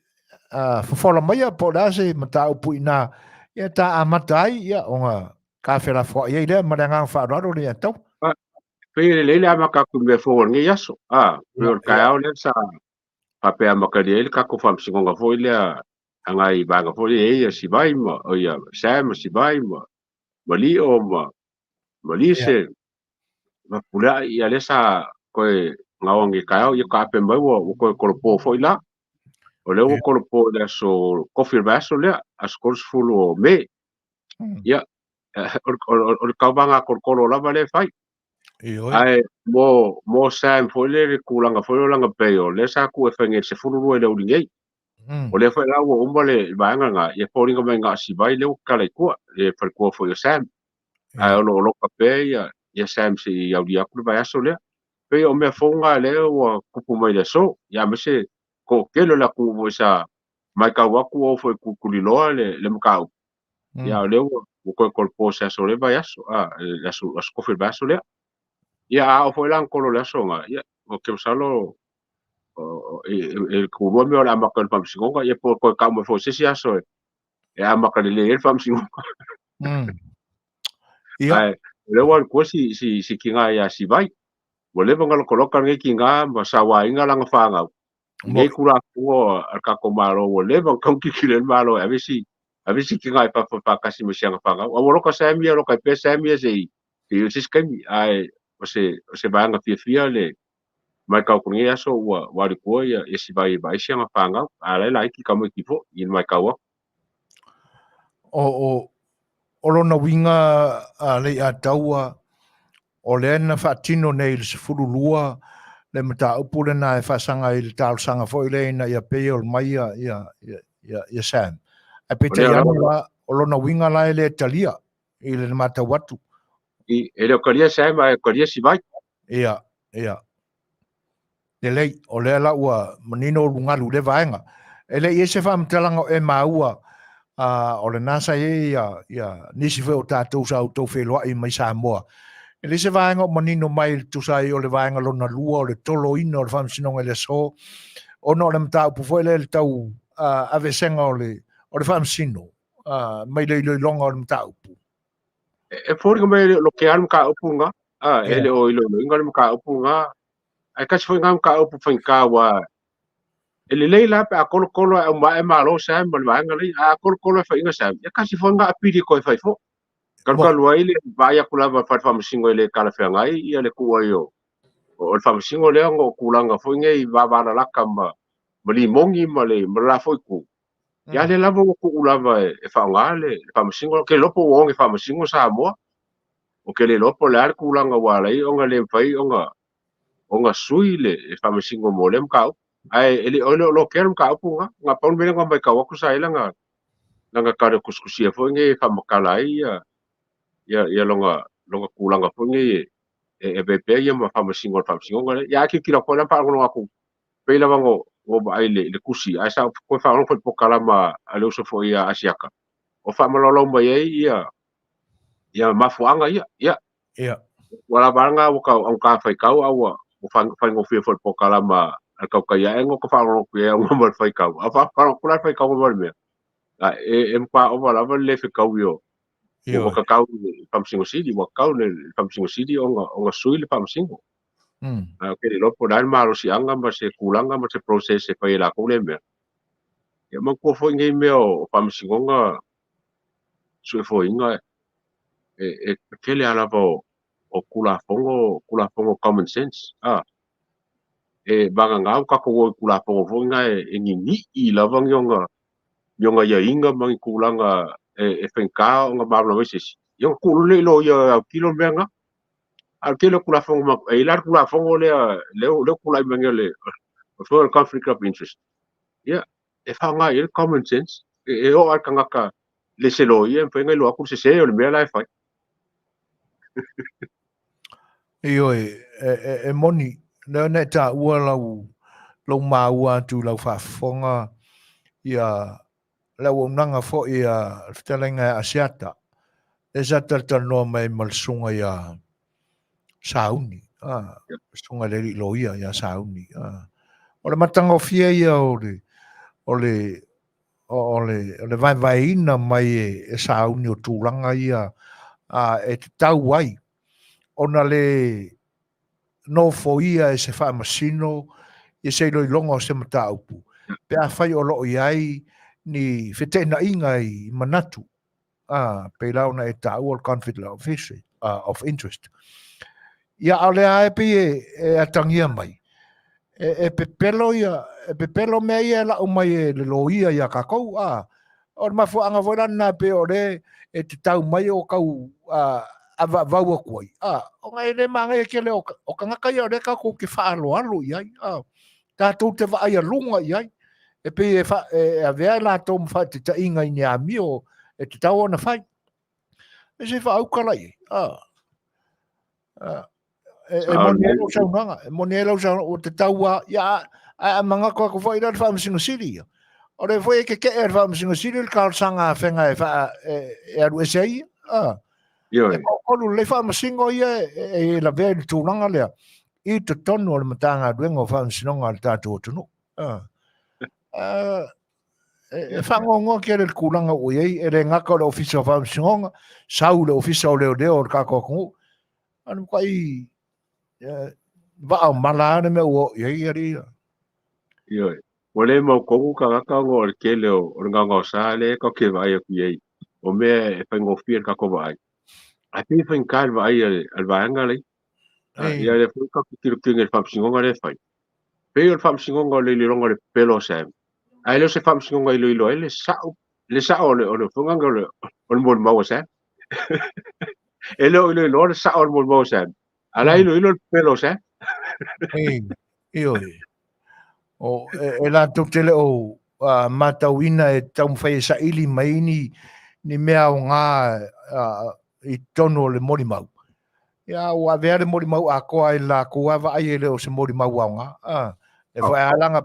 fofola maia po o le a se mataupu i ina, ia, ta amata ai, ia, ona ta felafoai ai lea ma le agaga faaaloalo le atau. Pei e lelei le amata atu i mea fou o lenei aso. Pei o le taeao lea sa faapea amatalia ai le tatou faamasinoga foi lea agai i vaega foi lea e i ai ia Sivai ma o ia Sam ma Sivai ma Lio ma Lise ma Puleai ia lea sa toe gaoagi i taeao ia taape mai ua toe tolopo foi la. O lea ua tolopo i le aso tofi o le vaiaso lea, aso 30 o Me. Ia, o le tauvaga tolotolo lava lea e fai. Ae mo Sam foi lea le tulaga foi o lana bail, lea sa tuu e fai nei i le 12 i le aoauli nei. O lea foi la ua uma le vaega lena, ia foliga mai na o Sivai lea ua tatala i tua, le faletua foi o Sam. Ae o lo o loka pea ia Sam seia aulia atu le vaiaso lea. Pei o mea fou na lea ua tupu mai i le aso. Ia aemaise toatele o le atunuu foi sa matau atu ua oo foi i tulituliloa le mataupu. Ia o lea ua toe tolopo i se aso o le vaiaso, le aso tofi o le vaiaso lea. Ia a oo foi la ona tolo i le aso lena, ia ou te masalo e tulua mea o le amata o le faamasinoga, ia po o toe tau mai foi i se isi aso e amata lelei ai le faamasinoga. Ia. Ae o lea ua alu tua si tiga ia Sivai. Ua leva ona lokaloka lenei tiga ma sauaina lana fanau. Nei Tulafono a le tatou Malo ua leva ona taugititi le Malo e ave si tiga i fafo e faatasi ma si ana fanau. A ua loka Sam ia, loka ai pea Sam ia seia oo i se isi taimi. Ae o se vaega fiafia le matau atu i lenei aso ua alu i tua ia Sivai e vaai si ana fanau. A o la e laiti tamaiti foi i le matau atu. O lona uiga a Leiataua, o lea na faatino nei i le 12 le mataupu lena e faasaga i le talosaga foi lea ina ia bail mai ia Sam. Ae peitai ane la, o lona uiga la e le talia i le matau atu. E le o talia Sam ae talia Sivai. Ia, ia. Lelei, o lea la ua manino ulugalu i lea vaega. E le i ai se faamatalaga o e maua, o lena sa i ai ia nisi foi o tatou sa outou feiloai mai Samoa. E leai se vaega o manino mai i le tusa ai o le vaega lona lua o le toloina o le Faamasinoga i le aso, ona o le mataupu foi lea i le tau aveesega o le Faamasino mai le iloiloga o le mataupu. E foliga mai e le o lokea le mataupu lena, e le o iloiloina le mataupu lena. Ae tasi foi lena mataupu faigata aua E lelei la pe a kolokolo e aumaea malo Sam ma le vaega lea, ae a kolokolo e faiga Sam, ia tasi foi lena apili e toe fai foi. Kalukalu ai le vaai atu lava i le fale faamasino e le talafeagai ia le tuu ai o o le faamasino lea ona o tulaga foi nei vavalalata ma ma limoni ma le ma le la foi itu. Ia lea lava ua tuu lava e faaaoga le faamasino. Ou te le iloa po ua oge faamasino Samoa. Ou te le iloa po o le a le tulaga ua ala ai ona le mafai ona ona sui le faamasino mo lea mataupu. Ae e le o le o lokea le mataupu lena. Na pau le mea lea na matau atu sa i ai lana lana tala tusitusia foi nei e faamatala ai ia ia ia lona lona tulaga foi nei e avea pea ia ma faamasino o le faamasinoga lea. Ia ae tilotilo atu foi la ma faalogologo atu pei lava ona ou vaai i le tusi, ae sa ou toe faalogo foi i le polokalama a le uso foi ia Asiata, o faamalaulau mai ai ia ia mafuaaga ia. Ia. Ia. Ua lava lena ua tau augata faitau a ua faigofie foi i le polokalama a le tautai ae ona ou faalogologo atu i ai auga ma le faitau. A faalogologo atu la le faitauga ma le mea, e matua ova lava le le fetaui o ua tatau i le Faamasino Sili, ua tatau i le Faamasino Sili ona sui le Faamasino. Ae ou te le iloa po o le a le malosiaga ma se tulaga ma se process e fai e latou lea mea. Ia manatua foi nei mea o faamasinoga suefoeina e tele lava lava o Tulafono, Tulafono common sense, a. E vagana ua tatou o i Tulafono foi na e ninii lava ni ona ni ona aiaiga ma ni tulaga e faigata ona malamalama ai se isi, ia ona tuu loa lea i loia e autilo le mea lena. A o le tele o Tulafono, e i ai la le Tulafono lea lea ua tulai mai nei o le foi o le conflict of interest, ia, e faaaoga i ai le common sense. E oo lava i le tagata le se loia e mafai ona iloa atu le sese o le mea la e fai. Ioe, e moni, lea na e taua lau, lou maua atu i lau faafofoga ia le auaunaga foi a le fetalaiga ia Asiata, lea sa talatalanoa mai ma le susuga ia Sauni, a, susuga i le alii loia ia Sauni. A. O le matagofie ia o le, o le, o le, o le vaevaeina mai e Sauni o tulaga ia a, e tatau ai ona le nofoia e se faamasino ia se iloiloga o se mataupu pe afai o lo o i ai ni feteenaiga i manatu a, pei la ona e taua le conflict of interest, of interest. Ia, a o lea lava e pei e atagia mai, e pepelo ia, e pepelo mea ia e lau mai e le loia ia tatou, a. O le mafuaaga foi la lena pei o le e tatau mai o tau avaavau atu ai, a, ona e le manaia tele o tagata ia o lea tatou te faaaloalo i ai, a, tatou te vaai aluga i ai, e pei e avea i latou ma faataitaiga i ni amio e tatau ona fai. E se faauka la i ai, a. E moni ai lau saunoaga, e moni ai lau saunoaga, ua tatau lava, ia, ae a manatu atu foi la le Faamasino Sili ia, o lea foi e keke'e e le Faamasino Sili le talosaga a Fega e, faa, e alu ese ai ia. A. Ioe. E toatolu lelei faamasino ia e lavea i le tulaga lea i totonu o le Matagaluega o Faamasinoga a le tatou atunuu. A. A, e faanoanoa tele le tulaga ua i ai, e le gata o le Ofisa o Faamasinoga, sau le Ofisa o Leoleo o le tatou atunuu, a o le matuai vaa o mala lava le mea ua oo i ai alii ia. Ioe. Ua le mautonu tagata ona o le tele o le gaogaosa lea tatou te vaai atu i ai, o mea e faigofie i le tatou vaai, ae pei e faigata i le vaai a le vaega lea. Ia lea foi tatou te tilotilo i le faamasinoga lea e fai. Pei o le faamasinoga o le iloiloga o le pepelo o Sam, ae le o se faamasinoga e iloilo ai le sao, le sao o le o le o le o le molimau a Sam. E le o iloiloa le sao o le molimau a Sam, a la iloilo le pepelo o Sam. Ioe. O, e latou te le o matauina e taumafai e saili mai ni mea aoga i totonu o le molimau. Ia, ua avea le molimau atoa i le latou lava vaai e le o se molimau aoga. E foi a la na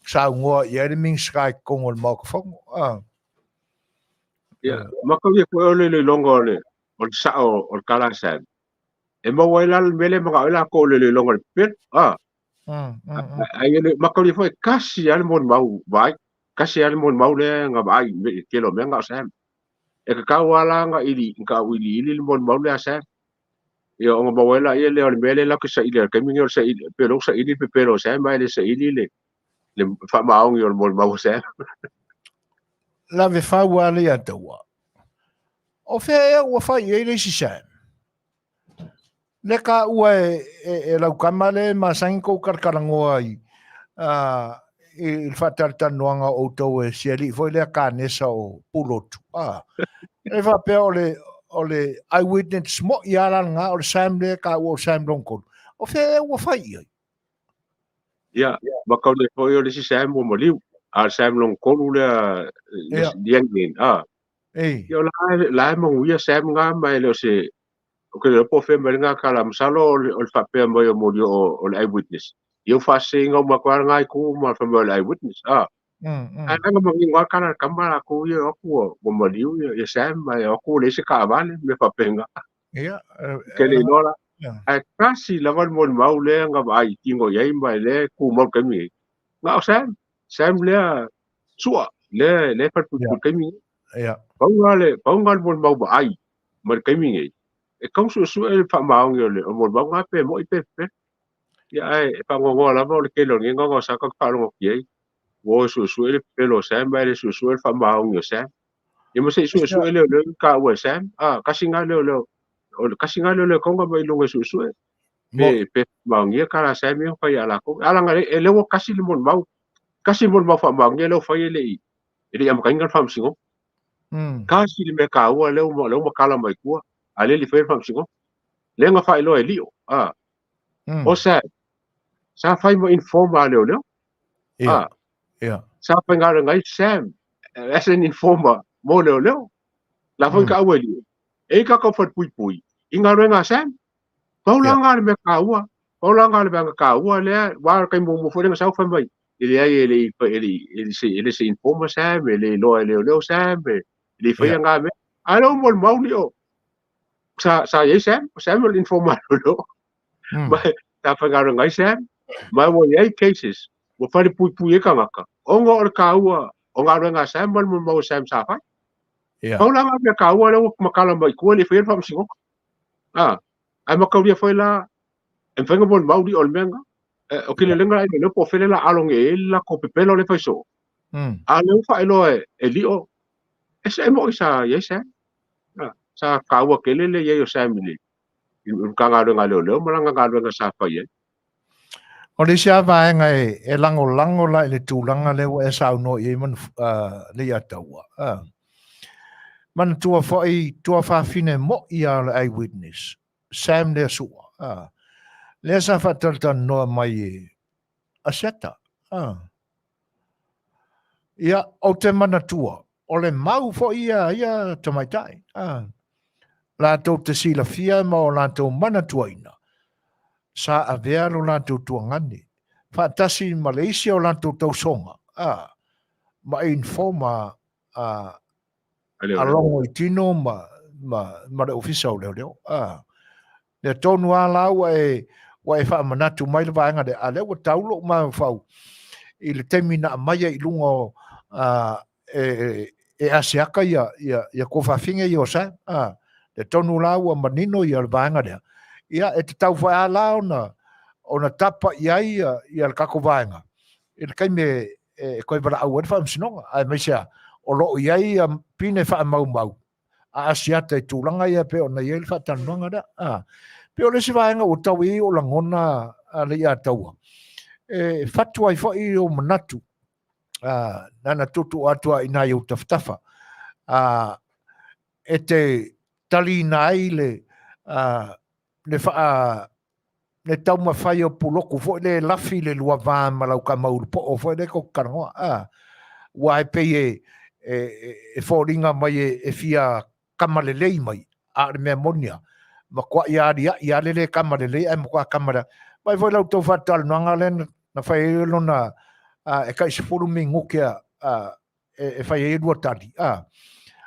saunoa i ai le Minisita i totonu o le Maota Fono. Ia, mataulia foi o le iloiloga o le sao o le tala a Sam. E maua ai la le mea lea e manao ai latou o le iloiloga o le pepelo. Ai le mataulia foi e tasi lava le molimau vaai, tasi lava le molimau lea na vaai i le tele o mea na o Sam. E tatau lava la ona ili, ona tauiliili le molimau lea a Sam. Ia ona maua ai laia lea o le mea lea latou te saili ai i le taimi lenei o le saili, pei o lea ua saili le pepelo o Sam ae le saili le le faamaoni o le molimau a Sam. Lave fau a le ia taua. O fea ea ua fai i ai le isi Sam? Le ka ua e, e, e lau kama le masani kou kalakalagoa i, i le faatalatalanoaga o outou e si alii foi lea kanesa o Pulotu. E faapea o le, o le eyewitness mo'i lava la lena o le Sam lea ka ua o Sam lona tolu. O fea ea ua fai i ai? Ia, ma kau le foi o le isi Sam ua maliu. A le Sam lona tolu lea, le liangen, a. Ia, o la e manuia Sam nga ma e le o se, o ke le po fe mai nga kala masalo o le faapea mai o moli o le eyewitness. Ia o faaseseiga uma atu lava nga i ku ma le fai mai o le eyewitness, a. Ae leaga manino lava kala le tama latou ia o atu ua maliu ia Sam ma e o atu ua leai se taavale mea faapena. Ia, Ke le iloa la. Ae tasi lava le molimau lea na vaai i tino i ai ma e lea e tumau i le taimi nei. Na o Sam, Sam lea sua, lea lea e falepuipui i le taimi nei. Pau le pau le molimau vaai ma le taimi nei, e tau suesue le faamaoni o le molimau na pe moi pe pepelo. Ia ae e faanoanoa lava o le tele o lenei gaga sa tatou faalogo atu i ai, ua o e suesue le pepelo o Sam ae le suesue le faamaoni o Sam. Ia ma se i suesue leoleo i taua e Sam, a, kasi nga leoleo, o le kasi nga leoleo e tatau ona aumai i luga e suesue, pe faamaonia tala a Sam ia na fai ia latou. A leaga e le ua kasi le molimau, kasi le molimau faamaonia lea ua fai e le i amataina le faamasinoga. Kasi le mea taua lea ua matala mai tua, a lea e le i faia le faamasinoga. Lea na faailoa e Lio, a, o Sam, sa fai ma informer a leoleo. A, sa faigaluega ai Sam as an informer mo leoleo. La foi ka aua e E i tatou falepuipui i galuega a Sam. Pau la nga le mea taua, pau la nga le mea taua lea, wa le taimi muamua foi lea na sau fai mai, e leai e le e le e le se informer Sam, e le iloa e leoleo Sam, e le i faia nga mea. A lea ua molimau Lio, sa i ai Sam, o Sam o le informer a leoleo. Ma sa faigaluega ai Sam, ma ua i ai cases, ua falepuipui ai tagata, ona o le taua o galuega a Sam ma le molimau a Sam sa fai. Pau la nga mea taua lea ua matala mai i tua e le i faia le faamasinoga. A, ae mataulia foi la, e mafai ona molimau lio o le mea lena. O ke lelega la i leoleo po o fea le la alo nei ai le latou pepelo lea e fai soo. A lea ua faailoa e Lio, e se moi sa i ai Sam. A, sa taua tele le i ai o Sam i le Matagaluega a Leoleo ma lana galuega sa fai ai. O le isi lava vaega e lagolago la i le tulaga lea ua e saunoa i ai Leiataua. Manatua foi tuafafine moi lava o le eyewitness, Sam lea Sua, lea sa faatalatalanoa mai e Asiata. Ia, ou te manatua, o le mau foi ia a ia tamaitai, latou te silafia ma o latou manatuaina, sa avea lo latou tuagane, faatasi ma le isi o latou tausoga, ma informa a a logo i tino ma, ma, ma le ofisa o leoleo. Lea tonu lava la ua e, ua e faamanatu mai le vaega lea, a lea ua tau lou mafaufau i le taimi na aumaia i luga o, e, e asiaka ia, ia, ia tuafafine ia o Sam. Lea tonu la ua manino ia le vaega lea. Ia, e tatau foi lava la ona, ona tapa i ai ia, ia le tatou vaega i le taimi e, e toe valaau ai le faamasinoga, aemaise lava o lo o i ai pine faamaumau a Asiata i tulaga ia pei ona i ai le faatalanoaga lea. A, pei o le isi vaega ua tau i ai o lagona a Leiataua, e fatu ai foi ou manatu, a, na tuutuu atu lava i nai ou tafatafa, a, e te taliina ai le, a, le faa le taumafai o Puloku foi lea e lafi le lua va ma lau tama ulupoo foi lea tou te talanoa, a, ua e pei e, e, e foliga mai e, e fia kama lelei mai, a o le mea moni lava, matuai aliaʻi lava le le kama lelei ae matua kama lea. Vaai foi la outou faatalanoaga lea na fai ai lona, a, e tai 10 minute a, a, e fai ai lua tali. A.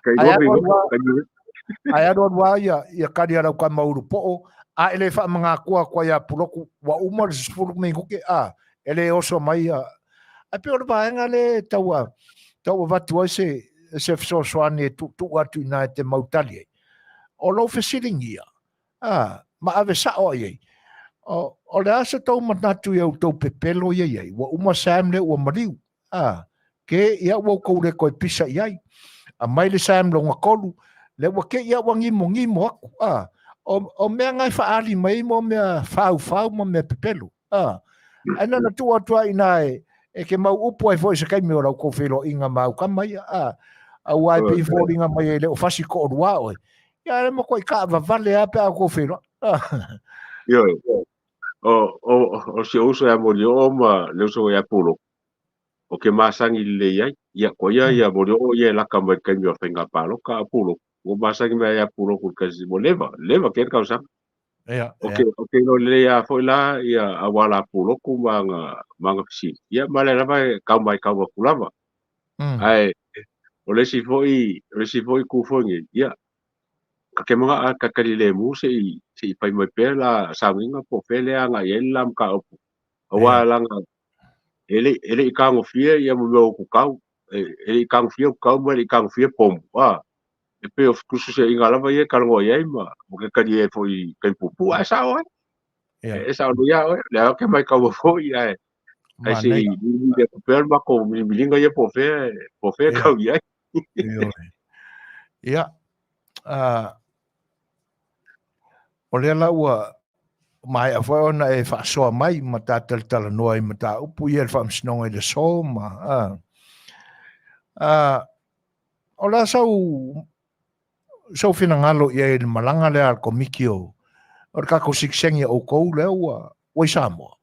Ae alu alu lava, ae alu alu lava ia, ia tali a lau tama ulupoo, a e le faamagatoa atu ai ia Puloku, ua uma le 10 minute, a, e le oso mai ia. Ae pei o le vaega lea e tau, tau avatu ai se, se fesoasoani e tuutuu atu i ina e te mau tali ai. O lou fesiligia, a, ma ave sao i ai. O le a se tou manatu i a outou pepelo ia i ai? Ua uma Sam lea ua maliu. A, ke ia ua outou le toe pisa i ai. Aumai le Sam lona tolu, lea ua te i a ua gimogimo atu. A, o mea na e faaali mai ai mo mea faufau ma mea pepelo. A, ae na ona tuu atu lava i ina e te mau upu ai foi i se taimi o la outou feiloaiga ma au tama ia. A, aua e pei e foliga mai e le o fasi toalua oe. Ia, ae matuai taavavale lava pe a outou feiloai. Ioe. O si ou uso ia Molioo ma le uso ia Puloku, o ke masani lelei ai. Ia, ko ia ia Molioo ia e laka mai i le taimi o faiga palota a Puloku. Ua masani mai ia Puloku i le kasi, ua leva, leva tele tausaga. O ke, o ke iloa lelei lava foi la ia auala a Puloku ma ana fesili. Ia, ma lea lava e kau mai kau atu lava. Ae, o le isi foi, o le isi foi itu foi nei, ia, ka ke manaʻo ka tali lemu se i se i fai mai pea la sauniga po o fea lea agai i ai le la mataupu. Aua leaga e le i tagofia ia mo mea o utukau, e le i tagofia utukau ma e le i tagofia pomu, a e pei o fetususiaiga lava ia e talanoa i ai ma ke tali ai foi i taimi puupuu, ae sao ai. E sao nei lava oe, lea ke maitaua foi ae ae se i milimili atu pea le matou milimiliga ia po o fea po o fea e tau i ai. Ia, o lea la ua maea foi ona e faasoa mai ma ta talatalanoa i mataupu ia i le Faamasinoga i le aso ma, o le a sau finagalo i ai i le malaga lea a le Komiti o le tatou sitiseni a outou lea ua i Samoa?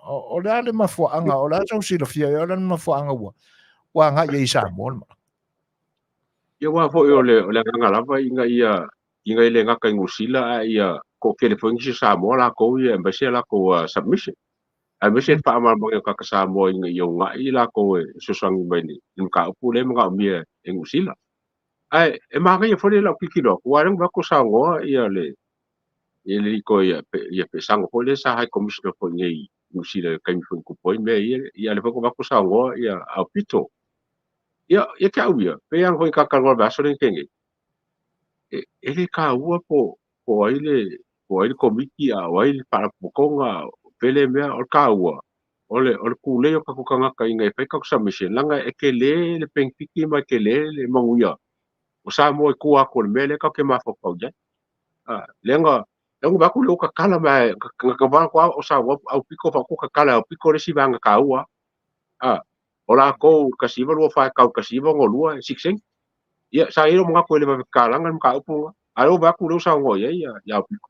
O le a le mafuaaga, o le a sau silafia i ai, o le a le mafuaaga ua agai ai i Samoa le malaga? Ia aua foi o le agaga lava ina ia ina ia le gata i Niu Sila ae ia toatele foi nisi o Samoa latou ia e aemaise a latou submission. Aemaise le faamalamalamaina o tagata Samoa ina ia uunai latou e fesoasoani mai i le mataupu lea e manaomia e Niu Sila. Ae e manaia foi le lau tilotilo atu, aua o lea na vaai atu o saunoa ia le ia le alii ia ia Pesago foi lea sa High Commissioner foi i inei i Niu Sila i le taimi foi na tupu ai mea ia, ia o lea foi na vaai atu o saunoa ia Aupito. Ia, ia te au ia, pei lava foi na ta talanoa i le vaiaso lea na tea nei, e le taua po o ai le po o ai le komiti a o ai le faalapotopotoga pe le mea, o le taua o le tulei o tatou tagata ina ia fai tatou submission leaga e tele le penefiti ma e tele le manuia o Samoa i tua atu o le mea lea tatou te mafaufau i ai. Leaga vaai atu lea ua tatala mai na vaai atu lava o Samoa aupito faapea ua tatala e aupito le isi vaega taua. O latou 1924 e tau 1962 e sitiseni. Ia, sa i ai lou manatu e le vave tatalaga le mataupu lena, a o lea ua vaai atu lea ua saunoa i ai ia Aupito.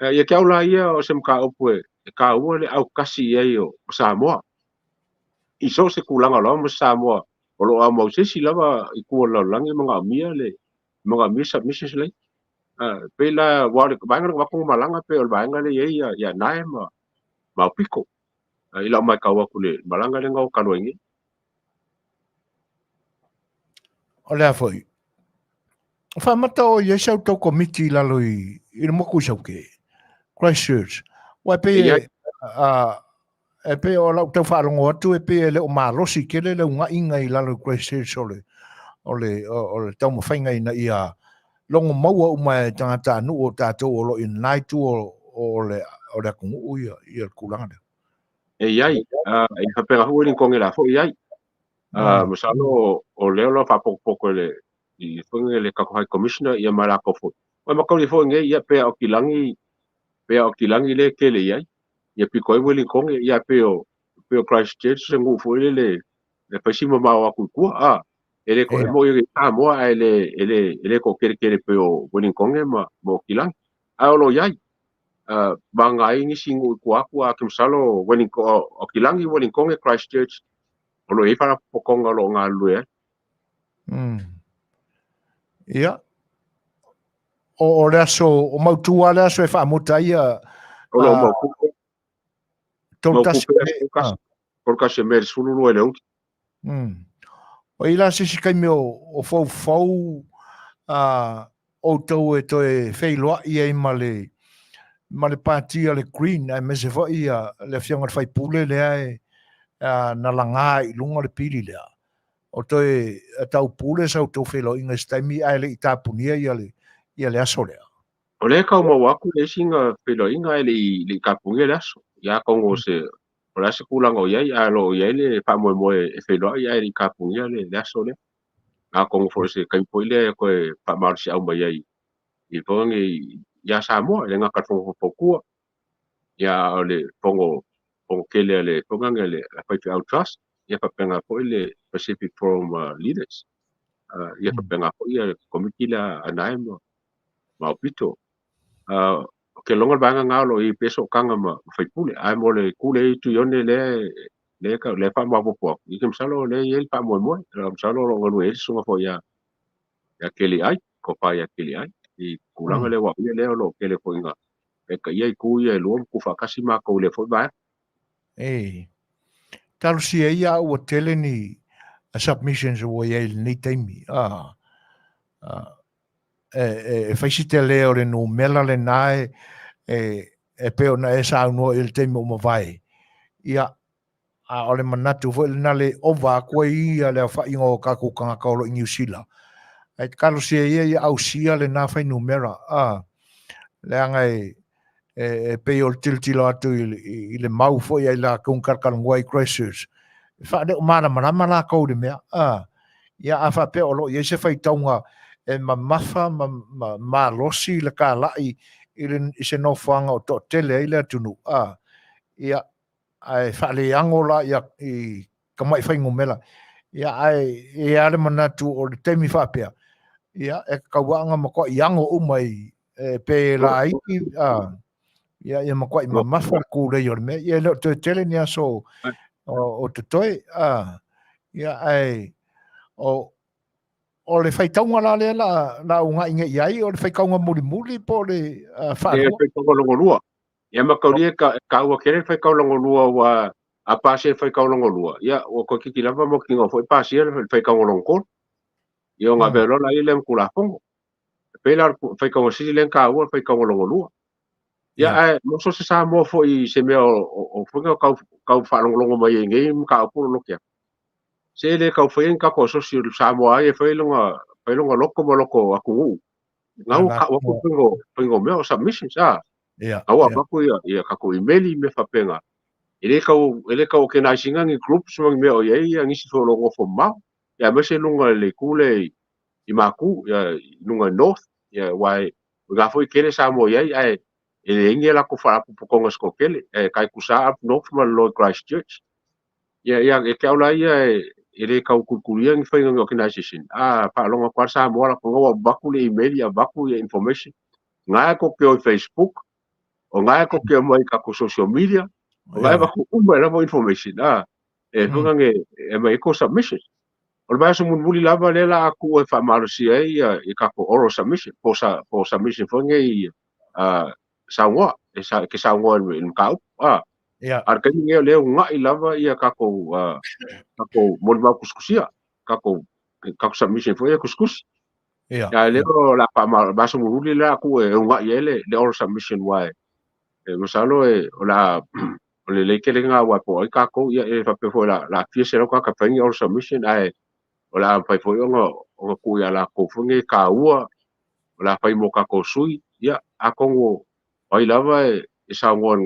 Ia te au la ia o se mataupu e taua le autasi i ai o Samoa. I so o se tulaga o lava ma se Samoa o lo o aumau i se isi lava itu o le lalolagi e manaomia le manaomia submissions lea. Pei la, aua o le vaega lea na avatu malaga pei o le vaega lea e i ai ia Nae ma Aupito. I lau matau atu i le malaga lea na o talu ai nei. O le a foi? Faamata o i ai sa outou komiti i lalo i le motu i Saute, Christchurch. Ua e pei e, e pei o lau tau faalogo atu e pei e le o malosi tele le uunaiga i lalo i Christchurch o le o le o le taumafaiga ina ia logo maua uma e tagatanuu o tatou o lo o i lena itu o le o le atunuu ia ia le tulaga lea. E i ai, e faapena foi Wellington la foi i ai. Masalo o lea o lo o faapotopoto e le i foi le tatou High Commissioner ia ma latou foi. Ua matauli foi nei ia pe a o kilagi pe a o kilagi le tele i ai. Ia pito ai Wellington ia pe o pe o Christchurch se nuu foi lele e fai si mamao atu i tua. E le ko e mo i Samoa ae le e le e le toateletele pei o Wellington ma Aukilani. Ae o lo o i ai vagana ai nisi nuu i tua atu, a ke masalo Wellington, Aukilani, Wellington, Christchurch o lo o i ai faalapotopotoga o lo o galulue ai. Ia. O le aso, o mautu lava le aso e faamuta ai ia. O lo o mautu. 31. 31 o Me 12 i le aoauli. O i la se isi taimi o foufou outou e toe feiloai ai ma le ma le pati a le Green aemaise foi le afioga i le sui usufono lea e na laga i luga le pili lea. O toe taupule sa outou feiloaiga i se taimi ae le i tapunia ia le aso lea. O lea e tau maua atu le isi na feiloaiga ae le i tapunia le aso. Ia atonu o se o le a se tulaga o i ai, ae o lo o i ai le faamoemoe e feiloai ae le i tapunia le aso lea. Atonu foi o se taimi foi lea e toe faamalosiau mai ai i foi nei ia Samoa, e le gata i le Fono Faufautua, ia a o le fono fono tele a le foi lea le Faifeau Trust, ia faapena foi le Pacific Forum Leaders. Ia faapena foi le komiti lea a Nae ma Aupito. Ou te lagona le vaega lena o lo o i ai pea sootaga ma faipule. Ae mo le itu lea i Tuione lea lea lea faamaopoopo atu, ia masalo o lea e i ai le faamoemoe. Masalo o lo o galue ai le susuga foi ia ia Keli Ai, tofa ia Keli Ai, i tulaga lea aua o ia lea o lo o tele foi ina taitaia itu ia e lua ma tuufaatasi matou i lea foi vaega. E talosia ia au ua tele ni submissions ua i ai i lenei taimi. E fai si tele o le numera lena e pei ona e saunoa i le taimi ua mavae. Ia, a o le manatu foi lena le ova atu ai ia le aofaiga o tatou tagata o lo o i Niu Sila. Ae talosia ia ia ausia lena fuainumera, leaga e pei o le tilotilo atu i le mau foi a i latou na talatalanoa i Christchurch, e faale o malamalama latou i le mea. Ia a faapea o lo o i ai se faitauga e mamafa ma malosi le talai i se nofoaga o toatele ai le atunuu, ia, ae faaleago la ia i tamai fuainumera. Ia, ae e i ai le manatu o le taimi faapea, ia, e tatau lava ona matuai ago uma i, e pe laiti, ia, ia matuai mamafa le tulei o le mea. Ia, e le o toe tele ni aso o totoe, ia, ae o, o le faitauga la lea la ugai nei i ai, o le faitauga mulimuli po o le faalua? Le faitauga lona lua. Ia mataulia e taua tele le faitauga lona lua aua a pasia le faitauga lona lua, ia ua toeitiiti lava mautinoa foi pasia le faitauga lona tolu. Ia ona avea loa lea ma Tulafono. E pei la o le faitauga sili lea ona taua le faitauga lona lua. Ia ae mo so o se Samoa foi i se mea o foi o tau faalogologo mai ai nei mataupu o lo o lote atu, se le tau faia ni tatou asosi o le Samoa ai e fai lona loto ma loto atunuu. Ngau kau atu faiga o mea o submissions, a. Ngau avatu ia tatou imeli mea faapena. E le tau e le tau organize ina ni groups ma ni mea o i ai ia nisi foi o lo o nofo mamao. Ia aemaise luga i le itu lea i Maku, ia i luga i North, ia aua e o i ina foi e tele Samoa i ai ae e leai ni a latou faalapotopotoga se toatele. E tai tusa up north ma le loa i Christchurch. Ia ia te au la ia e le tau tulitulia ni faiga ni organization. A faalogo atu lava le Samoa latou ua avatu le email ia avatu ia information. Nga e tou te o i Facebook, o nga e tou te omai i tatou social media, o nga e avatu uma ai lava information. A e foi nge e aumai ai tou submission. O le vaiaso mulimuli lava lea la a tuu e faamalosia ai ia i tatou oral submission po o submission foi nei saunoa, e ke saunoa i le mataupu. A a o le taimi lenei o lea e uunai lava ia tatou tatou molimau tusitusia, tatou submission foi ia tusitusi. Ia, lea o le a faamalo, vaiaso mulimuli lea a tuu e uunai ai le oral submission aua e masalo e o le a o le lelei tele lena aua po o ai tatou, ia e faapea foi o le a fia selau tagata e fai ni oral submission ae o le a mafai foi ona tuu ia latou foi nei taua o le a fai mo tatou sui, ia atonu o ai lava e saunoa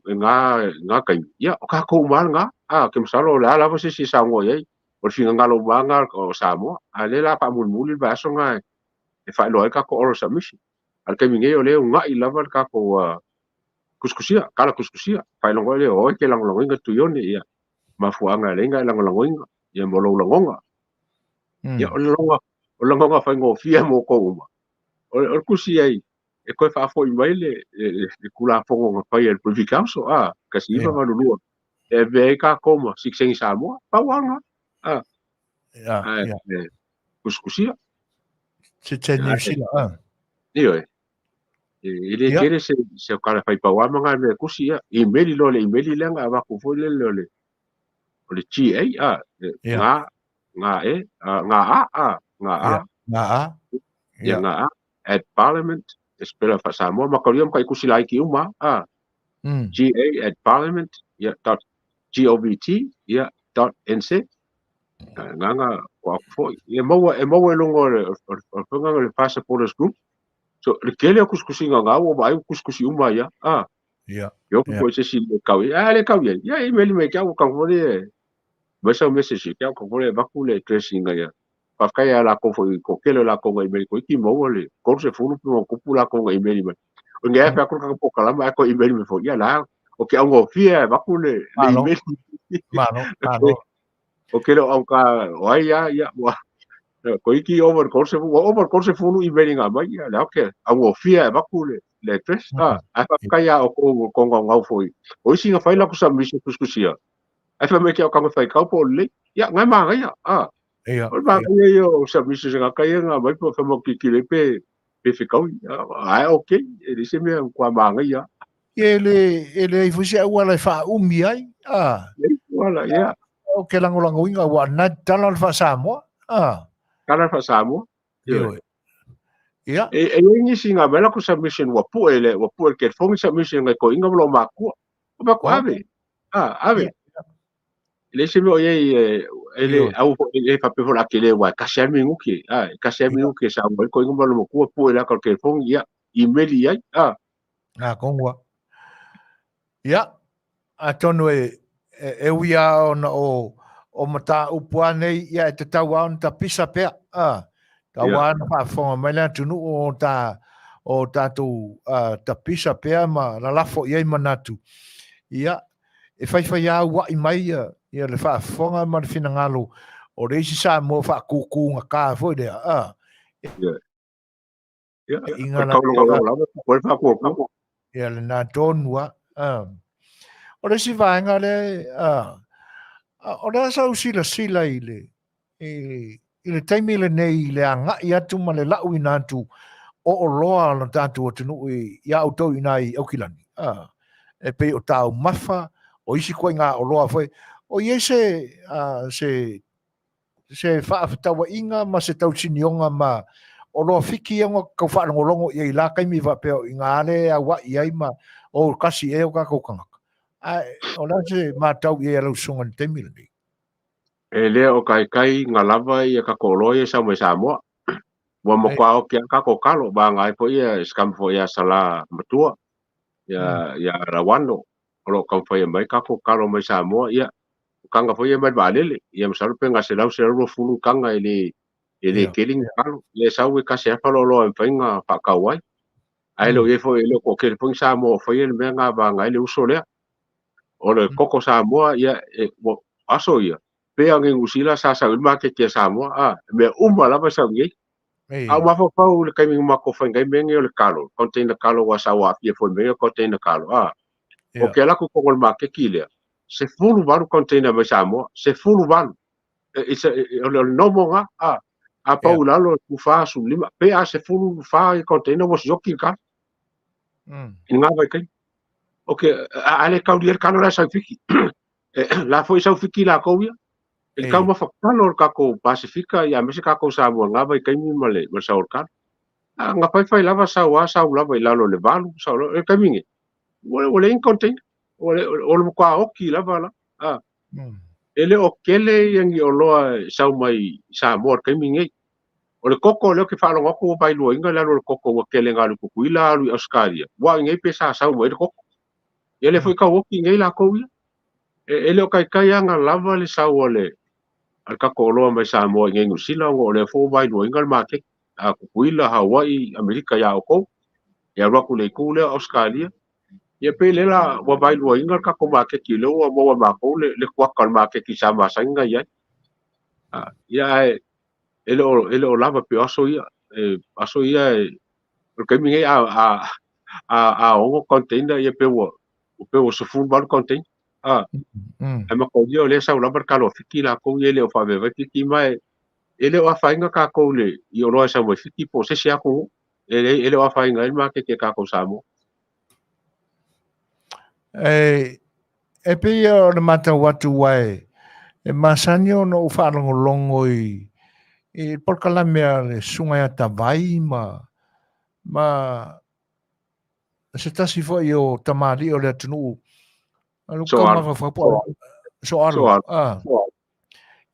i lena taimi, ia o tatou uma lava lena. Ou te masalo o le a lava se isi e saunoa i ai, o le finagalo uma lava lena o Samoa. A o lea o le a faamulimuli le vaiaso lena e faailoa ai le tatou oral submission. A o le taimi nei o lea e uunai lava le tatou tusitusia, tala tusitusia, faailoga ai lea o ai e te lagolagoina Tuione, ia mafuaaga e ala ai ona e lagolagoina, ia ma lou lagona. Ia o le lagona faigofie mo outou uma. O le tusi ai e toe faafoi mai le Tulafono na faia e le Privy Council, 1982, e avea ai tatou ma sitiseni Samoa. Pau lava lena. Ae tusitusia. Sitiseni Niu Sila, a. Ioe. E le tele se tala fai pau lava ma na mea tusi, ia. Imeli loa le imeli lea na avatu foi lele o le GA, a, nga, nga e, nga a, a, nga a. Nga a. Ia, nga a. At Parliament, e spela faa-Samoa, ma kaulia ma kaikusi laiti uma, a. GA at Parliament, ia, dot govt, ia, dot nz. Nganga, o aku foi. Ia, e maua e luga o le faiga o le Faa Supporters Group. So, le tele o kusikusiga ga ua vaai ua kusikusi uma ai a. Ia. Ioku foi se isi le kau i, a le kau i ai. Ia email mai ke au kau foi le mai sau message ke au kau foi le vaku le dressing ia. Faafetai ia lakou foi ko kele o lakou nga email ko iki maua le 30 pe ma kupu lakou nga email mai. O ngai fa ko ka pokalama a ko email mai foi. Ia la o ke au ngofia e vaku le email. Malo, malo. O kele o au ka o ai ia ia ua ko iki over 30 ua over 30 email nga mai ia la o ke au ngofia e vaku le le address. A ai faafetai ia o ko ko ngau ngau foi. O isi nga fai la ku submission kuskusia. Ai fa me ke o ka fai kau po le. Ia ngai ma ngai a. Ia. O le manaia ia o submissions nga kai nga mai po fa mo kikile pe pe fekaui. Ai okay, e le se mea kua manaia. E le e le ai foi se auala e faaumi ai. A. Wala, ia. O ke lagolagoina ua na tala o le faa-Samoa. A. Tala le faa-Samoa. Ioe. Ia. E e i nisi nga mai la ku submission ua pue le ua pue le telephone submission ngai ko inga mo lo makua. O ba ku ave. A, ave. Le isi mea o i ai e le au foi e faapea foi o le a tele aua e tasi lava le minuti, a, e tasi lava le minuti e saunoa ai koiga ma lona matua pue le ata o le telefoni, ia, imeli i ai, a. A, tonu lava. Ia, atonu e, e, e ui lava ona o, o mataupu lava nei, ia, e tatau lava ona tapisa pea, a, tatau lava ona faafofoga mai le atunuu o ta, o tatou tapisa pea ma lalafo i ai manatu. Ia, e faifaiaua'i mai ia, ia le faafofoga ma le finagalo o le isi Samoa faakūkūgatā foi lea, a. Yeah. Yeah. Inga la la ia lena tonu a. O le isi vaega lea, a, o le a sau silasila i le, i, i le taimi lenei i le agai atu ma le lauina atu o oloa a lo tatou atunuu iā outou i ina i Aukilani, a, e pei o taumafa, o isi ituaiga oloa foi. O i ai se, a, se, se faafetauaiga ma se tausinioga ma oloa fiki ia ua tau faalogologo i ai i la taimi faapea o i ina lea e auai ai ma o kasi ai o tatou tagata. Ae o le a se matau i ai a lau susuga i le taimi lenei? E le o kaikai nga lava ia tatou oloa ia e sau mai Samoa. Ua matua oki lava tatou talo, vaega ai foi ia scam foi ia Sala matua, ia ia Lawano, o lo o taumafai e aumai tatou talo mai Samoa, ia o taga foi ia mai le vaalele. Ia masalo pe na 100, 120 taga e le e le tele ni talo. Ia e sau e tasi lava faleoloa e mafai ona faatau ai. Ae le o i ai foi, e le o toatele foi ni Samoa o faia le mea lena vaega ai le uso lea. O le koko Samoa, ia, e, ua, aso ia, pei lava o Niu Sila sa sau i le maketi a Samoa, a, e mea uma lava e sau i ai. A ua mafaufau i le taimi na matou fai ai mea nei o le talo, container talo aua sa ua aafia foi i mea nei o container talo, a. Ou te alu atu i totonu o le maketi lea, 18 container mai Samoa, 18. It's a, o le nomo lena, a. A pau i lalo, 14, 15, pe a 14 container ua sioki le talo. I lena vaitaimi. Ok, a le taulia le talo la e sau i Fiti. La foi sau Fiti lakou ia. E le taumafa talo o le tatou Pasifika ia aemaise tatou Samoa i lena vaitaimi ma le ma le sau o le talo. A na faifai lava sau a sau lava i lalo o le 8, sau lava, i le taimi nei, ua leai ni container. Ua le, o le matua oti lava la. A. E le o tele ia ni oloa e sau mai i Samoa i le taimi nei. O le koko lea ou te faalogo atu ua vailuaina le alu o le koko ua tele ina alu i Tutuila alu i Ausetalia, ua au i nei pe sa sau mai ai le koko. Ia lea foi tau oti nei lakou ia. E, e le o taitai lava ona lava le sau a le, a le tatou oloa mai Samoa i nei Niu Sila ona o lea foi ua vailuaina le maketi a Tutuila, Hawaii, Amerika ia outou. Ia alu atu i le itu lea o Ausetalia. Ia pei lea la ua vailuaina le tatou maketi lea ua maua e matou le, le kuaka o le maketi sa masani ona i ai. Ia ae e le o, e le o lava pei o aso ia. E, aso ia e, o le taimi nei a, a, a, a 6 container ia pe ua, pe ua 18 container. A, ae mataulia o lea e sau lava le talo a Fiti lakou ia e le o faavaevae Fiti ma e, e le o afaina tatou i le, i oloa e sau mai Fiti po o se isi atunuu. E le, e le o afaina ai le maketi a tatou Samoa. E, E pei o le matau atu aua e masani ona ou faalogologo i i polokalame a le Susuga ia Tavai ma ma se tasi foi o tamalii o le atunuu Soalo. Soalo. Ah.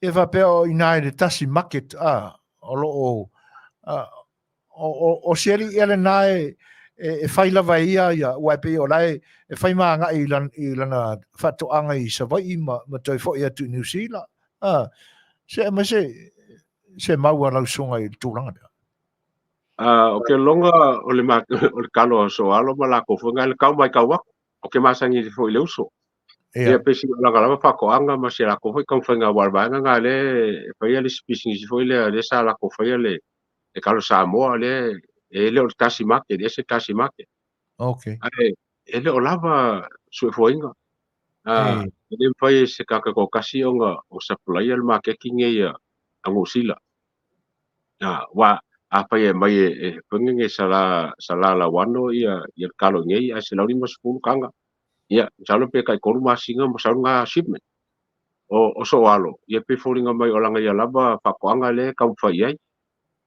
E faapea o i ina i le tasi market ah, o lo o ah, O se alii ea lena e fai lava e ia ia, aua e pei o la e fai ma agai i lana faatoaga i Savaii ma toe foi atu i Niu Sila. Se aumai se mau a lau susuga i le tulaga lea. O ke loga o le o le kalo a soalo ma lākou foi ngai le kau mai kau aku. O ke masani foi le uso. Ia pe si laga lava faatoaga ma se lākou foi taumafaiga aua o le vaega lena lea e faia le isi pisinisi foi lea lea sa latou faia le le kalo Samoa lea e le o le tasi market, e ese le tasi market. Ae e le o lava suefuaina. E le mafai e se tagata toatasi ona o supply le maketi nei a Niu Sila. Aua afai e aumai e foi nei sala sala lauano ia ia le kalo nei ae 150 taga. Ia, masalo pe tai 3 masina ma sau lena shipment. O soalo, ia pei foliga mai o lana ia lava faatoaga lea e taumafai i ai.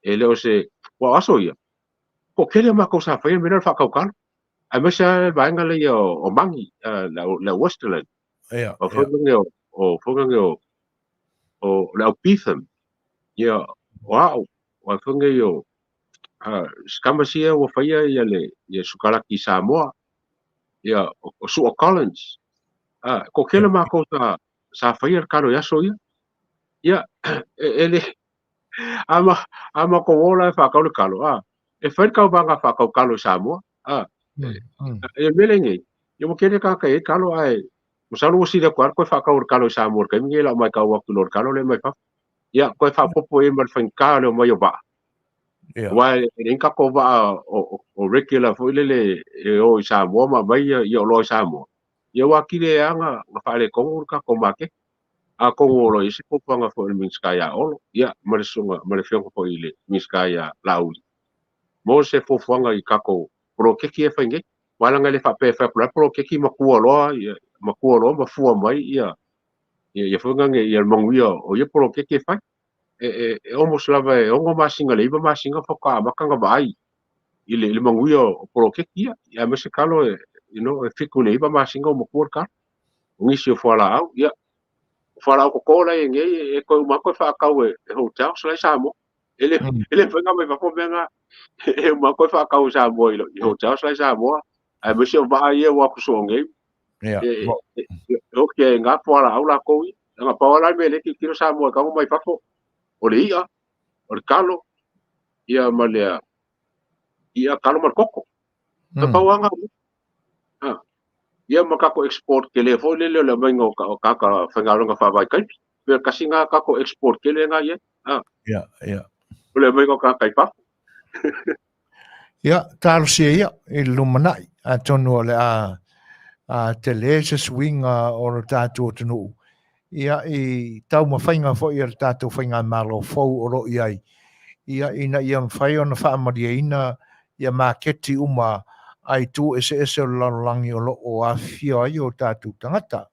E le o se, aua o aso ia, toatele o matou sa faia le mea lea o le faatautalo. Aemaise lava le vaega lea o Magi, le au Westerland. O foi lea o foi lea o le au Beetham. Ia, o au, o foi lea o scammers ia ua faia ia le ia sukalaki i Samoa. Ia, o Sua Collins. Toatele matou sa faia le kalo i aso ia. Ia, e le a matou o la e faatau le kalo, e fai le tauvaga faatau kalo i Samoa. E mea lenei, ia ua tele tagata e i ai kalo ae masalo ua sili atu lava le toe faatau o le kalo i Samoa i le taimi lenei lau mai tau atu i lo le kalo lea mai fafo. Ia, toe faaopoopo i ai ma le faigata o le omai o vaa. Aua e leai ni tatou vaa o regular foi lele e o i Samoa ma aumai ia oloa i Samoa. Ia ua atili ai lava ona faaletonu le tatou maketi. Atonu o lo o i ai se fuafuaga foi a le Minisita ia Olo, ia, ma le susuga ma le afioga foi i le Minisita ia Laauli, mo se fuafuaga i tatou poloketi ia e fai nei. Aua leaga e le faapea e fai atu loa le poloketi matua loa, matua loa ma fua mai ia ia foi lea ia le manuia o ia poloketi e fai. E almost lava e 6 masina i le 9 masina faatoa amata ona vaai i le manuia o poloketi ia. Aemaise kalo e, you know, e 7 i le 9 masina o matua le kalo. O nisi o fualaau, ia, o fualaau toto la e i ai nei, e toe uma atu e faatau e hotels la i Samoa. E le mafai ona aumai fafo mea na. E uma atu e faatau i Samoa i hotels la i Samoa. Aemaise o vaa ia ua atu soo nei. E oki ai ngā fualaau lakou ia. Leaga pau lava la le mea lea e tilotilo Samoa e tau mai fafo, o le i'a, o le kalo, ia ma le i'a, kalo ma le koko. Na pau lava ngā. Ia ma tatou export tele foi lele o le aumaiga o tagata faigaluega faavaitaimi. Pe tasi ngā tatou export tele ngā i ai. Ia, ia. O le aumaiga o tagata i fafo. Ia, talosia ia i le lumanai. Atonu o le a tele se suiga o le tatou atunuu. Ia, i taumafaiga foi a le tatou faigamalo fou o lo o i ai. Ia, ina ia mafai ona faamalieina ia maketi uma a itu eseese o le lalolagi o lo o afifio ai o tatou tagata.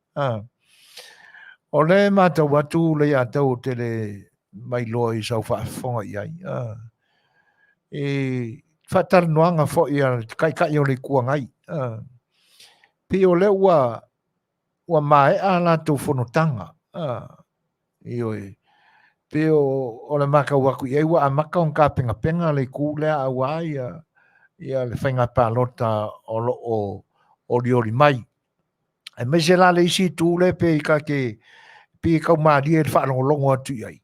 O le matau atu le ia tau o te le mailoa i sau faafofoga i ai. I faatalanoaga foi a le Taitai o le Itu Agai. Pei o lea ua maea a latou fonotaga. Ioe. Pei o le matau atu i ai ua amata ona tapenapena le itu lea aua ia le faiga palota o lo o olioli mai. Aemaise la le isi itu lea pei ta te pei e taumalie le faalogologo atu i ai.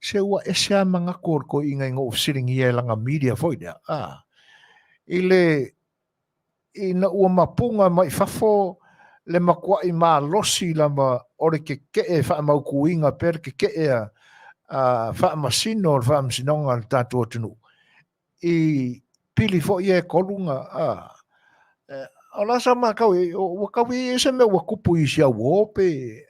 Se ua ese lava manatu o le toeaina ina ua fesiligia e lana media foi lea. I le ina ua mapuga mai fafo le matuai malosi lava o le tetee faamautuina pea le tetee a faamasino o le faamasinoga a le tatou atunuu i pili foi ia e tolu na o la sa matau ua tau i ai se mea ua tupu i si au uō pe.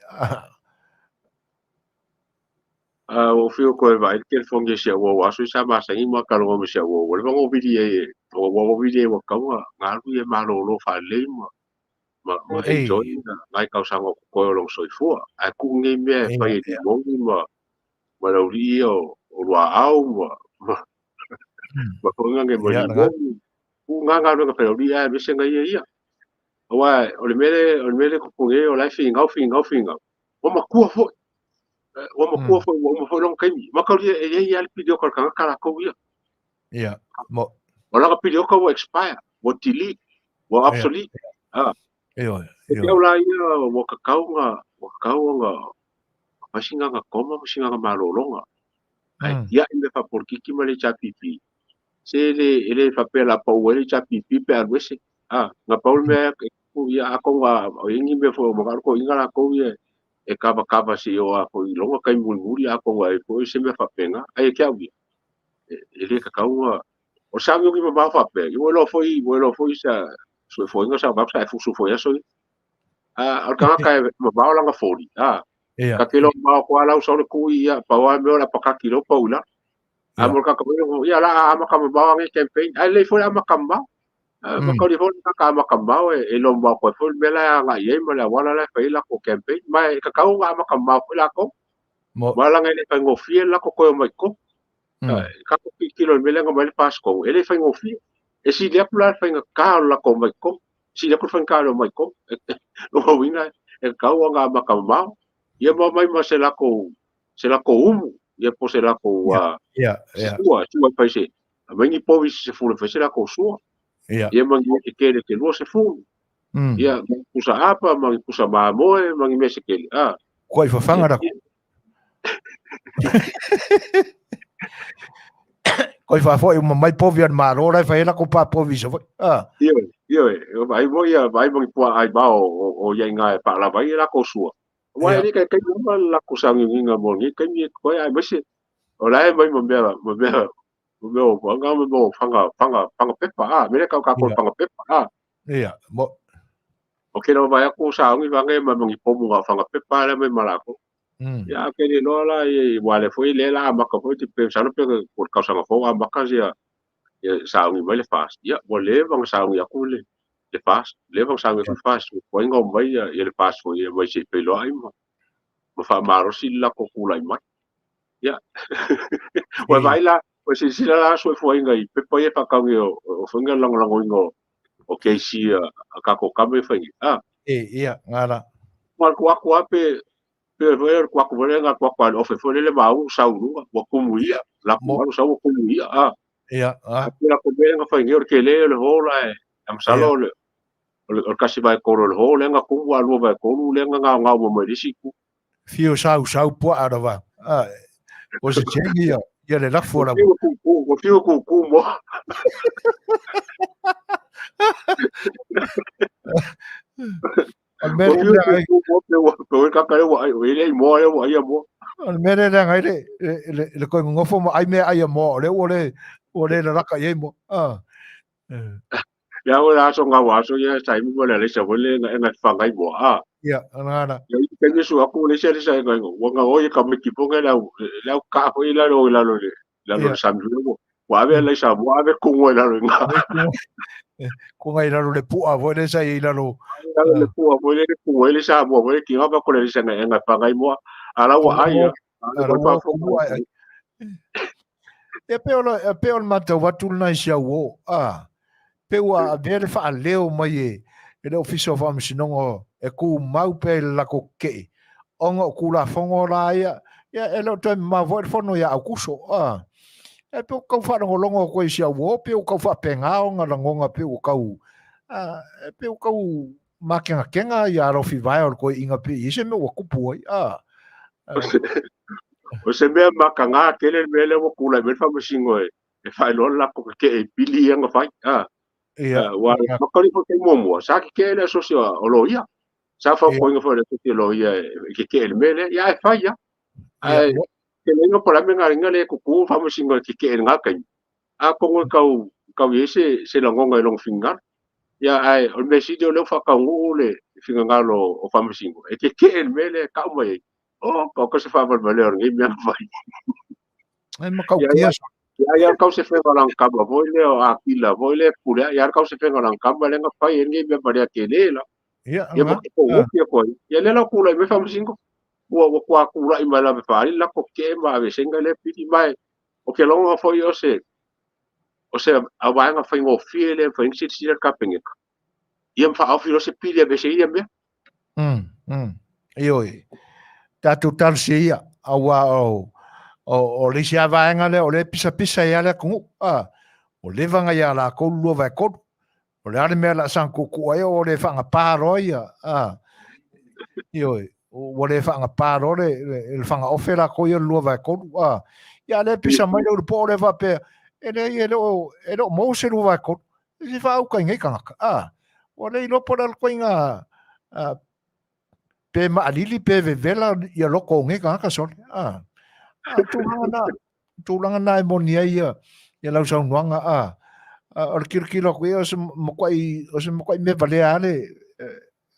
Ua ou fiu koe vaai le telefoni e si au uō aso i sa masani ma talanoa ma si au uō. Ua leva ona ou vili ai e, ua ou vili ai ua tatau ona alu ia malolo faalelei ma enjoy nai tausaga o totoe o lona soifua. Ae tuu nei mea e fai e Limoni ma le aualii ia o Luaau ma foi nai ma Limoni. Tuu na galuega fai aualii ae aveese na ia ia. Aua o le mea lea e tupu nei o la e finau, finau, finau. Ua matua foi. Ua matua foi, ua uma foi lona taimi. Mataulia e i ai lava le piliota o le tagata latou ia. Ia, mo. O lana pilioka ua expire, ua delete, ua obsolete. Ah. Ioe, ioe. Te au la ia ua kakau nga, ua kakau nga fai singaga koma ma singaga malologa. Ae tiai mea faapolokiki ma le HRPP. Se le, e le faapea la pau ai le HRPP pe alu ese. Ah, na pau le mea e ia atonu a o i ai ni mea foi o manao le toeaina latou ia e kavakava se i oo lava foi i lona taimi mulimuli atonu ai foi se mea faapena. Ae ia te au ia, e le tatau ona o le sauniuni mamao faapea, ia ua iloa foi, ua iloa foi sa soifuaina sa avatu sa e fusu foi aso ia. A o le tagata e mamao lana foli, a ta te iloa mamao atu lava lau sau le tui, ia pau lava le mea o le apakati loa pau i lalo. A mo le tagata foi lea, ia o le a amata mamao lava lenei campaign, ae lelei foi le amata mamao. Makauli foi le tagata amata mamao e iloa mamao atu ai foi le mea la e agai i ai ma le auala la e fai ai latou campaign. Ma e tatau ona amata mamao foi latou. Ma leaga e le faigofie le latou toe omai i totonu. Tatou tilotilo i le mea lea na aumai le FAST totonu, e le faigofie. E sili atu la le faigata o le latou omai i totonu, sili atu le faigata o le omai i totonu. Lona uiga e tatau ona amata mamao, ia ma omai ma se latou se latou umu, ia po o se latou sua, sua e fai se, aumai ni povi se 10 e fai se latou sua. Ia ma ni mea tetele se 20. Ia, ma ni pusa apa, ma ni pusa mamoe, ma ni mea se tele. Ah. Kua i whawhanga ra. Koi whawhoi uma mai povi an maro rai whai la ko pa povi sa foi. Ah. Ioe, ioe, vai mo ia, vai mo pua ai bao o ia inga e whaalava i la ko sua. Wa e kai kai uma la ko sangi nginga mo ngi kai ni ko ai mese. O la e mai mo mea mo mea mo mea o nga mo mo whanga whanga whanga pepa a, mele ka ka ko whanga pepa a. Ia, mo O ke no vai aku saungi vange ma mangi pomu nga whanga pepa le mai malako. Ia ke ni loa la i wale foi le la maka foi te pe salo pe ko kausaga fou a maka sia ia saungi mai le FAST. Ia ua leva ona saungi aku le le FAST, leva ona saungi aku le FAST, ua inga o mai ia ia le FAST foi ia mai se i feiloai ma ma faamalosi le latou tulai mai. Ia ua vaai la, ua silasila la soifuaina i pepa ia e faatau nei o o foi na lagolagoina o o keisi a tatou tama ia fai nei. Ah. E ia, ngala. Ua alu atu lava pe pe foi le kuaku foi le na kuaku ale ofe foi le mau sau luga ua kumu ia la ku alu sau ua kumu ia a ia a la ko me nga fai ngi ke le le hola e am salo le o kasi vai koro le ho le nga kumu a lua vai koro le nga nga nga mo mai risi ku fio sau sau pua ara va a o se chengi ia ia le lafu la o fio ku ku mo O le mea lea ai. O le mea lea ai le le le koe ngofo ma ai mea ai a moa o le ua le ua le lalaka i ai moa. Ah. Ia o la so ngā aso ia sai mo le le sa le nga nga whangai moa. Ah. Ia, ana ana. Ia i te su aku le sa le sa nga wa nga o ka me ki ponga la la ka ho i la lo la lo le la lo sa mi lo. Ua ave le sa ua ave kugo i lalo i ngā. Kuga i lalo le pua foi le sa i lalo. Lalo le pua foi le kugo i le sa mua foi le kinga pa kole le sa ngai ngai pangai mua. Ala ua ai ia. Ala ua kumu ai. E pe o e pe o le matau atu lena i si au o. Ah. Pe ua avea le faaleo mai e e le Ofisa o Faamasinoga e tumau pea i le lako keke'i, ona o Tulafono la ia, ia e le o toe mamao foi le fono ia Aukuso. A, e pei ua tau faalogologo atu ai i si au uo, pei ua tau faapena ona lagona pei ua tau, a, e pei ua tau makenakena ia alofi vae o le toeaina pei e i ai se mea ua tupu ai. A, O se mea makaga tele le mea lea ua tulai mai le Faamasino e e faailoa le latou keke'e i pili ia na fai. A, ia, ua makali foi taimi muamua, sa keke'e le asosi o loia. Sa fautuaina foi le asosi o loia e keke'e i le mea lea. Ia ae fai lava. Ae keleina po o le a le mea na ala ai le tutu Faamasino e keke'e i lena taimi. Atonu e tau tau i ai se se lagona i lona finagalo. Ia ae o le mea sili o lea ua faataunuu le finagalo o Faamasino e keke'e i le mea lea e tau mai ai. Oh, kau se faavalevalea o lenei mea na fai. E matautia sa. Ia ia kau se fenga lang kama foi le o akila foi le pule ia kau se fenga lang kama le nga fai e ngi mea valea tele la. Ia, Ia mo ko o ko. Ia le la kula me Faamasino. Ua ua kua kula i mai la me faali la ko ke ma ave senga le pili mai. O ke longa foi o se o se a vaega faigofie le fai silasila le Kapeneta. Ia ma faaofi loa se pili e aveese ai ia mea. Ioe. Tatou talosia ia, auā o, o, o le isi lava vaega lea o lea e pisapisa ai lava le atunuu. A, Ua leva ona ia lakou le 2/3. O le a le mea o le a saga tuutuu ai o le faagapa loa ia, a, ioe, ua le faagapa loa le, le, le fagaofe lakou ia le 2/3, a. Ia a lea pisa mai le ulupo o lea faapea, e leai e le o, e le o maua se 2/3. E se faauka i nei tagata, a. Ua le iloa po o le a le ituaiga, a, pe maalili pe vevela ia loko o nei tagata sole, a. A, tulaga na, tulaga na e moni ai ia, ia lau saunoaga, a, a o le kilokilo atu ia, o se matuai, o se matuai mea valea lava le,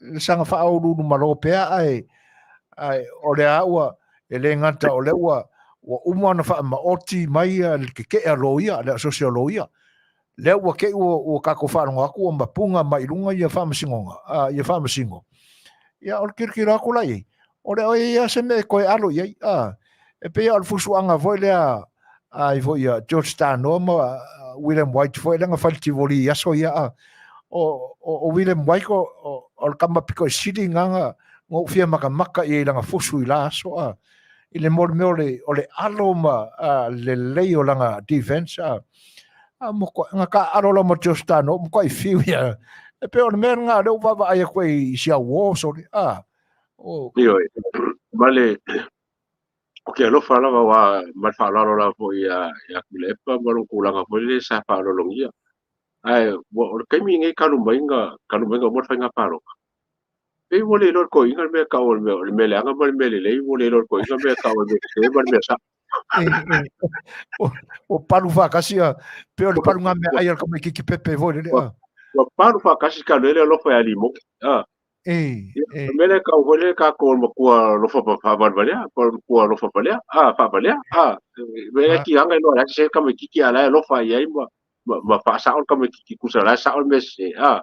le saga faauluulu malo pea, ae, ae o lea ua, e le gata o lea ua, ua uma ona faamaoti mai ia le tetee a loia, le asosi a loia, lea ua te i ua, ua tatou faalogo atu ua mapuga mai i luga ia faamasinoga, a, ia faamasino. Ia, o le tilotilo atu la i ai, o le o i ai se mea e toe alo i ai, a, e pei o le fusuaga foi lea a i foi ia George Tanoa ma William White foi lea na fai le Tivoli i aso ia, a, o, o, o William White o, o, o le tama pito i sili na na ou fia makamaka i ai lana fusu i la aso, a, i le mo le mea o le, o le alo ma a, lelei o lana defense, a, a mo ko nga ka alo la ma George Tanoa mo ko i fiu ia e pei o le mea nga le u vaavaai atu ai i si au o sole, a, o. Ioe, ma le, o ke alofa lava wa ma le faaaloalo lava foi ia ia Tuilaepa ma lona tulaga foi lele sa faaaloalogia. Ae ua o le taimi lenei talu mai na talu mai na uma le faiga palota, pei ua le iloa e le toeaina le mea e tau o le mea o le mea leaga ma le mea lelei, ua le iloa e le toeaina le mea e tau o le mea sese ma le mea sao. Ua palu faatasi a, pei o le palu ngā mea ai a le tamaititi pepe foi lele a. Ua palu faatasi talu ai le alofa ia Limoki. A. E, e. O le mea lea e tau foi lele tatou o le matua alofa faavalevalea, po o le matua alofa valea, a, faavalea, a. Le mea lea tigaga iloa o le a sese le tamaititi a o la e alofa i ai ma, ma, ma faasao le tamaititi tusa o la e sao le mea sese, a.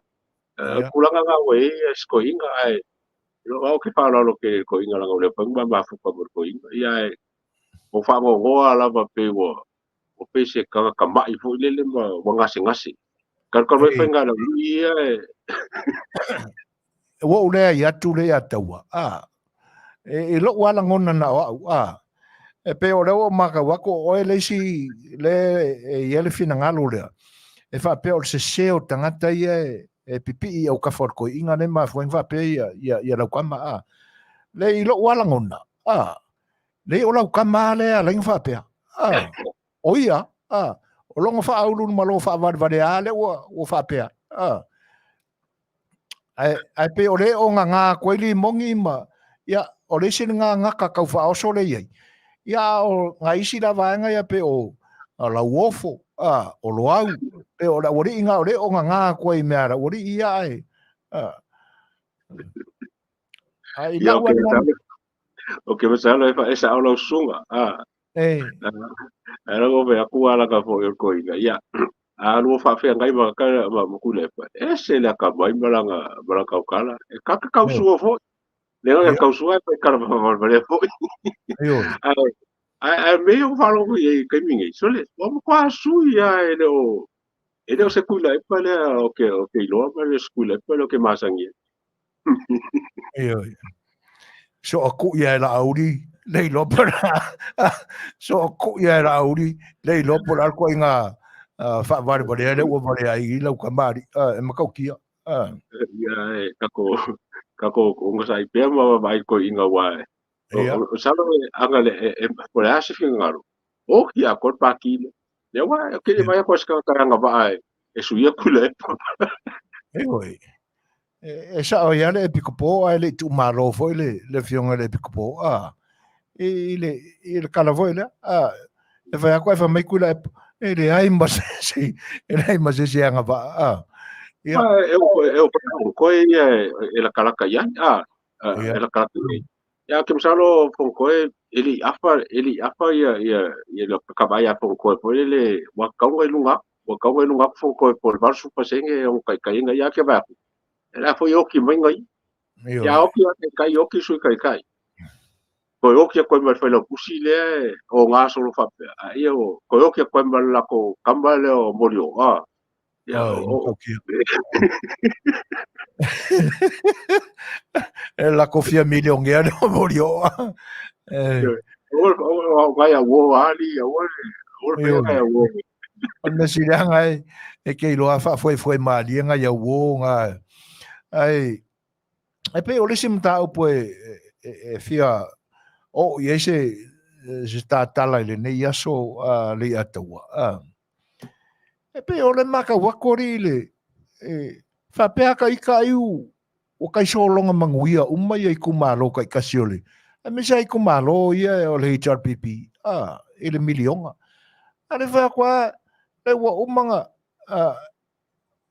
O le tulaga lena ua i ai si toeaina, ae o au ou te faaaloalo tele i le toeaina leaga ua le mafai ona ma mafuta ma le toeaina. Ia ae ua faanoanoa lava pei ua ua pei se tagata ma'i foi lele ma ua gasegase. Talu talu ai faiga a le aualii ia e Ua ou leai atu lea ia Taua, a, e, i lou lava lagona na o au, a, e pei o lea ua ou matau atu o oe le isi le e i ai le finagalo lea, e faapea o le sese o tagata ia e, e pipii i autafa o le toeaina lea e mafua ai ona faapea ia, ia, ia lau tama, a. Le i lou lava lagona, a, leai o lau tama lava lea e ala ai ona faapea, a, o ia, a, o lona faauluulumalo faavalevalea lava lea ua, ua faapea, a. Ae, ae pei o le o gagā atu ai limoni ma, ia, o le isi lena gata tau faaoso lea i ai. Ia, a o nai isi la vaega ia pei o Lauofo, a, o Loau, pei o le aualii na o le o gagā atu ai i mea a le aualii ia, ae, a, ae i lau lava O ke masalo e fa e sao lau susuga, a. E. Ae lau ove aku ala ka foi o koina. Ia, a lua faafeagai ma ka ma ma Tuilaepa, e ese le akamai ma lana ma lana tautala. E ka te tausua foi. Le agaga tausua e kala faavalevalea foi. Ae ae ae me o faalogo i ai i taimi nei, sole, ua matua sui lava e le o e le o se Tuilaepa lea o ke o ke iloa ma le o se Tuilaepa lea o ke masani ai. Ioe. So a ku ia e la auli, le iloa po la, so a ku ia e la auli, le iloa po la ko inga faavalevalea le ua valea ai i lau kamali'i, e matautia. Ia e kako kako ogasai pea ma vaavaai toeaiina aua e o masalo e aga le e po o le a se finagalo, oki atoa le pati lea. Lea ua ke le vaai atu a se tagata e agavaa e e suia Tuilaepa. Ioe. E sao ai lava le Epikopo ae le i tuumalo foi le le afioga i le Epikopo, a, i le i le tala foi lea, a, e fai atu ae fai mai Tuilaepa, e leai ma se isi, e leai ma se isi e agavaa, a. Ia. E o koe ia e latalata i ai, a, e latalata i ai. Ia, ou te masalo Fonotoe e le i afa, e le i afa ia ia ia le kavaai a Fonotoe foi lele ua tatau ona i luga atu, ua tatau ona i luga atu Fonotoe po o le 80% e ono taitaiga ia ke vaai atu. E la foi oki mai ngai. Ia oki a taitai oki sui taitai. Toe oki atu ai ma le failautusi lea e o ngā solo faapea. A ia o toe oki atu ai ma le latou tama lea o Molioo. A. Ia, o, E lako fia milionea le o Molioo. O ngai a uo ali, a uo, o le ngai a uo. O le mea siliaga e, e ke iloa faafoefoe malie ga ia uō ga ai e pei o le isi mataupu e, e, e fia oo i ai se se tatala i lenei aso a Leiataua. A, e pei o le matau atu alii le e, faapea ka ita ai ua taisologa manuia uma ia itumalo taitasi o le aemaise lava itumalo ia o le HRPP a, i le miliona. A le fai atu lava, le ua uma na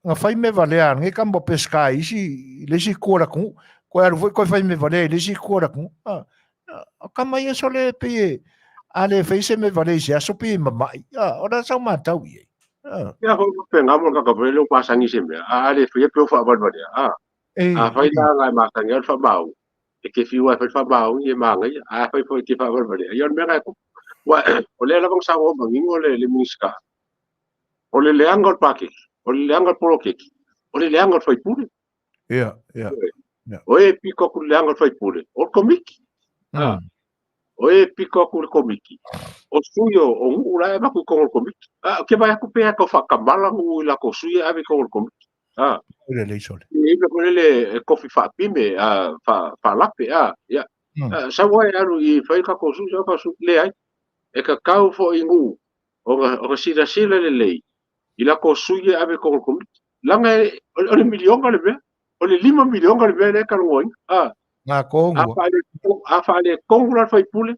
na fai mea valea a lenei tama o Peseta i isi i le isi itu o le atunuu, toe alu foi toe fai mea valea i le isi itu o le atunuu. A, o tama ia sole e pei e a le fai se mea valea i se aso pei e mamai. A, o le a sau matau i ai. A. Ia foi faapena mo le tagata foi lea ua masani i se mea, a le faia pei ua faavalevalea. A, afai la na e masani ai o le faamaoni, e te fiu lava e fai le faamaoni e manaia, a fai foi e te faavalevalea, ia o le mea lena e tupu. Aua o lea lava na saunoa manino le Minisita, o le leaga o le paketi, o le leaga o le poloketi, o le leaga o le faipule. Ia, ia. O e piko atu le leaga o le faipule, o le komiti. Ah. O e piko atu le komiti, o sui o nuu la e avatu i totonu o le komiti. Ah, ke vaai atu pe a tau faatamala nuu i latou sui e ave i totonu o le komiti. Ah. Le lei sole. E i ko le e kofi faapime, a faalape, a, ia. Sau ai alu i fai ka ko sui, ka sui, leai. E kakau foi i nuu, ona silasila lelei i latou sui e ave i totonu o le komiti. Leaga o le miliona le mea, o le $5 miliona le mea lea e talanoaina. A, Ngā kōngua. A faaletonu la le faipule,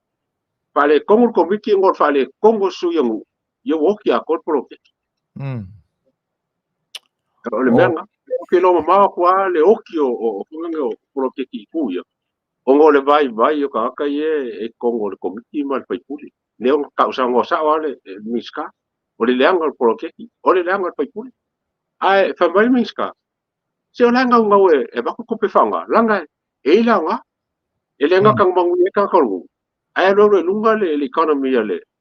faaletonu le komiti ona o le faaletonu o sui o nuu, ia ua oti atoa le poloketi. O le mea lena. Ou te iloa mamao atu lava le oti o poloketi i itu ia, ona o le vaivai o tagata ia e i totonu o le komiti ma le faipule. Lea ua tau saunoa sao lava le Minisita, o le leaga o le poloketi, o le leaga o le faipule. Ae fai mai le Minisita, se o la e gaugau e avatu tupe faaaoga, leaga e i ai le aoga. E le gata ina manuia ai tagata o le nuu, ae alualu ai i luga le economy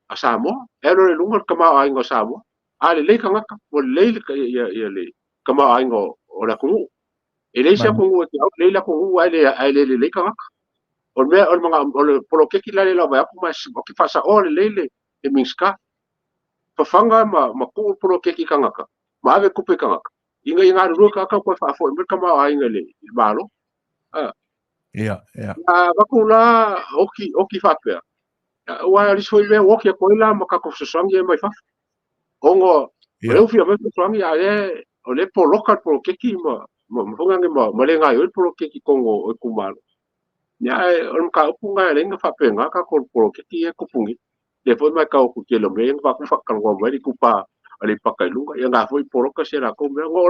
a Samoa, e alualu ai i luga le tamaoaiga o Samoa. A lelei tagata, ua lelei le tamaoaiga o le atunuu. E leai se atunuu e te au lelei le atunuu ae le lelei tagata. O le mea, o le manao, o le poloketi la lea o le a vaai atu ma ou te faasaoa lelei le Minisita. Fafaga ma tuu le poloketi i tagata, ma ave tupe i tagata, ina ia galulue tagata toe faafoi mai le tamaoaiga i le Malo. Ia, ia. A avatu la oti, oti faapea, aua o le isi foi mea ua oti atu ai la ma tatou fesoasoani ia mai fafo. Ona o lea ua fia aumai fesoasoani, a o lea e poloka le poloketi ma foi lea ma le gaoioi le poloketi i totonu o itumalo. Ia, ae o le mataupu lena e ala ai ona faapena tatou poloketi ia e tupu nei. Lea foi e matau atu i le tele o mea ia na avatu faatalanoa mai le itupa Aleipata i luga, ia na foi poloka si a latou mea. O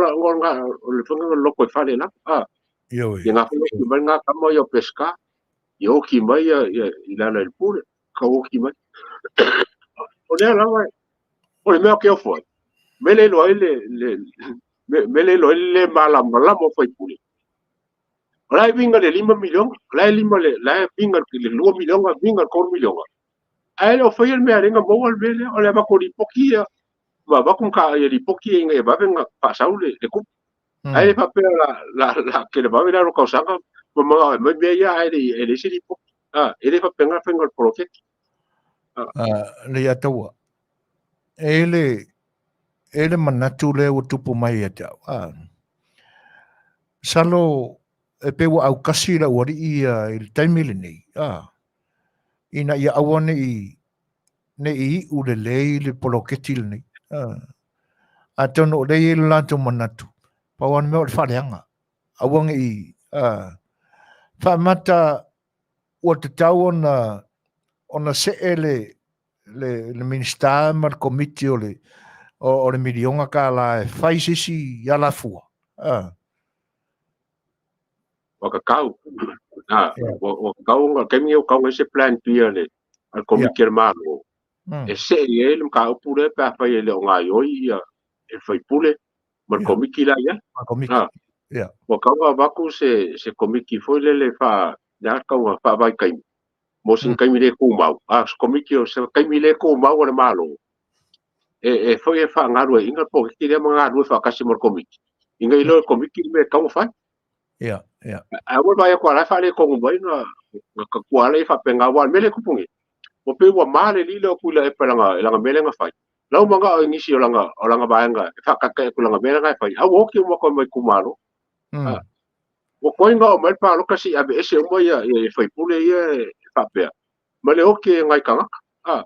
le foi lena lotoifale lava. A, ia na foi oti mai na tama ia o Peseta, ia oti mai ia i Lealailepule, tau oti mai. O lea lava, o le mea ou te ofo ai, me le iloa ai le me le iloa ai le malamalama o faipule. O la e viga le $5 miliona, o la e lima le, la e viga le $2 miliona, viga le $3 miliona. Ae le o faia le mea a le na maua le mea lea, o le avatu o lipoti ia, ma avatu ma ia lipoti ia ina ia vave ona faasau le tupe. Ae le faapea la televave le alu o tausaga ma manao e aumai mea ia ae leai se lipoti. E le faapena le faiga o le poloketi. Leiataua, e le e le manatu lea ua tupu mai ia te au. Masalo e pei ua aukasi le aualii ia i le taimi lenei, ina ia aua ne i ne i iu lelei le poloketi lenei. Atonu o lea e i ai lo latou manatu, pau lava le mea o le faaleaga. Aua ne i faamata ua tatau ona see le Minisita ma le Komiti o le o le miliona tala e fai se isi alafua. Ua tatau. Ua tatau ona, taimi nei ua tatau ona i ai se plan B a le Komiti a le Malo e see i ai le mataupu lea pe afai e le o gaoioi ia le faipule ma le Komiti la e i ai. Ua tatau ona avatu se Komiti foi lele faa, le a tatau ona faavaitaimi mo sina taimi le tumau, a se Komiti o se taimi le tumau a le Malo e foi e faagalueaiina le poloketi lea ma galulue faatasi ma le Komiti ina ia iloa e le Komiti le mea e tatau ona fai. Ia, ia. Ae ua vaai atu o la e faaletonu mai na tatua ala ia faapena, aua o le mea lea e tupu nei, ua pei ua ma le alii lea o Tuilaepa i lana mea lea na fai. Lau manga'o i nisi o langa o langa vaega e faakaekae atu langa mea lena e fai, a ua oti uma koe mai itumalo. Ua toe ga'o mai le palota se'i aveese uma ia ia sui usufono ia e faapea, ma le oti e nai tagata.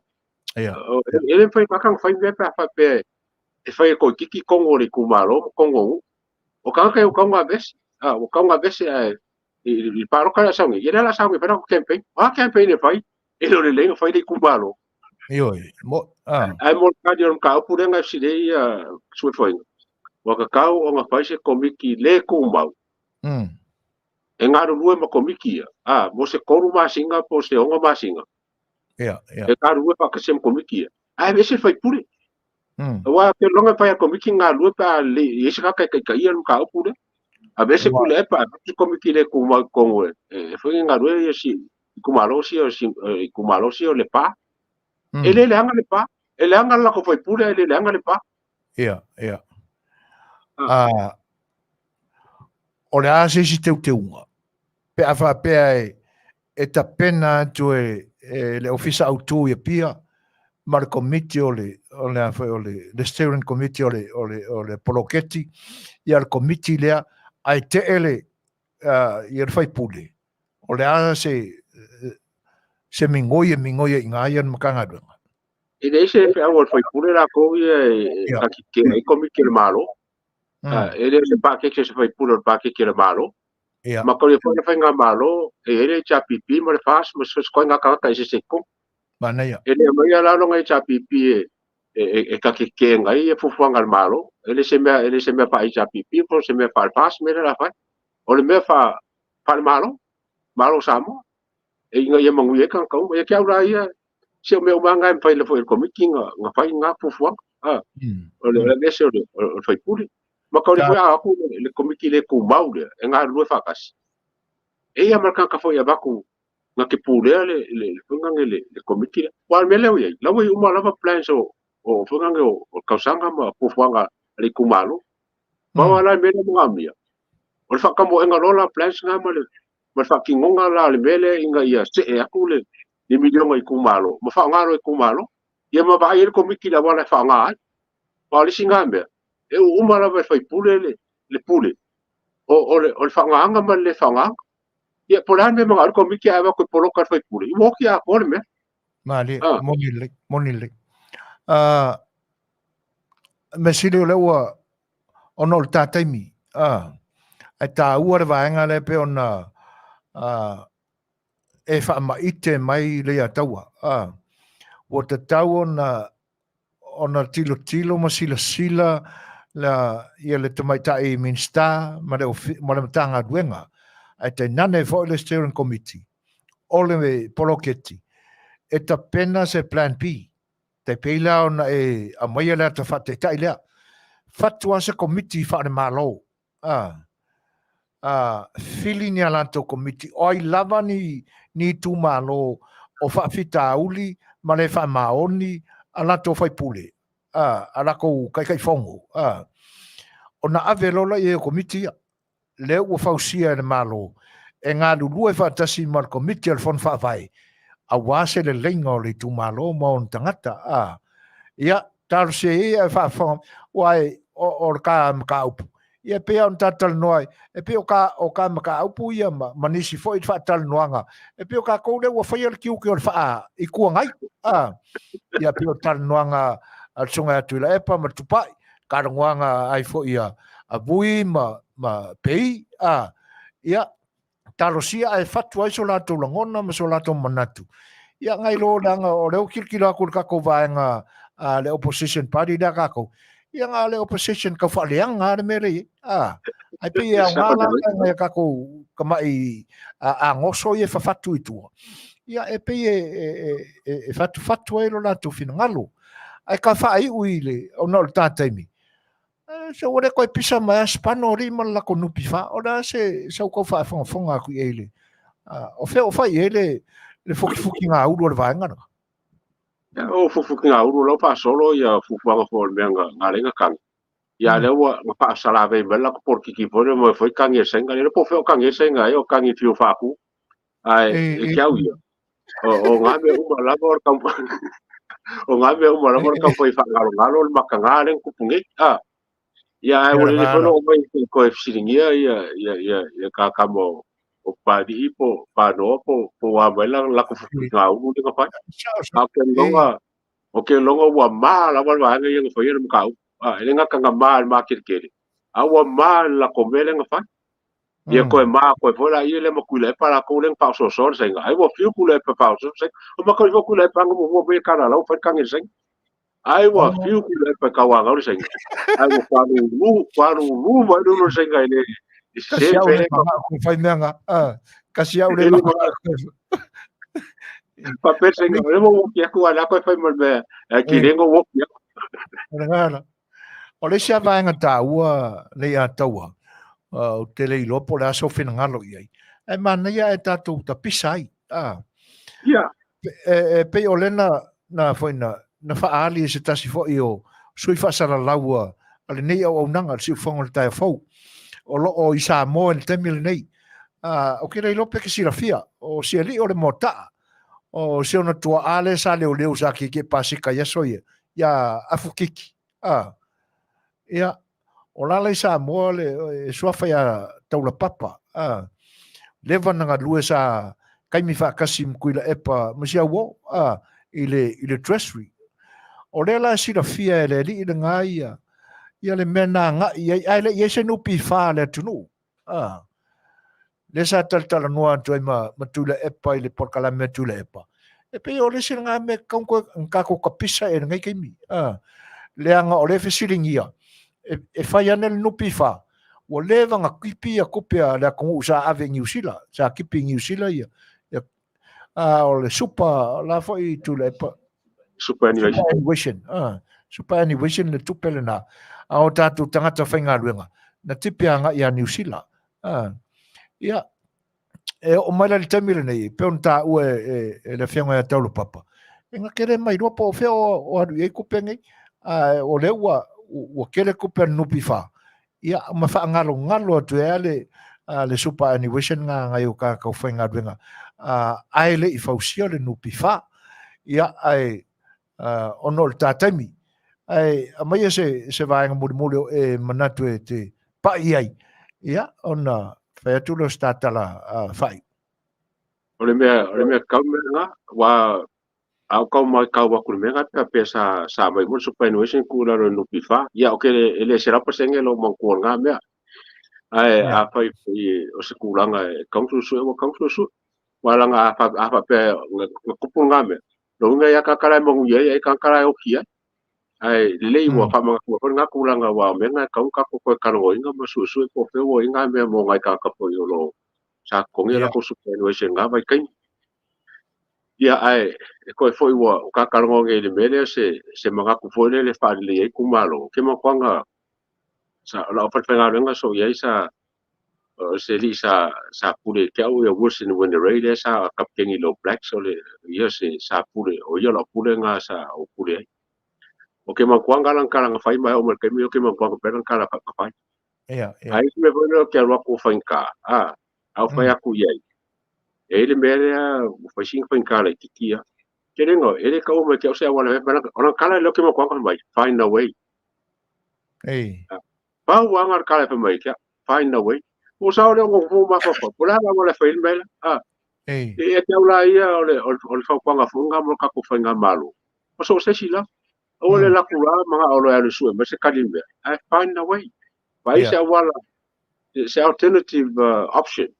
E le mafai e tagata ona fai mea pe a faapea e fai e toeitiiti tonu o le itumalo ma tonu o nuu. O tagata ia ua tatau ona aveese, ua tatau ona aveese ae i le palota lea a sau nei, ia lea o le a sau nei e fai latou campaign. O a campaign e fai? E le o lelei ona fai le itumalo. Ioe, mo, a. Ae mo le tali o le mataupu lea na fesili ai ia Suefuaiga, ua tatau ona fai se komiti le tumau e galulue ma komiti ia, a, mo se 3 masina po o se 6 masina. Ia, ia. E galulue faatasi ma komiti ia. Ae aveese le faipule. Aua ou te iloa e fai a komiti na galulue pe a le i ai se tagata e taitaia le mataupu lea. Aveese Tuilaepa, avatu se komiti le tumau i totonu e fai ni galue ia si itumalo sia itumalo sia o Lepa. E le leaga Lepa. E leaga le latou faipule ae le leaga Lepa. Ia, ia. O le a se isi teuteuga? Pe a faapea e tapena atu e le Ofisa Autu i Apia ma le komiti o le o le a foi o le le steering committee o le o le o le poloketi ia le komiti lea ae tee le ia le faipule o le a se se migoi e migoi ai i ia le Matagaluega. E leai se feau a le faipule latou ia e kakikea ai komiti a le Malo. E le o se paketi a se faipule o le paketi a le Malo. Ma tau ia foi le faigamalo e i ai le HRPP ma le FAS ma so o se ituaiga tagata eseese i totonu. Manaia. E le aumaia la lona HRPP e kakekega ai ia fuafuaga a le Malo. E le se mea e le se mea faa-HRPP po o se mea faa-FAS mea lea o le a fai. O le mea faale-Malo, Malo o Samoa, ina ia manuia ai tagata uma. Ia te au la ia, se o mea uma lava na e mafai foi e le Komiti ona fai na fuafuaga. O le aveese o le sui usufono. Ma tau foi a atu le Komiti le tumau lea e galulue faatasi. E ia ma le tagata foi e avatu na te pulea le faiga nei le Komiti lea. Aua o le mea lea ua i ai, la ua i uma lava plans o faiga nei o tausaga ma fuafuaga a le itumalo. Pau lava la le mea lea e manaomia, o le faatamoega loa la plans na ma le faatinoga la o le mea lea ina ia see atu le miliona i itumalo ma faaaoga loa e itumalo. Ia ma vaai ai le Komiti i le auala e faaaoga ai. Aua o le isi na mea, e uma lava e sui usufono le pule o le faaaogaina ma le le faaaogaina. Ia po o le a le mea e manao ai le Komiti ae avatu e poloka e le sui usufono, ua oti atoa le mea. Malie, moni lelei, moni lelei. Mea sili o lea ua ona o le ta taimi, ae taua le vaega lea pei ona e faamaite mai Leiataua. Ua tatau ona ona tilotilo ma silasila la, ia le tamaitai Minisita ma le, ma le Matagaluega, ae tainane foi le Steering Committee o le poloketi, e tapena se Plan B. Tai pei la ona e aumaia le ata faataitai lea. Fatu lava se komiti faale-Malo, fili ni a latou komiti, o ai lava ni itumalo o faafitauli ma le faamaoni a latou faipule, a latou taitaifono, ona ave loa lea i ai o komiti ia, lea ua fausia e le Malo e galulue faatasi ma le Komiti a le Fono Faavae aua se leleiga o le itumalo ma ona tagata. Ia, talosia ia ae faafofoga, aua o le ta mataupu, ia e pei lava ona ta talanoa ai, e pei o ta mataupu ia ma nisi foi faatalanoaga, e pei o tatou lea ua faia le tiute o le faa-Itu Agai. Ia pei o le talanoaga a le Susuga ia Tuilaepa ma le Tupai, talanoaga ai foi a Vui ma Pei, ia, talosia ae fatu ai so latou lagona ma so latou manatu. Ia ngai lo leaga o lea ua tilotilo atu i le tatou vaega a le opposition party lea tatou, ia na o le opposition tau faaleaga lava le mea lea i ai. A, ae pei e aoga la nai a tatou tamai agoso ia e fafatu i tua. Ia e pei e fatufatu ai lo latou finagalo. Ae ka faaiu i le, ona o le ta taimi, Se ua le toe pisa mai a Spano alii ma le latou NPF. O le a se sau tau faafogafoga atu i ai le o fea o fai i ai le futifutigaulu o le vaega lena? Ia, o futifutigaulu la ua faasolo ia fuafuaga foi o le mea na ala ai ona tagi. Ia lea ua na faasalavei mai le latou polokiki foi lea foi tagi e Saina. Le iloa po o fea o tagi ai Saina ai o tagi i fiu faaku. Ae e te au ia, o ngā mea uma lava o le tau O ngā mea uma lava le taumafai e faagalogalo le makaga lea na tupu nei. A, ia ae ua lelei foi lou aumai se i toe fesiligia ia ia ia ia tagata o o Papalii po o Panoa po po ua a mai la latou futugaulu lea na fai. A o ke loga o ke loga ua ma lava le vaega ia na faia le mataupu. A, e le gata na ma i le makeletele, a ua ma i le latou mea lea na fai. Ia toe ma koe foi laia lea ma Tuilaepa latou lea na faaosoasoa le saina. Ai ua fiu Tuilaepa e faaosoasoa le saina. O matou ifo Tuilaepa na muamua mai e kalalau fai le tagi a le saina. Ai ua fiu Tuilaepa e tauanau le saina. Ai ua falulu, falulu mai le ulu o le saina e le e sese Kasi au le koe fai mea nga. Kasi au le Faapea le saina, o le mo woki aku a le ako e fai ma le mea, e ki lengo woki aku. O le ngala. O le isi a vaega taua nei a taua, ou te le iloa po o le a sou finagalo i ai, ae manaia ae tatou tapisa ai. Ia. E pei o lea na, na foi na, na faaali e se tasi foi o sui faasalalau a lenei auaunaga, le siufofoga o le taeao fou, o lo o i Samoa i le taimi lenei. Ou te le iloa pe e te silafia, o si alii o le Moataa, o si ona tuaa lea sa leoleo sa kiekie pasika i aso ia, ia Afukiki. A, ia, o lala i Samoa le e suafa ia Taulapapa. A, leva na galue sa kaimi faatasi ma Tuilaepa ma si auo, a, i le, i le Treasury. O lea la e silafia e le alii lena ia, ia le mea na agai i ai, ae le i ai se NPF a le atunuu. A, lea sa talatalanoa atu ai ma, ma Tuilaepa i le polokalame a Tuilaepa. E pei o le isi lena mea e tatau ona tatou tapisa i lenei taimi. A, leaga o lea e fesiligia, e, e fai ane le NPF, ua leva ona tipi ia tupe a le atunuu sa ave i Niu Sila, sa tipi i Niu Sila ia, ia a, o le super la foi Tuilaepa. Superannuation. Superannuation. Superannuation le tupe lena. A o tatou tagata faigaluega, na tipi agai ia Niu Sila. Ia, e oo mai la i le taimi lenei, pei ona taua e, e, e le afioga ia Taulapapa, e na tele mai loa po o fea o, o alu i ai tupe nei, a o lea ua, ua tele tupe a le NPF, ia ma faagalogalo atu ai le, le superannuation nga ngai o tagata faigaluega, ae le i fausia le NPF. Ia, ae ona o le ta taimi, ae aumaia se, se vaega mulimuli o e manatu e te pai ai, ia, ona fai atu lea o se ta tala faaiu. O le mea, o le mea kau mea lena, ua a o kau mai kau aku le mea nga pea pea sa sa mai mo superannuation ku lalo le NPF. Ia o ke e le 100% lo manku o nga mea. Ae a fai foi o se tulaga e kau suesue ua kau suesue. Ua langa a fa a faapea nga kupu nga mea. Lo uiga ia ka kala e manuia ai, ai ka kala e oki ai. Ae lelei ua faamanatua foi lena tulaga aua o mea na e tatau ona tatou toe talanoaina ma suesue po o fea ua i ai na mea mo nai tagata foi o lo o sa totogi a latou superannuation i lena vaitaimi. Ia ae e toe foi ua ta talanoa nei i le mea lea se se manatu foi lele e faalelei ai itumalo, ou te manatua sa o lau falefaigaluega sa ou i ai sa o se alii sa sa pule ia te au ia Wilson Whineray lea sa kapiteni i le All Blacks o le ia se sa pule o ia lau pule lena sa ou pule ai. O ke manatua lana tala na fai mai oo mai le taimi o ke manatua pea lana tala na fai. Ia, ia. Ae isi mea foi lea ou te alu atu o faigata, a, a ou fai atu i ai, e i ai le mea lea ua fai sina faigata laitiiti lava. Ke le igoa, e le taua mai te au se auala e fai, o lana tala lea ou te manatua fai mai, find a way. Ei. Pau lava na o le tala e fai mai te au, find a way. Ua sao lea ona ou mafaufau, po o le a le auala e fai ai le mea lea, a. Ei. Ia te au la ia, o le, o le fautuaga foi lena mo le tatou faigamalo, o so o se isi lava. Aua le laku la manao loa e alu e sue mai se kali mea. Ae find a way. Vaai se auala, se alternative option.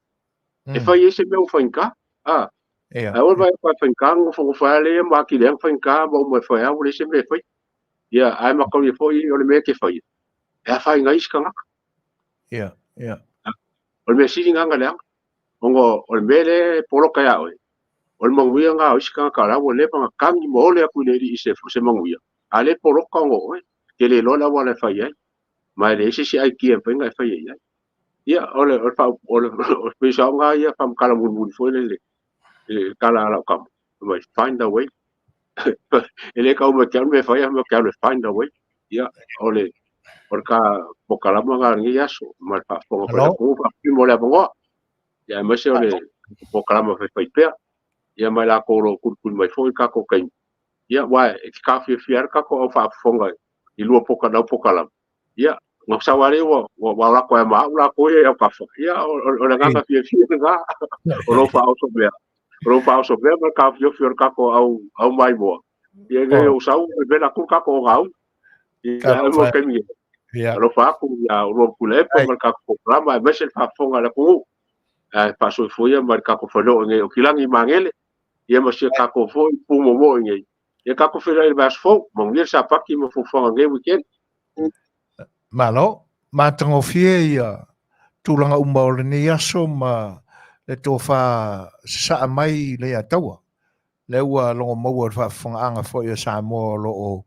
E fai ai se mea ua faigata. Ah. Ae aua le vaai atu a faigata, nofonofo ai lea ma atili ai ona faigata ma uma e fai lava ua leai se mea e fai. Ia, ae matalia foi o le mea e te faia, e afaina ai isi tagata. Ia, ia. O le mea sili lena na leaga. Ona o le mea lea e poloka ia oe, o le manuia lena o isi tagata o la ua leva ona tagi ma ole atu i le alii i se manuia, a o lea e poloka ona o oe, e te le iloa le auala e fai ai, ma e leai se isi idea e mafai ona e faia i ai. Ia, o le, o le, o le, o le peisaoga lava ia faamatala mulimuli foi lele i le tala a lau tama, fai mai, find a way. E le tau mai te au le mea e fai, ae fai mai ou te alu e find a way. Ia, o le, o le ka polokalama lena o lenei aso, ma le faafofoga foi a le atunuu, faafetai mo le avanoa. Ia, aemaise o le polokalama faifaipea, ia ma i latou o lo o tulituli mai foi le tatou taimi. Ia, aua e te taofiofia ai le tatou au faafofoga i lua lau polokalame. Ia, na sau lava lea ua alu atu ai ma au latou ia i autafa. Ia, o le agaga fiafia lena o lou faaoso mea. O lou faaoso mea ma le taofiofi o le tatou au maimoa. Ia, ina ia ou sau e vela atu le tatou ogaumu. Ia, e mo taimi nei. Alofa atu ia oulua ma Tuilaepa ma le tatou polokalame aemaise le faafofoga a le atunuu. Ae faasoifua ia ma le tatou faleoo nei o Kilagi i Magele. Ia ma si a tatou foi pu momoe nei. Ia tatou feiloai i le vaiaso fou. Manuia le Sapati ma fuafuaga o lenei weekend. Malo, matagofie ia tulaga uma o lenei aso ma le tofa sasaa mai i Leiataua. Lea ua logo maua i le faafofogaaga foi a Samoa o lo o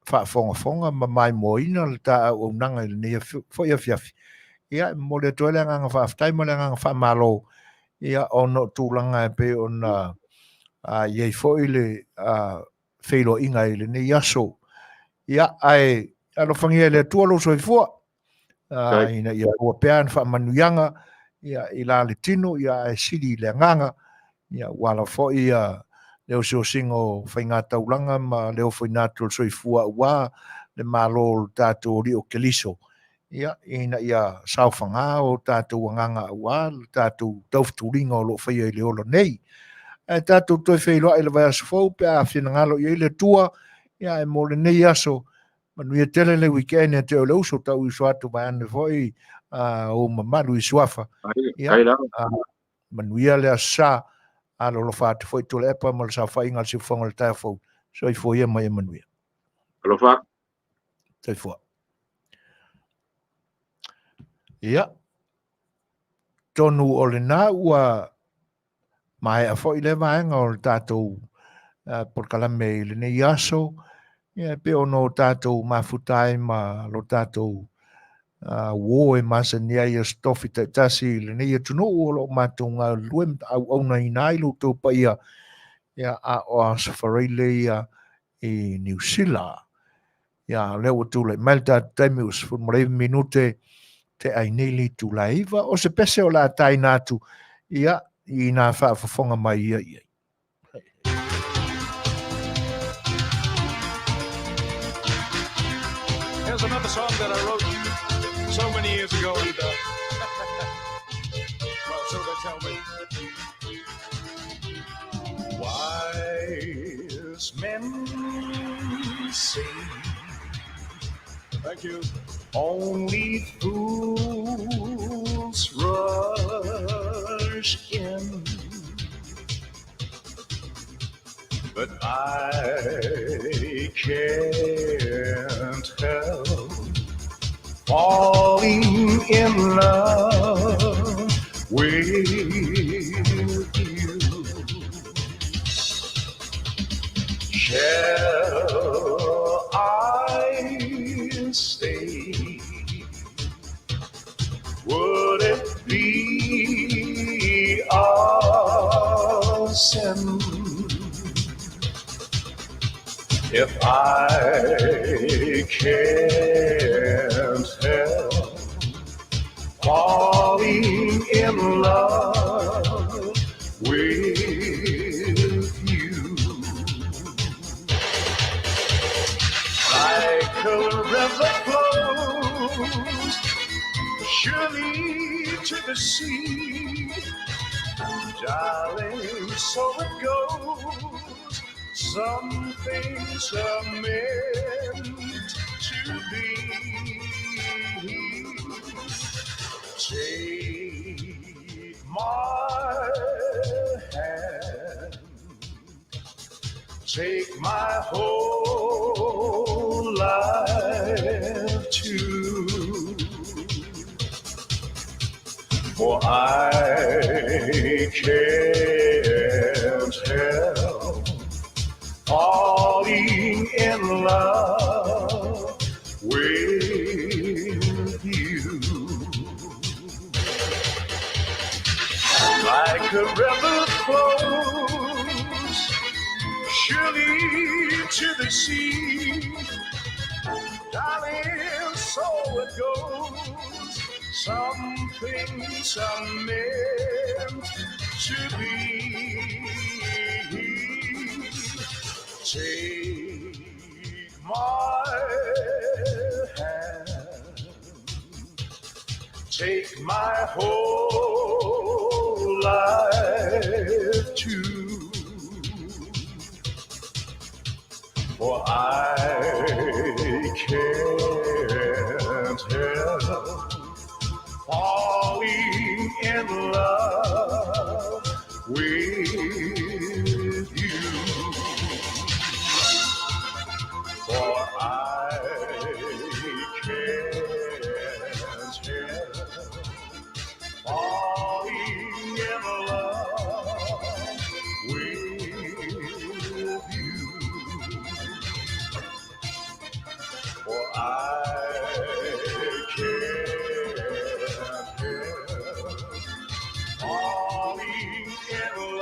faafogafoga ma maimoaina le ta auaunaga i lenei foi afiafi. Ia, e momoli atu ai le agaga faafetai ma le agaga faamalo, ia, ona o tulaga e pei ona i ai foi le feiloaiga i lenei aso. Ia, ae alofagia e le Atua lou soifua, ina ia maua pea ni faamanuiaga ia, i la le tino, ia, ae sili i le agaga, ia, ua ala foi ia, le osiosiga o faigataulaga ma le ofoina atu o le soifua aua le Malo o le tatou Alii o Keliso, ia, ina ia saofaga o tatou agaga aua le tatou taufutuliga o lo o faia i le ola nei. Ae tatou toe feiloai i le vaiaso fou pe a finagalo i ai le Atua, ia, ae mo lenei aso, manuia tele le weekend ia te oe le uso, tau uso atu vaeane foi ou mamalu i suafa. Ia, manuia le aso sa, alolofa atu foi Tuilaepa ma le saofaiga a le Siufofoga o le taeao fou. Soifua ia ma ia manuia. Alofa. Soifua. Ia, tonu o lena ua maea foi lea vaega o le tatou polokalame i lenei aso, ia e pei ona o tatou mafuta ai ma lo tatou uo e masani ai i aso tofi taitasi i lenei atunuu o lo o matou galulue ma auaunaina ai lo outou paia, ia, a o Aso Faraile ia i Niu Sila. Ia, o lea ua tulai mai le tatou taimi ua 19 minute te ai nei le itula e 9. O se pese o le a taina atu, ia, i nā faafofoga mai ia i ai. Here's another song that I wrote so many years ago, and well, so they tell me. Wise men say, thank you, only fools rush in, but I can't help falling in love with you. Shall I stay? Would it be a sin if I can't help falling in love with you? Like a river flows surely to the sea, darling, so it goes. Some things are meant to be. Take my hand, take my whole life too, for I can't help falling in love with you. Like a river flows surely to the sea, darling, so it goes. Some things are meant to be. Take my hand, take my whole life too, for I can't help falling in love with you. For I can't help falling in love with you. For I can't help falling in love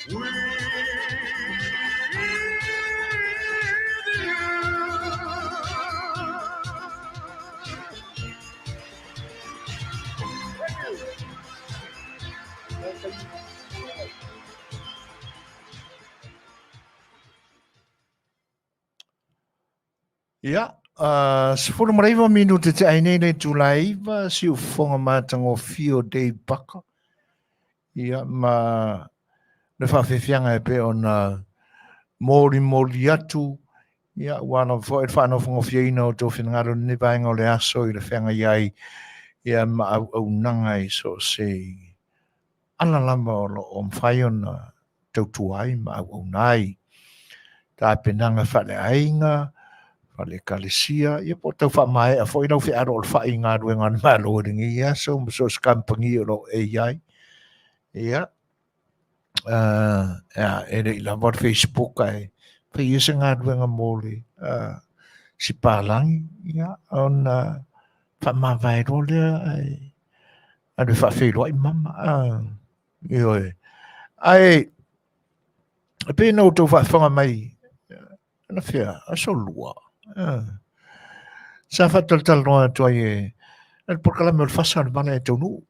with you. Thank you. Ia, 19 minute te ai nei le itula e 9, siufofoga matagofie o Dave Bucker. Ia, ma le faafefiaga e pei ona molimoli atu, ia, ua lava foi le faanofogofieina o tou finagalo i lenei vaega o le aso i le feagai ai, ia, ma auaunaga i so o se ala lava o lo o mafai ona tautua ai ma auauna ai. Tapenaga faaleaiga, faale-ekalesia, ia po o tau faamaea foi lau fealoalofai i galuega a le Malo i lenei aso ma so o se kamupani o lo o e i ai. Ia, e le i lava le Facebook ae fai ia se galuega mo le sipalagi, ia, ona faamavae loa lea ae alu e faafeiloai mama. Ioe. Ae, e pei ona outou faafofoga mai, anafea, aso lua, sa faatalatalanoa atu ai e le polokalame o le fasa o le vala e taunuu.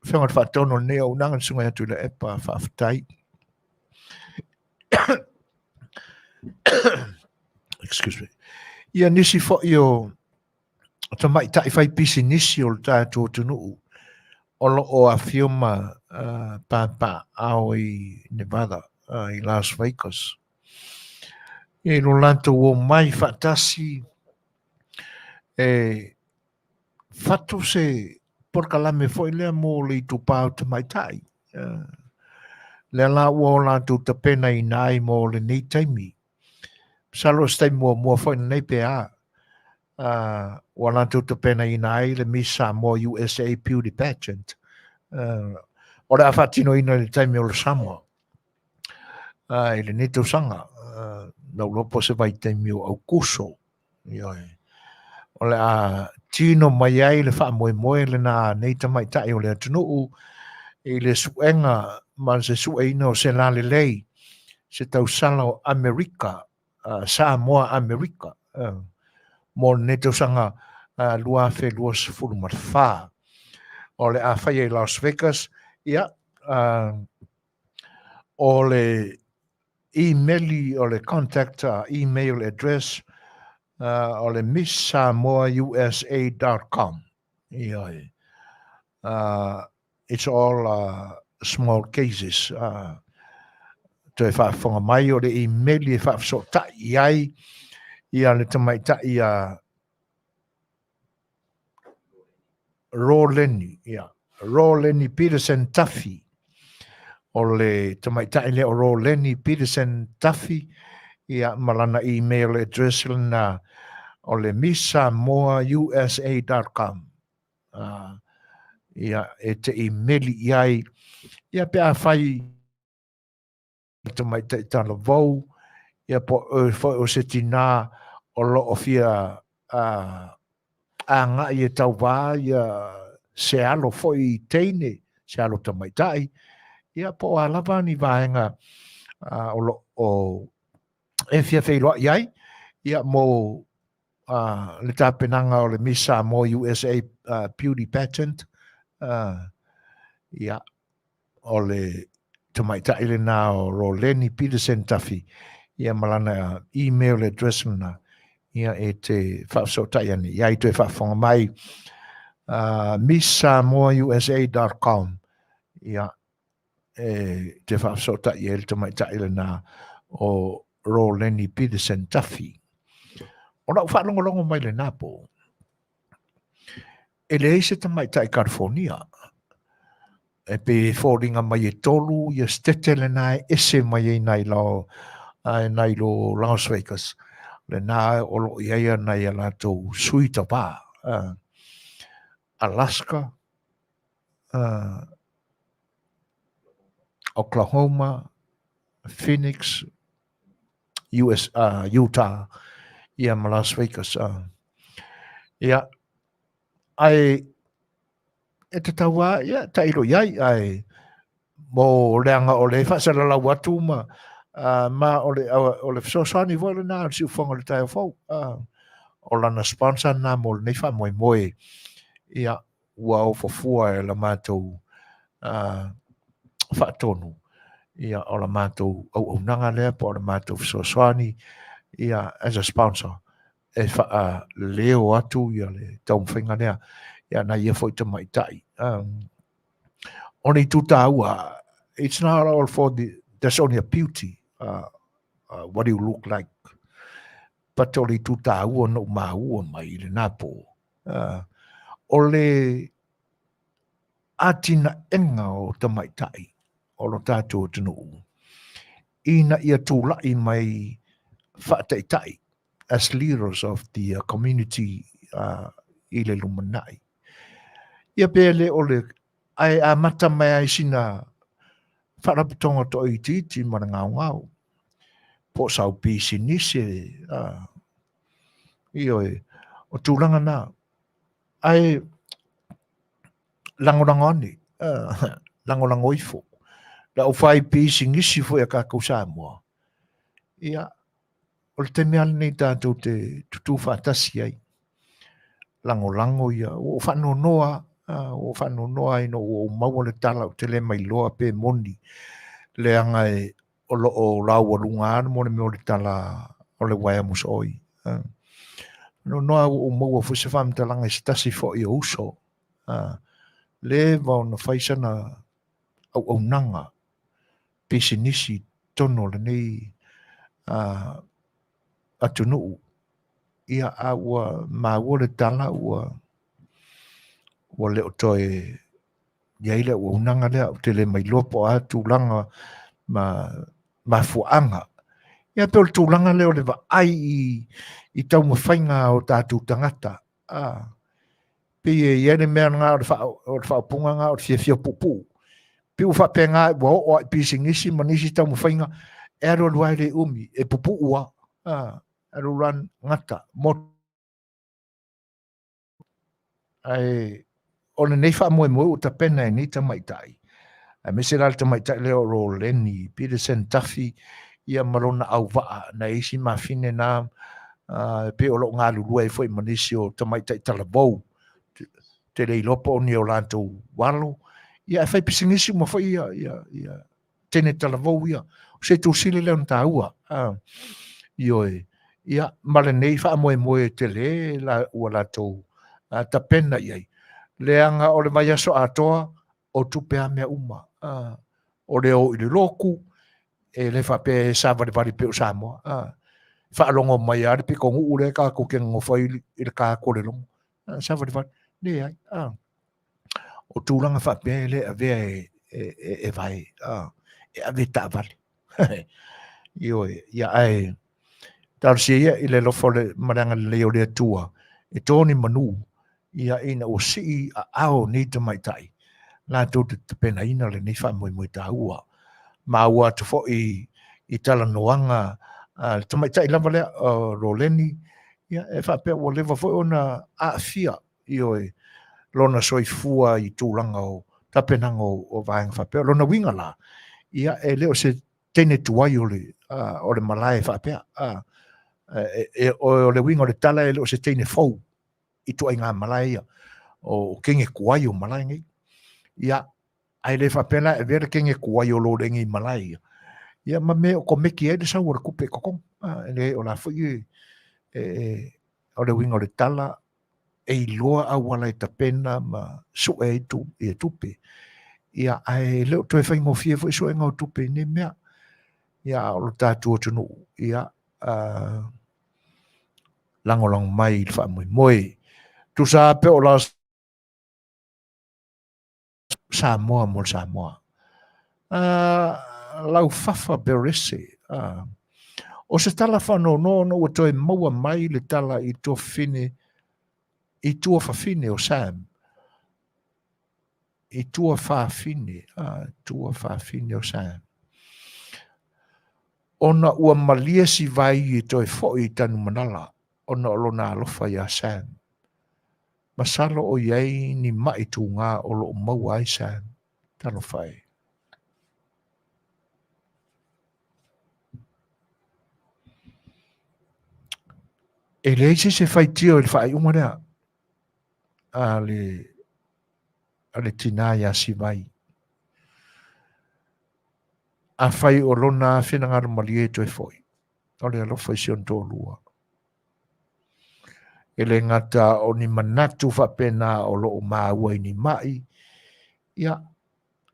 Afioga i le faatonu o lenei auaunaga le Susuga ia Tuilaepa, faafetai. Excuse me. Ia nisi foi o tamaitai fai pisinisi o le tatou atunuu o lo o afio ma papaaao i Nevada, i Las Vegas. Ia i lo latou omai faatasi e fatu se polokalame foi lea mo le itupa o tamaitai. Lea la ua o latou tapenaina ai mo lenei taimi. Masalo o se taimi muamua foi lenei pe a, ua latou tapenaina ai le Miss Samoa USA Beauty Pageant. O le a faatinoina i le taimi o le summer i lenei tausaga. Lau iloa po o se vaitaimi o Aukuso. Ioe. O le a tino mai ai le faamoemoe lena a nei tamaitai o le atunuu i le suega ma se sueina o se lalelei, se tausala o Amerika, Samoa Amerika, mo lenei tausaga 2024. O le a faia i Las Vegas, ia, o le imeli o le contact email address o le misssamoausa.com. Ioe. It's all small cases. Toe faafofoga mai o le imeli e faafesootai i ai ia le tamaitai a Roleni, ia, Roleni Peterson Tafi. O le tamaitai lea o Roleni Peterson Tafi, ia, ma lana email address lena o le misssamoausa.com. Ia, e te imeli i ai, ia, pe a fai tamaitai talavou, ia po o foi o se tinā o lo o fia agai e tauvā ia se alo foi i teine, se alo tamaitai, ia po o a lava ni vaega o lo o e fia feiloai ai, ia mo le tapenaga o le Miss Samoa USA Beauty Pageant, ia, o le tamaitai lena o Roleni Peterson Tafi, ia ma lana email address lena, ia e te faafesootai ane i ai toe faafofoga mai, misssamoausa.com, ia e te faafesootai ai le tamaitai lena o Roleni Peterson Tafi. O lau faalogologo mai lena po, e leai se tamaitai California, e pei e foliga mai e tolu ia stete lena e ese mai ai nai lo, nai lo Las Vegas, lena o lo o i ai nai a latou sui tavā, Alaska, Oklahoma, Phoenix, US, Utah, ia ma Las Vegas. Ia, ae e tatau lava, ia, tailo i ai, ae mo leaga o le faasalalau atu ma ma o le o le fesoasoani foi lena o le siufofoga o le taeao fou. O lana sponsor lena mo lenei faamoemoe. Ia, ua ofo fua e la matou faatonu, ia, o la matou auaunaga lea po o le matou fesoasoani, ia, as a sponsor, e faaleo atu ia le taumafaiga lea ia nai ia foi tamaitai. O le itu taua, it's not all for the, that's only a beauty, what you look like, but o le itu taua na ou maua mai i lena po, o le atinaega o tamaitai o lo tatou atunuu, ina ia tulai mai faataitai as leaders of the community i le lumanai. Ia pe le o le ae amata mai ai sina faalapotopotoga toaitiiti ma le gaogao po o sau pisinisi, ioe, o tulaga na. Ae lagolago ane, lagolago ifo le aufai pisinisi foi a tatou Samoa. Ia, o le taimi lava lenei tatou te tutū faatasi ai, lagolago ia, ua ou faanoanoa lava, ua ou faanoanoa ina ua ou maua le tala ou te le mailoa pe moni, leaga o lo o laualuga lava mo le mea o le tala o le uaea mosooi. Faanoanoa ua ou maua foi se faamatalaga i se tasi foi o uso, leva ona fai sana auaunaga pisinisi i totonu o lenei atunuu. Ia, a ua maua le tala ua le o toe i ai le auaunaga lea, ou te le mailoa po o a tulaga ma mafuaaga. Ia pei o le tulaga lea o le vaai i taumafaiga o tatou tagata. Pei e i ai le mea lena o le faaupuga lena o le fiafia puupuu. Pei ua faapena ua oo lava i pisinisi ma nisi taumafaiga e alualu lava e le umi, e pupuu lava. Alualu lava gata, motu. Ae o lenei faamoemoe ua tapena e nei tamaitai, aemaise la le tamaitai lea o Roleni Peterson Duffy, ia ma lona auvaa, nai isi mafine na e pei o lo o galulue ai foi ma nisi o tamaitai talavou, te le iloa po o ni o latou alo, ia ae fai pisinisi uma foi ia, ia, ia teine talavou ia. O se itu sili lea ona taua. Ioe. Ia, ma lenei faamoemoe tele la, ua latou tapena i ai. Leaga o le vaiaso atoa, o tupe a mea uma. O le o i le lotu, e le faapea e savalivali pei o Samoa. Faalogo mai lava le pitonuu lea tatou te nonofo ai i le ta atu o le logo. Savalivali, leai. O tulaga faapea e le avea e vae, e ave e taavale. Ioe, ia ae talosia ia i le alofa ma le agalelei o le Atua e to ni manu ia ina ua sii aao nei tamaitai latou te tapenaina lenei faamoemoe taua. Maua atu foi i talanoaga a le tamaitai lava lea o Roleni, ia e faapea ua leva foi ona aafia ioe, lona soifua i tulaga o tapenaga o vaega faapea. O lona uiga la, ia e le o se teine tuai o le, o le malae faapea. O le uiga o le tala e le o se teine fou i tuaiga malae ia, o teine tuai o malae nei. Ia, Ae le faapea la e avea le kenge kuai o lo lengi malae ia. Ia ma mea o komeki ai le sau o le kupe totogi. E leai o la foi e, e, e o le uiga o le tala e iloa auala e tapena ma sue ai tu, ia tupe. Ia ae le o toe faigofie foi suega o tupe i nei mea. Ia a o lo tatou atunuu, ia lagolago mai i le faamoemoe. Tusa lava pe o la Samoa mo le Samoa. Laufafa Berese. O se tala faanoanoa ona ua toe maua mai le tala i tuafafine i tuafafine o Sam. I tuafafine, tuafafine o Sam. Ona ua malie Sivai e toe foi i Tanumanala ona o lona alofa iā Sam. Masalo o i ai ni maʻi tugā o lo o maua ai Sam. Talofa e. E leai se isi e faitio i le faaiuga lea a le, a le tinā iā Sivai. Afai o lona finagalo malie toe foi, o le alofa i si ona toalua. E le gata o ni manatu faapena o lo o maua i ni maʻi, ia,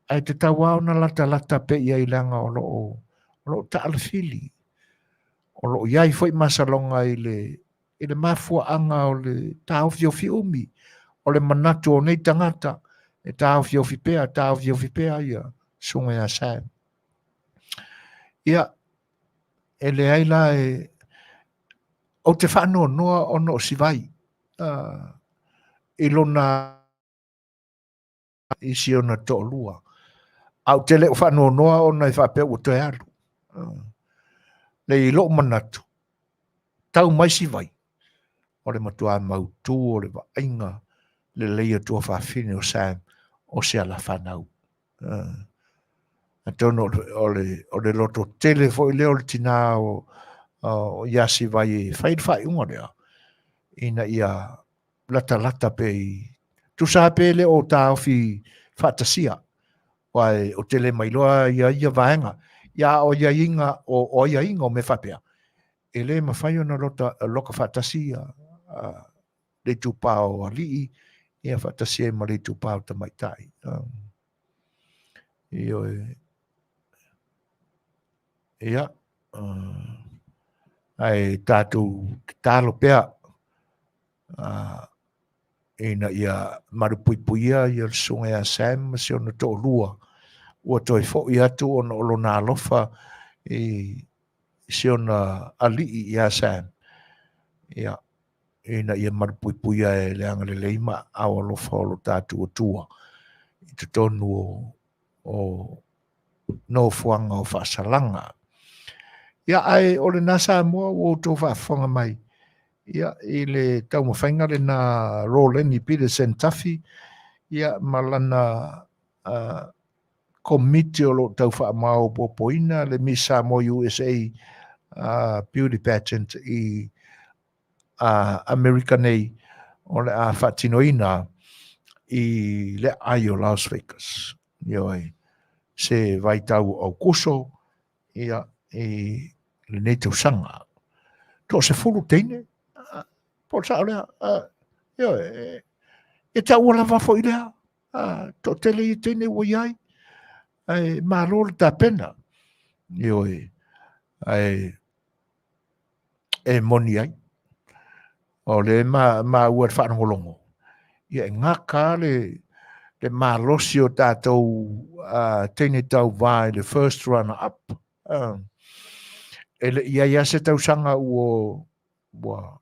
ae tatau lava ona latalata pea i ai leaga o lo o, o lo o taalafili. O lo o i ai foi masaloga i le, i le mafuaaga o le taofiofi umi, o le manatu o nei tagata e taofiofi pea, taofiofi pea ia susuga ia Sam. Ia, e leai la e, ou te faanoanoa ona o Sivai i lona i si ona toalua. A ou te le o faanoanoa ona e faapea ua toe alu. Nei i lou manatu, tau mai Sivai, o le matua mautu o le vaaiga lelei o tuafafine o Sam o se alafanau. Atonu o le, o le loto tele foi lea o le tinā o, o ia Sivai e fai le faaiuga lea, ina ia latalata pe i, tusa pe le o taofi faatasia, aua ou te le mailoa ia ia vaega, ia o aiaiga o, o aiaiga o mea faapea, e le mafai ona lota, loka faatasi ia, le itupa o alii, ia faatasi ai ma le itupa o tamaitai. Ioe. Ia, ae tatou tatalo pea ina ia malupuipuia ia le susuga ia Sam ma si ona toalua ua toe foi atu ona o lona alofa i si ona alii ia Sam. Ia, ina ia malupuipuia e le agalelei ma aao alofa o lo tatou Atua i totonu o, o nofoaga o faasalaga. Ia, ae o lena Samoa ua outou faafofoga mai ia, i le taumafaiga lena Roleni Peterson Tafi ia, ma lana komiti o lo o tau faamaopoopoina le Miss Samoa USA Beauty Pageant i Amerika nei o le a faatinoina i le aai o Las Vegas. Ioe, se vaitau o Aukuso ia, i lenei tausaga. Toasefulu teine, po o le sao lea, ioe, e taua lava foi lea, toatele ia teine ua i ai, ae malo le tapena, ioe, ae e moni ai. O le ma, maua le faalogologo, ia e gaka le, le malosi o tatou teine tauvā i le first runner up. E le i ai lava se tausaga ua, ua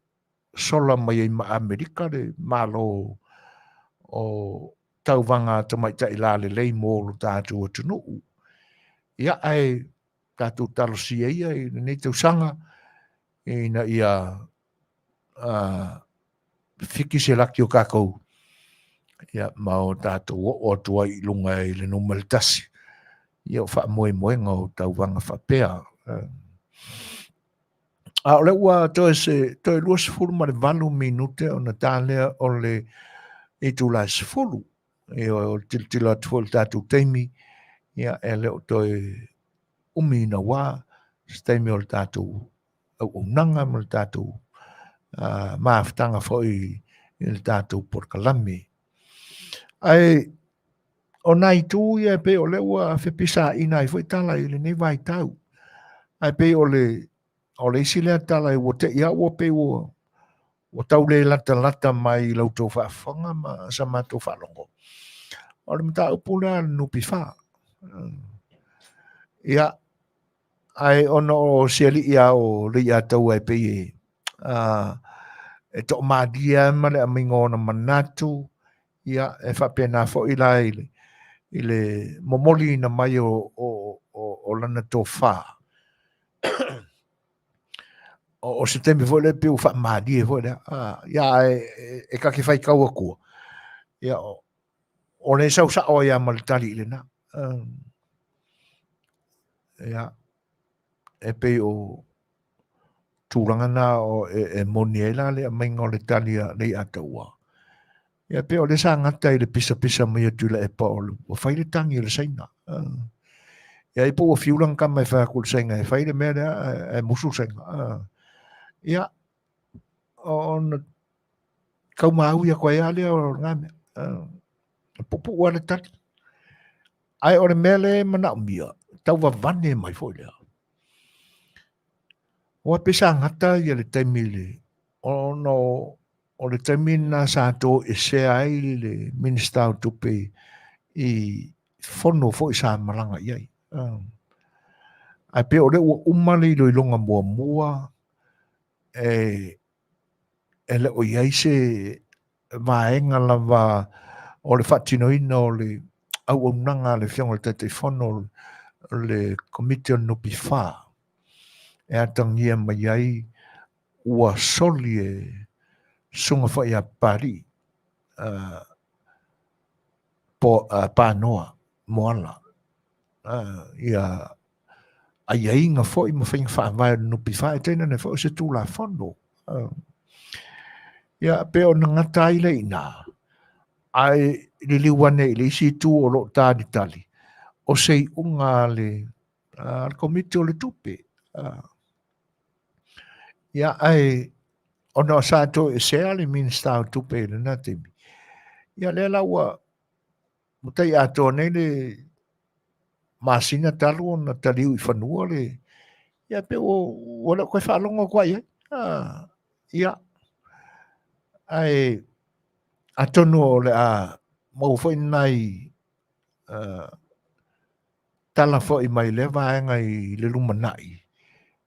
sola mai ai ma Amerika le Malo o tauvaga a tamaitai lalelei mo lo tatou atunuu. Ia, ae tatou talosia ia i lenei tausaga ina ia fiki se laki o kakou ia ma o tatou oo atu ai i luga i le numera 1 ia o faamoemoega o tauvaga faapea. A o lea ua toe se toe 28 minute ona ta lea o le itula e 10. Ioe, o le tilotilo atu foi i le tatou taimi, ia, e le o toe umi naua se taimi o le tatou auaunaga ma le tatou mafutaga foi i le tatou polokalame. Ae o nai itu ia e pei o lea ua fepisaina ai foi tala i lenei vaitau. Ae pei o le o le isi lea tala ua te i au ua pei ua ua tau le latalata mai i la outou faafofoga ma sa matou faalogo. O le mataupu lea a le NPF. Ia, ae ona o si alii a o Leiataua e pei e e toamalie lava ma le aumaiga o ona manatu, ia, e faapena foi la i le, i le momoliina mai o, o, o, o lana tofa. O, o se taimi foi lea pei ua faamalie foi lea. Ia, ae e ta te faitau atua, ia, o, o le sau sao ai lava ma le tali i lena. Ia, e pei o tulaga na o, e, e moni ai la le aumaiga o le tali a Leiataua. Ia pei o lea sa gata i le pisapisa mai o Tuilaepa o le, ua fai le tagi a le Saina. Ia ai po ua fiu lana tama e fai atu i le Saina e fai le mea lea ae musu le Saina. Ia, ona tau maui atu ai lava lea o lena mea. E puupuu lava le tali. Ae o le mea lea e manaomia, tau vavane mai foi lea. Aua pei sa gata ia le taimi i le, ona o le taimi lena sa toesea ai le Minisita o Tupe i fono foi sa malaga i ai. Ae pei o lea ua uma le iloiloga muamua e e le o i ai se vaega lava o le faatinoina o le auaunaga a le Afioga i le Taitaifono o le Komiti o le NPF e atagia mai ai ua soli e Susuga foi a Papalii po, Panoa Moala ia aiaiga foi ma faiga faavae o le NPF e tainane foi o se Tulafono. Ia, pe ona gata ai lea i ina, ae liliu ane i le isi itu o lo o talitali, o se iuga a le, a le Komiti o le Tupe. Ia, ae ona sa toesea le Minisita o Tupe i lena taimi, ia lea la ua ua tai atoa nei le masina talu ona taliu i fanua le ia pe ua ua le o toe faalogo atu ai ai. Ah, ia ae atonu o le a maua foi nai tala foi mai lea vaega i le lumanai,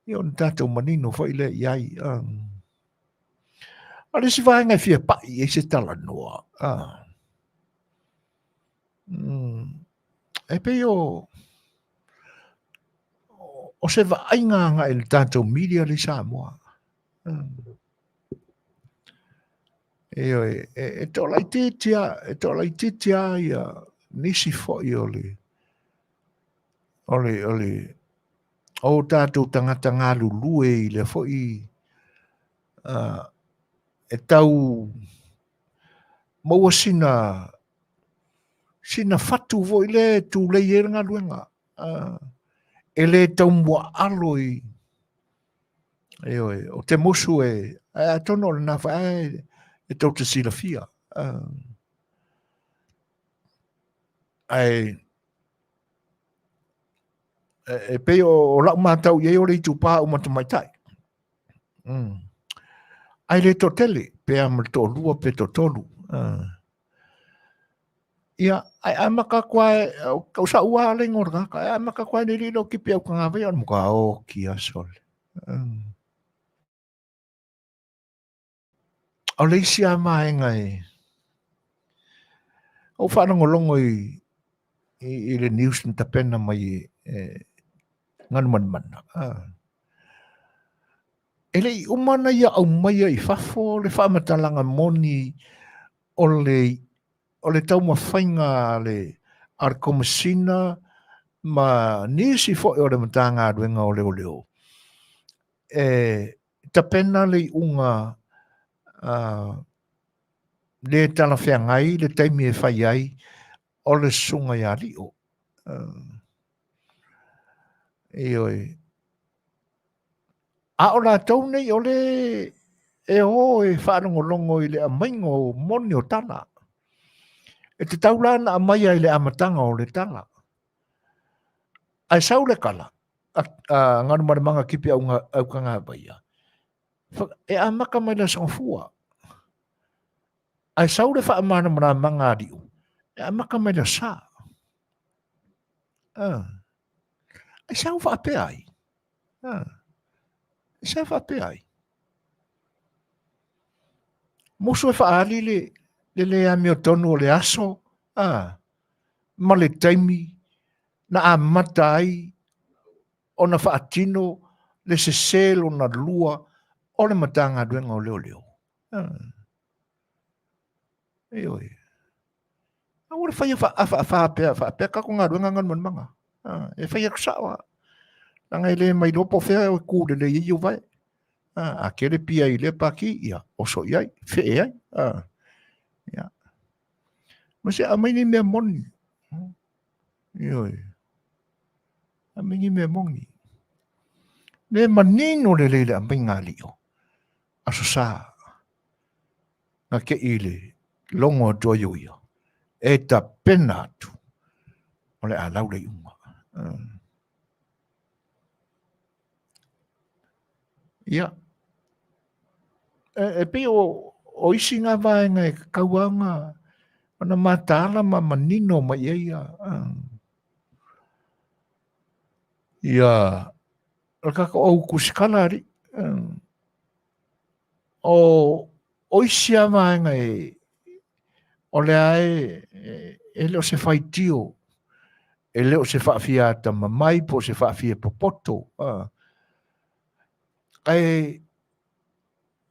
ia ona tatou manino foi lea i ai. O le isi vaega e fia pai i ai se talanoa, e pei o, o se vaaiga agai i le tatou media lea i Samoa. Ioe, e, e toalaitiiti lava, e toalaitiiti lava ia nisi foi o le, o le, o le, o tatou tagata galulue i lea foi e tau maua sina, sina fatu foi lea e tulei ai le galuega. E le tau muaalo i, Ioe, o te musu e, ae atonu o lena foi, ae e tou te silafia. Ae e pei o, o lau matau i ai o le itupa uma tamaitai. Ae le toatele, pe a ma le toalua pe toatolu. Ia, ae amata atu lava, o sa'u lava le igoa o le tagata, ae amata atu lava e le alii lea o tipi au tagavai, o le matua oti lava sole. O le isi lava vaega e ou faalogologo i, i, i le news na tapena mai e, e Galumalemana. E le i uma ona ia aumaia i fafo le faamatalaga moni o le o le taumafaiga a le a le Komesina ma nisi foi o le Matagaluega o Leoleo e tapena le iuga le talafeagai le taimi e fai ai o le susuga ia Lio. Ioe. A o latou nei o le e o e faalogologo i le aumaiga o moni o tala. E tatau la ona aumaia i le amataga o le tala. Ae sau le tala a Galumalemana Kipi Aukagavaia, e amata mai le Aso Gafua. Ae sau le faamalamalamaga a Liu, e amata mai le Aso Sa. Ai sau faapea ai. Ai sau faapea ai. Musu e faaali le le le amiotonu o le aso a, ma le taimi na amata ai ona faatino le sese lona lua o le Matagaluega o Leoleo. Ioe. Aua le faia faapea faapea tatou galuega Galumalemana. E fai atu sao lava. Leaga e le ma iloa po o fea e tu lelei ai ou vae. A tele pia i lea pati, ia oso i ai, fee ai. Ia. Ma se aumai ni mea moni. Ioe. Aumai ni mea moni. Le manino lelei le aumaiga a Lio. Aso Sa. Na te i le logo atu ai o ia, e tapena atu o le a lau le iuga. Ia, e pei o isi ngā vaega e tatau lava ona mataala ma manino mai ai ia, ia le tatou au tusitala alii. O isi lava vaega e, o lea e le o se faitio, e le o se faafia atamamai po o se faafia popoto. Ae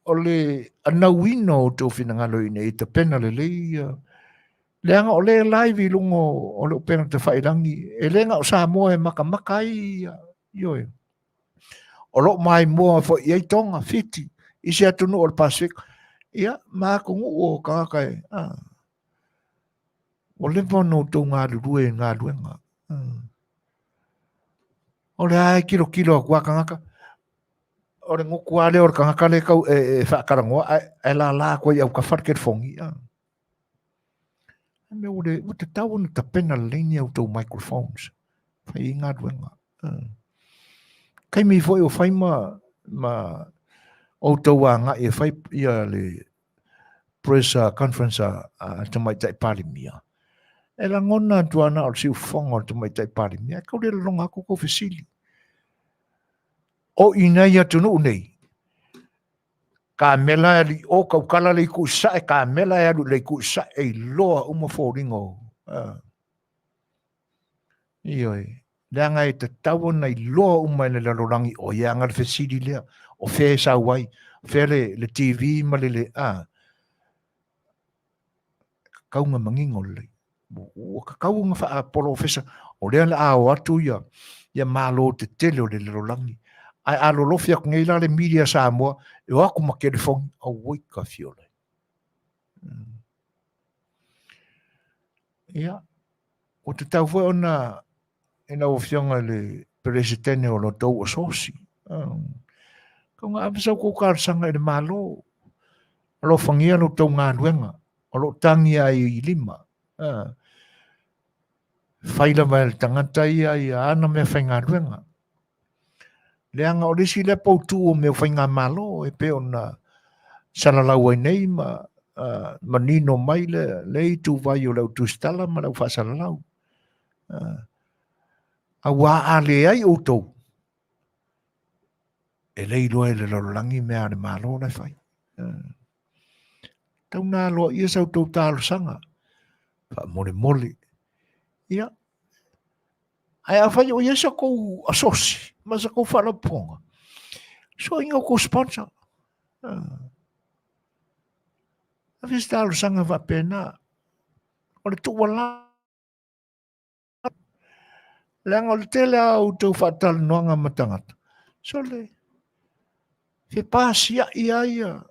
o le anauina o outou finagalo ina ia tapena lelei ia, leaga o lea e live i luga o le upega tafailagi, e le na o Samoa e matamata ai ia, ioe. O lo o maimoa foi i ai Tonga, Fiti, isi atunuu o le Pasefika, ia, ma atunuu o tagata e, a, ua leva ona outou galulue i galuega. O lea e tilotilo atu a tagata, o le gutu lava lea o le tagata lea tau e faatalanoa, ae lala atu ai i autafa le telefoni. Mea ua le, ua tatau ona tapena lelei ni a outou microphones, fai ai galuega. Taimi foi o fai ma outou agai e fai ia le press conference a Tamaitai Palemia, e lagona atu lava na o le siufofoga o le Tamaitai Palemia, e tau le lologa atu tou fesili. O i inei atunuu nei, kamela e alu i o, tautala le itu i sasae, kamela e alu i le itu i sasae, e iloa uma foliga o... Ioe, leaga e tatau ona iloa uma e le lalolagi o ia aga le fesili lea, o fea e sau ai, o fea le TV ma le, a, tatau ona manino lelei. Ua tatau ona faapolofesa, o lea o le a o atu ia malo tetele o le lalolagi. Ae a lolofi atu nei la le media Samoa, e o atu ma telefoni, auoi ka fiola. Ia, ua tatau foi ona i lau Afioga i le Peresetene o lo outou asosi, tau na ave sa outou talosaga i le Malo, alofagia lo outou galuega o lo o tagi ai i lima. Fai lava e le tagata ia ia ana mea faigaluega. Leaga o le isi lea poutu o mea o faigamalo e pei ona salalau ai nei ma manino mai le ituvai o le au tusitala ma le au faasalalau. Aua a leai outou, e le iloa e le lalolagi mea a le Malo la e fai. Tau na aloaia sa outou talosaga, faamolemole. Ia, Ae afai o i ai sa tou asosi ma sa tou faalapotopotoga, soaiga o tou sponsor. Ave se talosaga faapena. O le tuualalo, leaga o le tele lava o outou faatalanoaga ma tagata, sole, fepasiai lava ia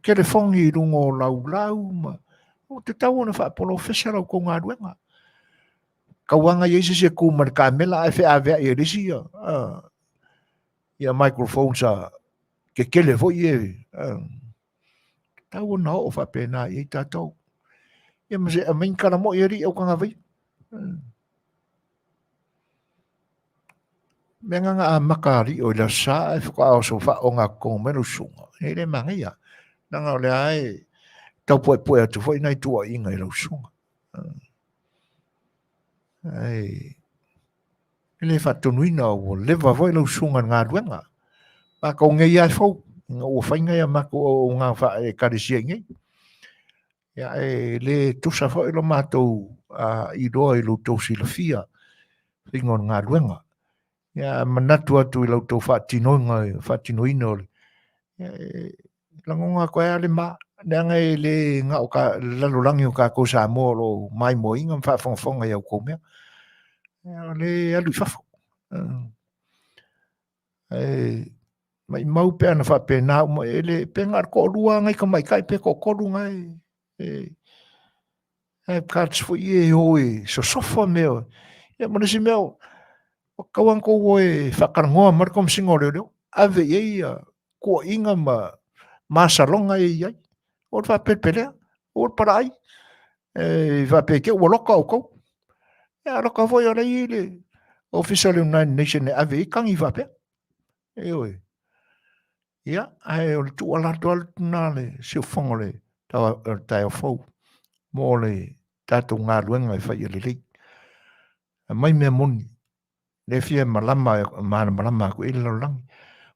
telefoni i luga o laulau ma, ua tatau ona faapolofesa la outou galuega. Tauaga i ai se isi e tu ma le kamela ae feaveai e le isi ia, ia microphones a tetele foi e tatau ona oo faapena i ai tatou. Ia ma se aumai ni tala moi alii au tagavai. Mea na na amata alii o i le aso Sa ae faatoa oso faaogatotonu mai lau susuga. E le manaia. Leaga o lea e tau puepue atu foi nai tuuaiga i lau susuga. Ae e le faatonuina ua leva foi lau susuga i le galuega. Matou nei lava e fou, ina ua fai nai a matou auaunaga faale-ekalesia i inei. Ia, e le tusa foi lo matou iloa i lo outou silafia faiga o le galuega. Ia, manatu atu i la outou faatinoina, faatinoina o le, ia, e lagona atu ai lava le ma, leaga e le na o ka, lalolagi o tatou Samoa o lo o maimoaina ma faafogafoga i a outou mea. Ia, o le alu i fafo. Ae maimau pe ana faapena uma, e le, pe na o le toalua lava nai tamaitai pe toatolu na e, e cards foi e o e sosofa mea. Ia ma le isi mea, ua tatau lava ona outou o e faatalanoa ma le Komesina o Leoleo, ave i ai ia tuuaiga ma masaloga e i ai. Aua le faapelepelea, aua le palaai, e faapea te i ua loka outou. Ia a loka foi o la e i ai le Ofisa o le United Nation e ave i ai tagi faapea. Ioe. Ia, ae o le tuualalo atu lena le siufofoga o le taeao fou mo le tatou galuega e fai ia lelei. Aumai mea moni, lea fia malama malamalama atu i ai le lalolagi.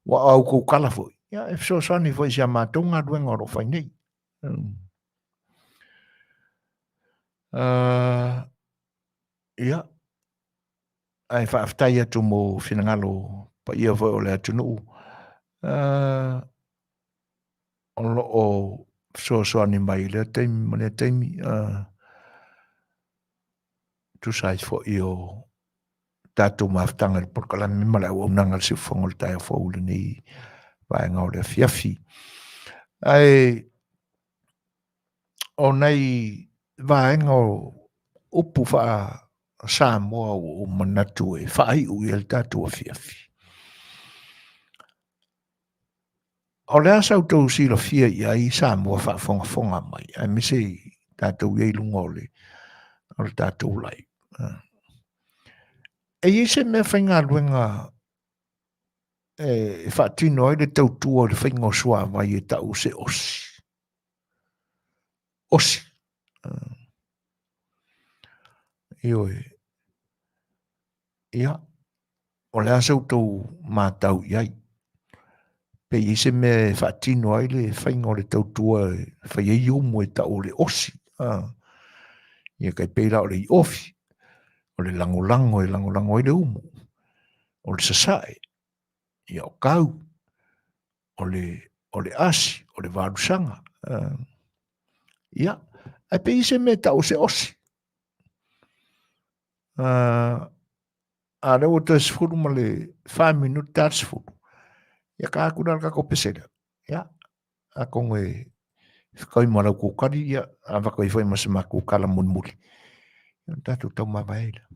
Ua o a outou tala foi, ia e fesoasoani foi i si a matou galuega o lo o fai nei. Ia, ae faafetai atu mo finagalo paia foi o le atunuu o lo o fesoasoani mai i lea taimi ma lea taimi, tusa ai foi o tatou mafutaga i le polokalame ma le auaunaga a le Siufofoga o le Taeao Fou i lenei vaega o le afiafi. Ae o nai vaega o upu faa-Samoa ua ou manatu e faaiu i ai le tatou afiafi. O le a sa outou silafia i ai Samoa faafogafoga mai, aemaise i tatou i ai i luga o le, o le tatou live. E i ai se mea faigaluega e faatino ai le tautua i le faiga o suavai e tau o se osi. Osi. Ioe. Ia, o le a sa outou matau i ai? Pe i ai se mea e faatino ai le faiga o le tautua e fai ai umu e tau o le osi. Ia tai pei la o le iofi, o le lagolago e lagolago ai le umu, o le sasae, ia o kau, o le, o le asi, o le valusaga. Ia, ae pe i ai se mea e tau o se osi. A lea ua toe 14 minute ta le 10. Ia ka atu la le tatou pese lea. Ia, atonu e fetaui ma lau kukali, ia, avatu ai foi ma se matou tala mulimuli. Ia, ona tatou taumavae ai lea.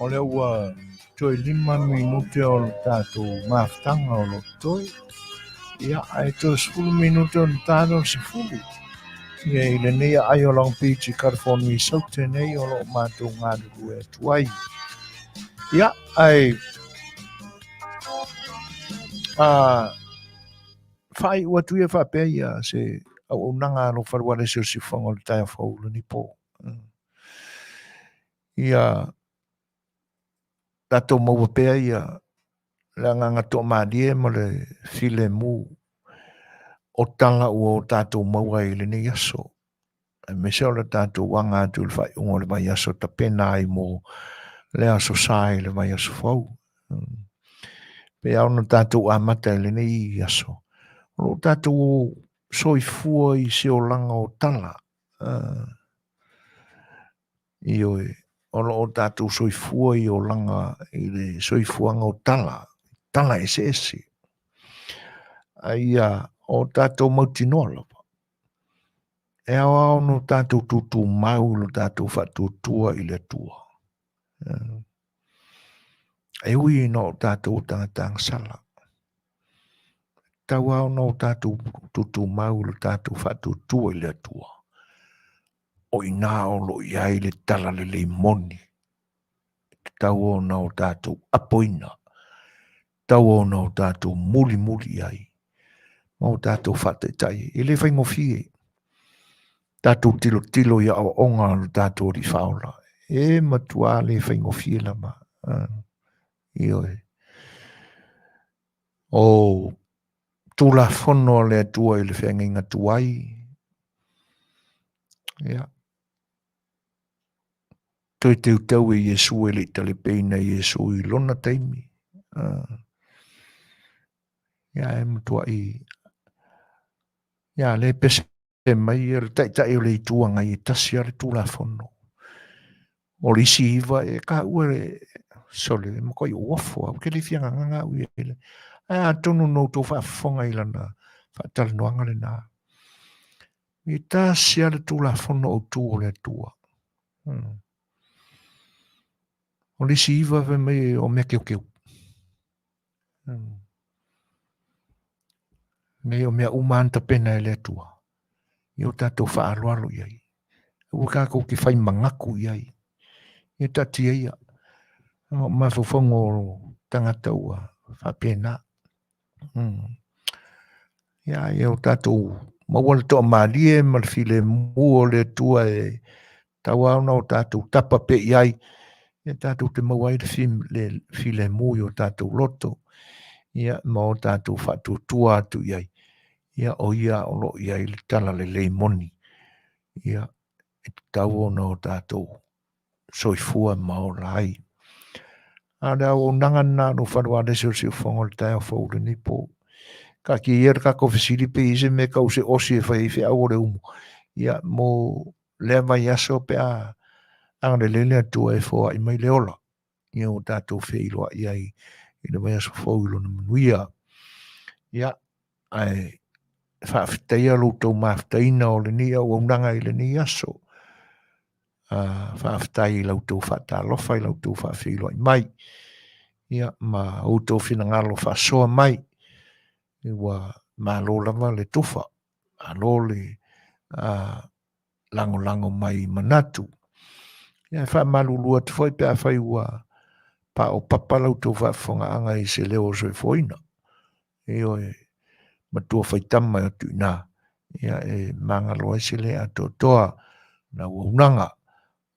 O lea ua toe 5 minute o le tatou mafutaga o lo o totoe. Ia, ae toe 10 minute ona ta lea o le 10. Ia, i lenei aai o Long Beach i California i Saute nei o lo o matou galulue atu ai. Ia, ae a faaiu atu ia faapea ia se auaunaga alofa le ualesi o Siufogo o le taeao fou lenei po. Ia tatou maua pea ia le agaga toamalie ma le filemu o tala ua o tatou maua ai i lenei aso. Aemaise o le tatou aga atu i le faaiuga o le vaiaso tapena ai mo le aso sa i le vaiaso fou. Pei lava ona tatou amata i lenei aso, o lo o tatou soifua i se olaga o tala. Ioe, o lo o tatou soifua i olaga i le soifuaga o tala, tala eseese. A ia o tatou mautinoa lava, e ao lava ona tatou tutumau i lo tatou faatuatua i le Atua. E ui ina o tatou tagata agasala, tau lava ona o tatou tutumau i lo tatou faatuatua i le Atua. O i ina o lo o i ai le talalelei moni, e tatau ona o tatou apoina, tatau ona o tatou mulimuli i ai, ma o tatou faataitai ai. E le faigofie tatou tilotilo i aoaoga a lo tatou Alii Faaola. E matua le faigofie lava. Ioe. O Tulafono a le Atua i le feagaiga tuai, ia, toe teuteu e Iesu e le i talepeina Iesu i lona taimi. Ia, e matuai. Ia, le pese mai le Taitai o le Itu Agai e tasi lava le Tulafono. O le isi iva e taua e sole, e matuai uafo lava, ou te le fia gagaga au i ai. Ae atonu na outou faafofoga i lana faatalanoaga lena. E tasi lava le Tulafono autu o le Atua. O le isi iva fai mai o mea keukeu. Nei o mea uma lava na tapena e le Atua, ia o tatou faaaloalo i ai. Aua tatou te fai manatu i ai. Ia taatia ia. O mafaufauga o tagata ua faapena. Ia, ia o tatou maua le toamalie ma le filemu o le Atua e tau lava ona o tatou tapa pea i ai, ia tatou te maua ai le filemu i o tatou loto, ia, ma o tatou faatuatua atu i ai, ia, o ia o lo o i ai le talalelei moni, ia, e tatau ona o tatou soifua ma ola ai. A o le auaunaga lena o lou faleoalese o le siufofoga o le taeao fou i lenei po. Taatia ia le tatou fesili pe i ai se mea e tau se osi e fai ai feau o le umu. Ia, mo lea vaiaso pe a agalelei le Atua e foai mai le ola, ia ua tatou feiloai ai i le vaiaso fou i lona manuia. Ia, ae faafetaia lo outou mafutaina o lenei auaunaga i lenei aso. Faafetai i la outou faatalofa, i la outou faafeiloai mai, ia, ma outou finagalo faasoa mai. Ua malo lava le tufa, malo le lagolago mai i manatu. Ia, e faamalulu atu foi pe afai ua paopapa la outou faafofogaaga i se leo o soifuaina. Ioe, matua faitama atu i ina, ia e magalo ai se le atoatoa na auaunaga.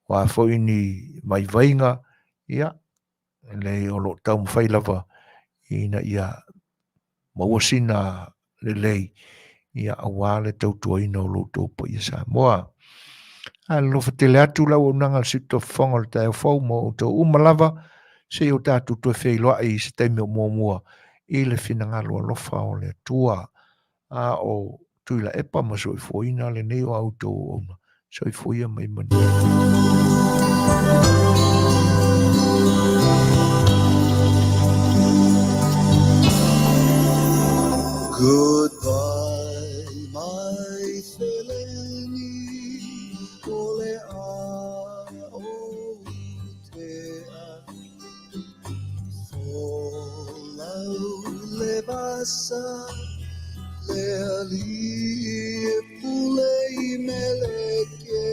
O a foi ni vaivaiga, ia, leai o lo o taumafai lava ina ia maua sina lelei, ia aua le tautuaina o lo outou paia Samoa. Ae alofa tele atu le auaunaga a le Siutofofoga o le taeao fou ma outou uma lava, seia o tatou toe feiloai i se taimi o muamua i le finagalo alofa o le Atua. A o Tuilaepa ma soifuaina lenei o a outou auauna. Soifua ia manuia. Goodbye, my feleni, o le a o te a. Folau le vasa, le alii e pule i Meleke,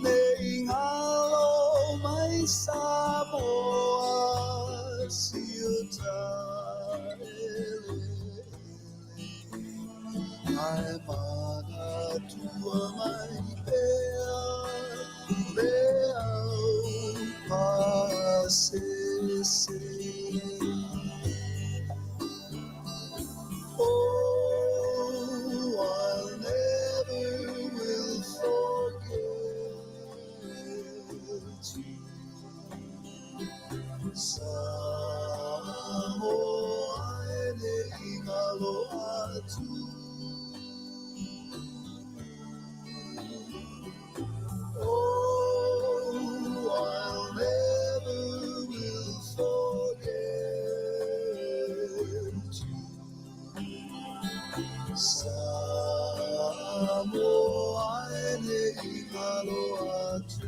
ne i ngalo mai Samoa, si uta ele ele. Ae manatua mai pea le au pasese. Oh, I'll never will forget you. Samoa e ne i ngalo atu. Oh, I'll never will forget you. Samoa e ne i ngalo atu.